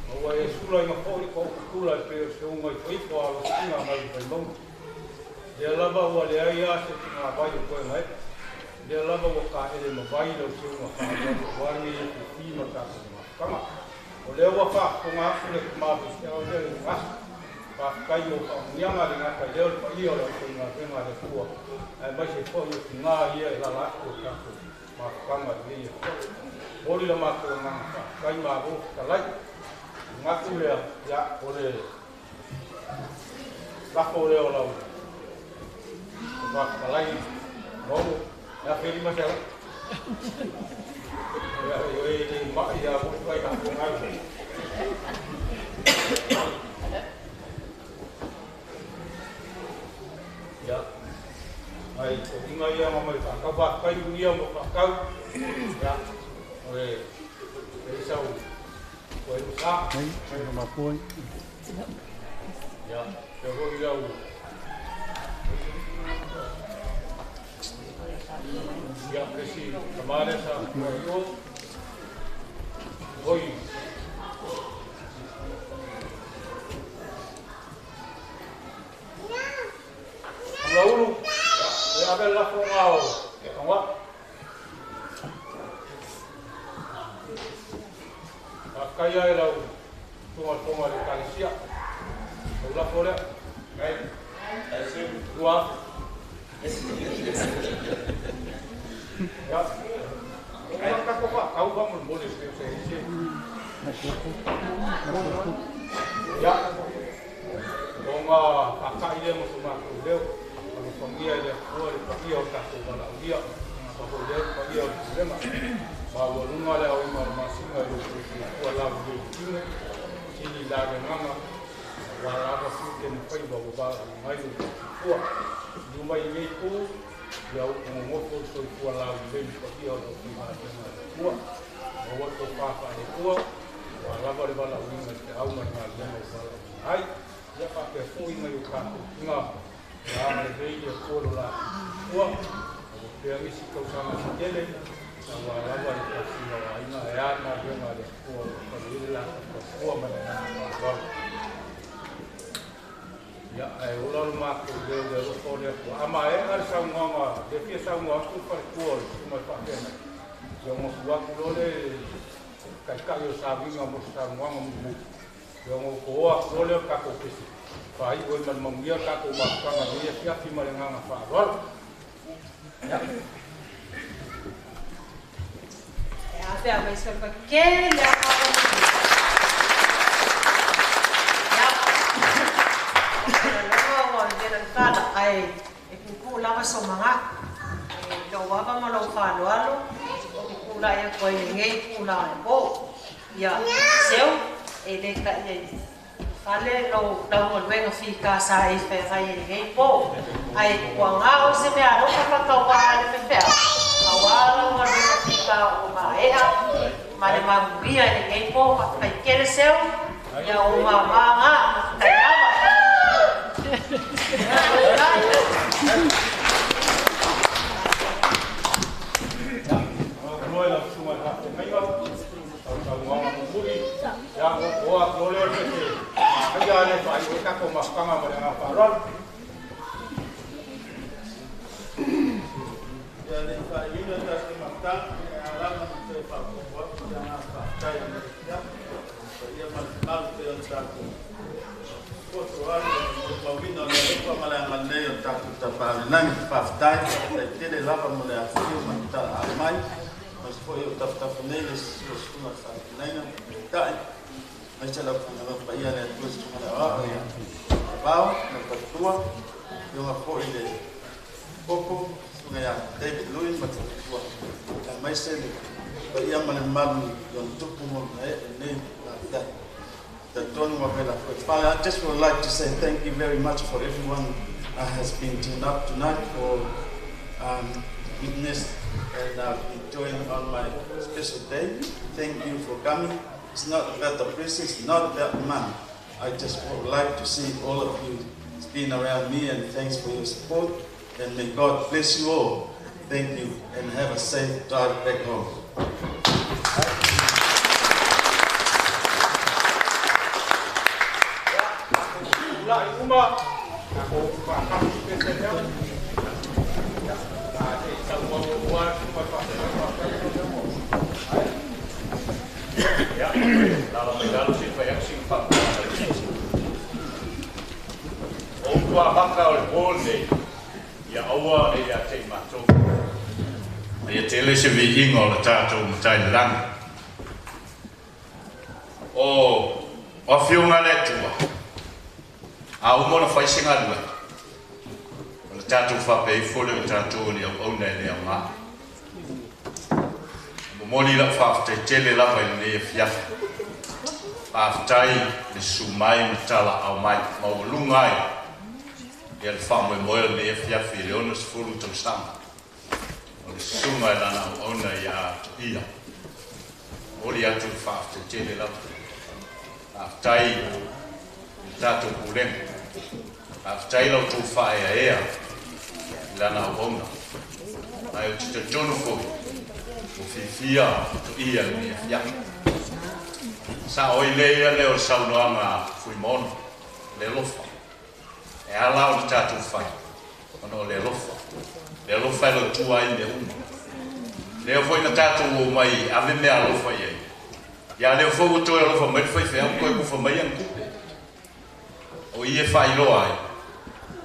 Ma ua Ua e sulaina foi le toʻauputula e pei o se uga ifoifo a alosiga mai le vaimauga. Lea lava ua leai a se tigāvai o toe gaeʻe. Lea lava ua taʻele ma vai lau seuga faaaloalo auā lenei afiafi ma le tatou mafutaga. O lea ua faafofoga atu le tamā faifeau lea i lona aso. Faafetai mo faamanuiaga e le gata i lea o le paia o le aufaigaluega a le Atua aemaise foi o tinā ia e lala atu o le tatou mafutaga i lenei aso. Momoli la matou agaga faafetai malo fetalai. Manatu lea, ia, o le lafo lea o lau faafetalai Maolo, e $1,500. Ia, e le mai ia foi mai lafo. Ia, ai o inga ia ma mai whakau, whakau unia mo whakau. Ia, o le e sau o e sa. Mai, mapua. Ia, te hoi lau. Ia, presi kamare sa o hoi. Laulu, e ave la fonga o tonga. Faafetai ai lau tonga tonga le kalesia. O lafo lea. Ai. Ua. Ya. Ai ka ko fa kau fa mo mo le se se se. Ya. Tonga whakai le mo so mātou leo. Alofagia i le Atua le paia o tatou valaaulia, ma foi lea le paia o le pulega. Ma ua luga le aoina o le masina i lou soifua lavulei tino, sili la le agaga, aua lava tiute ma faiva ua valaauina ai lou soifua. Liu mai i lenei pō, ia ua gogofo le soifua lavulei i le paia o le aufaigaluega a le Atua. Maua le tofā faale-Atua, aua lava le valaauina i le feau ma le galuega ua valaauina ai. Ia faapea foi mai o tatou tina, ia agalelei le Atua lo latou soifua, ua pea nisi tausaga tetele, aua lava le tausiga o aiga e a le galuega a le Atua ua fai ai le latou tautua ma le agaga faaaloalo. Ia, ae ola lo matou leo i le alofa o le Atua. A maea le saunoaga, le fia saunoa atu le faletua o le susuga i le faafeagai, ia ona tuu atu loa le taitai o le sauniga mo se saunoaga mulimuli. Ia ona ou atu loa lea o le tatou pese. Faaiu ai ma le manuia le tatou mafutaga i lenei afiafi ma le agaga faaaloalo. Ia. E afe a mai solfa kele a Ya. Laloga ua le fala ai e pupu lava so manga. E lo wava ma lo falo o ke pula e ko i ngei pula e po. Ia seu e le ka ia fale lo lau galuega fikāsā e feagai i lenei pō. Ae ua gao se mea alofa faatauā le fefea, auā lau galuega fikā ua maea ma le maguia i lenei pō faafetaikele seu, ia ou māmā gā mafetai lava. Loa lau susuga i le faafeagaiga, tautaunoaga mulimuli, ia o atu loa lea o le pese manaia le faaiu ai tatou mafutaga ma le agaga faaaloalo. Ia le faaiuina tatou mafutaga, e alama na toe faaopoopo atu le agaga faafetai o le afiafi. Paia ma le mamalu pei ona tatou poto alu le molimauina o le alofa ma le agalelei o le tatou Tapaau i le Lagi. Faafetai, faafetai tele lava mo le afifio ma le talaaga mai. Aemaise foi o tafatafa nei le susuga le faafeagaiga tai. Aemaise lau faigaluega paia le Atua susuga le aoao ia Vao, le faletua, afioga foi le Koko, susuga ia David Louis ma le faletua. Aemaise le paia ma le mamalu i ona tupu ma ona ee lenei lafiafi. Talitonu ma vela foi. Father, I just would like to say thank you very much for everyone that has been turned up tonight for witness and enjoying on my special day. Thank you for coming. It's not about the priest, it's not about money. I just would like to see all of you being around me, and thanks for your support. And may God bless you all. Thank you, and have a safe drive back home. Tulai uma, tatou faatasi pea se mea. Ia, a se i tau mau ua susuga i le faafeagaiga faafetai le mo. Ia, lala mai lalo se i fai atu sina faamatalaga laitiiti. O upu amata o le po lenei, ia aua ne i ia te i matou. A ia tele se viiga o le tatou Matai i le Lagi. O Afioga a le Atua, a uma ona fai se galuega, o le tatou faapea ifo lea o tatou o ni auauna e le aoga. E momoli lau faafetai tele lava i lenei afiafi. Faafetai le susu mai ma talaau mai, maualuga ai ia le faamoemoe o lenei afiafi i le 60 tausaga o le susuga i lana auauna ia Toia. Momoli atu le faafetai tele lava. Faafetai i le tatou pulega. Faafetai la outou faaeaea i lana auauna. Ae ou te talitonu foi ua fiafia Toia i lenei afiafi. Sao ai le ia lea o le saunoaga a Fuimaono, le alofa. E ala ona tatou fai, ona o le alofa. Le alofa e lautua ai mea uma. Lea foi na tatou omai e ave mea alofa i ai. Ia lea foi ua toe alofa mai le faifeau toe tufa mai ana tupe. O i e faailoa ai,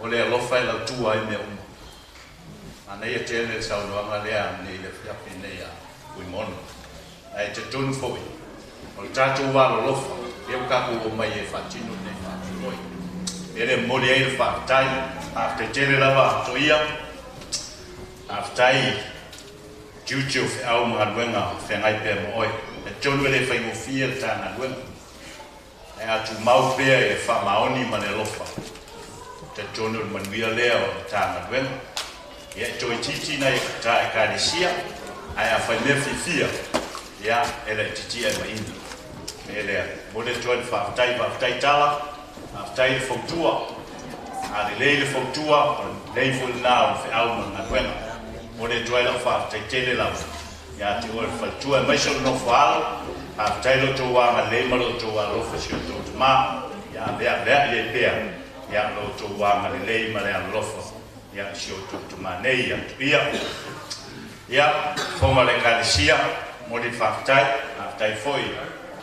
o le alofa e lautua ai mea uma. Manaia tele le saunoaga lea nei le afiafi nei a Fuimaono. Ae talitonu foi, o le tatou alolofa, lea ua tatou omai e faatino lenei faamoemoe. E le momoli ai le faafetai, faafetai tele lava Toia, faafetai tiute o feau ma galuega o feagai pea ma oe. E talitonu e le faigofie le ta galuega, ae a tumau pea i le faamaoni ma le alofa, talitonu o le manuia lea o le ta galuega. Ia e toeitiiti nai ta Ekalesia, ae a fai mea fiafia, ia e laitiiti ae maina. E lea, momoli atu ai le faafetai, faafetai tala, faafetai le fautua. A lelei le fautua, o le lelei foi lena o le feau ma le galuega. Momoli atu ai lau faafetai tele lava ia te oe le faletua, aemaise o le nofo alo. Faafetai lo outou agalelei ma lo outou alolofa i si o outou tama. Ia aveaveai ai pea ia lo outou agalelei ma le alolofa ia i si o outou tama nei ia Tuia. Ia, fofoga o le Ekalesia, momoli le faafetai, faafetai foi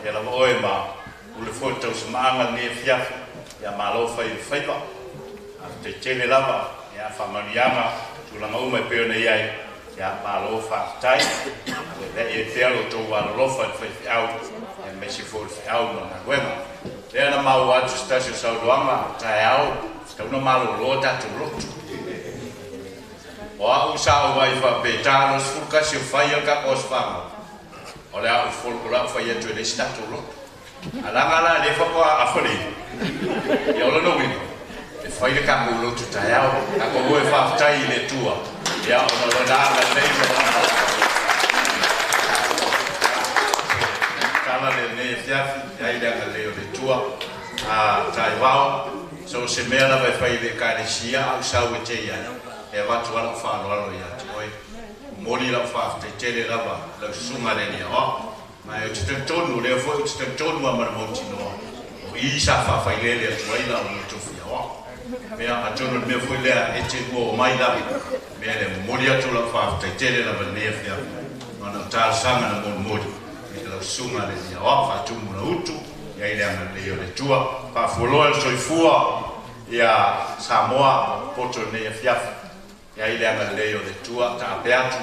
ia lava oe ma pule foi le tausamaaga lenei afiafi, ia malo fai o le faiva. Faafetai tele lava, ia faamanuiaga, tulaga uma e pei ona i ai, ia malo faafetai. Aveaveai ai pea lo outou alolofa i le faifeau, aemaise foi o le feau ma le galuega. Lea na maua atu se tasi o saunoaga, taeao, tatau ona malolo tatou lotu. O au sa ou vaai faapea, ta 21 o fai a le tatou aso fanau, o le a ou o le a ou fai atu e leai se tatou lotu. A leaga la lea faatoa afa le iu, ia o lona uiga, e fai le tatou lotu taeao, tatou o e faafetai i le Atua, ia ona o lona agalelei ma lona alofa. Tala lenei afiafi, e ai le agalelei o le Atua, a taivao, so o se mea lava e fai i le Ekalesia, a ou sau e te i ai, e avatu lava lau faaaloalo ia te oe. Momoli lau faafetai tele lava i lau susuga le Alii Aoao. Ma ou te talitonu, o lea foi ou te talitonu lava ma le mautinoa, o i sa faafailele atu ai la outou tofi aoao. Mea, atonu o le mea foi lea e te lua omai lava, mea lea, momoli atu lau faafetai tele lava i lenei afiafi, ona o talosaga na molimoli i lau susuga le Alii Aoao, faatumu na utu, i ai le agalelei o le Atua. Faafualoa le soifua ia Samoa o poto i lenei afiafi. E ai le agalelei o le Atua, taape atu,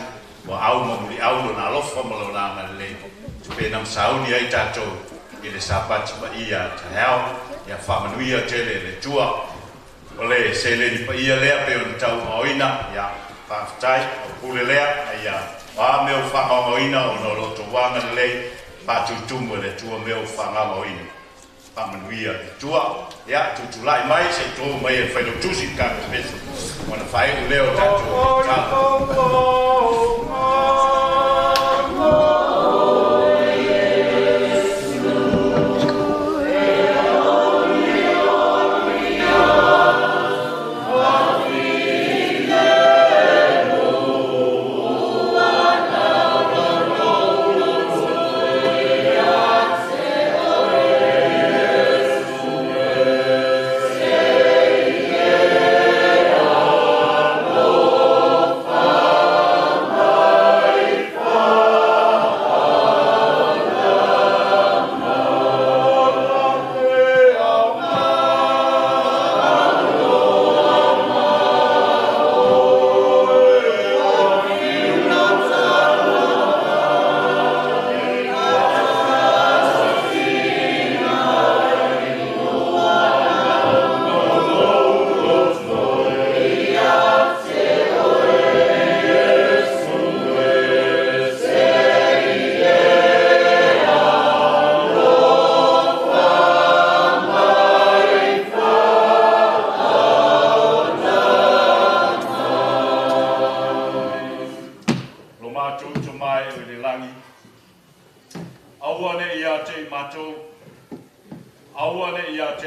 ua au ma muliau lona alofa ma lona agalelei, tupe na masauni ai tatou i le Sapati paia a taeao. Ia faamanuia tele e le Atua. O le seleni paia lea pei ona tauaaoina, ia faafetai, o pule lea, ae ia o a mea ua faagaogaoina ona o lo outou agalelei, faatutumu e le Atua mea ua faagaogaoina. Faamanuia le Atua. Ia, tutulai mai se i tou mai e le Failautusi le tatou pese ona faaiu lea o tatou tatalo.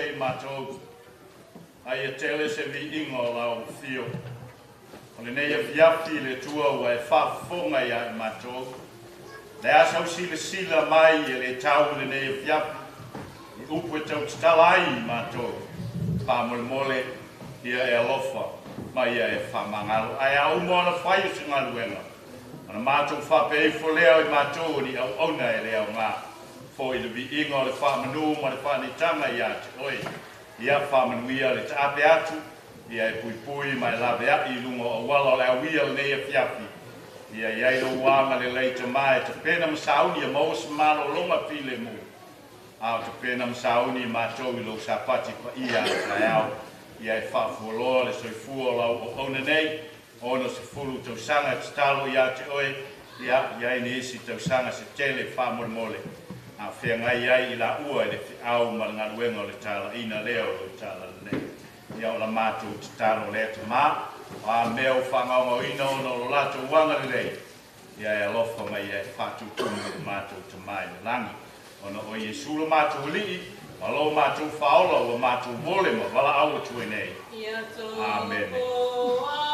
te i mātou. Ai e tele se vi inga o lau fio. O le nei afiafi le tua ua e whaafonga ia i mātou. Le asa usile sila mai e le tau le nei afiafi. I upu e tau tatala ai i mātou. Whāmolemole ia e alofa mai ia e whamangalo. Ai a umo ana whai o se ngaluenga. Ana mātou whāpeifo leo i mātou ni au ona e leo ngā. Fo i le vi inga o le whamanu ma le whanitanga ia te oi. Ia whamanuia le taape atu, ia e pui pui mai lawe ai i lunga o wala o le awia le nei afiafi. Ia iai lo wanga le leita mai, te pena masauni a maus malo longa pile mu. A te pena masauni mātou i lo sapati pa ia te ao. Ia e whaafualoa le soifua o lau o ona nei, ono se fulu tausanga te talo ia te oe, ia iai ni isi tausanga se tele whamolemole. A whea ngai ai i la ua e le whiau ma le ngaluenga o le tala ina leo o le tala nei. Ia o la mātou te talo lea te mā, a mea o whangaonga ina ona o lo lātou wanga le lei. Ia e alofa mai e whātutumu o mātou te mai le langi. Ona o Iesu lo mātou lii, ma lo mātou whaola o mātou mole ma wala aua tue nei. Amen. Ia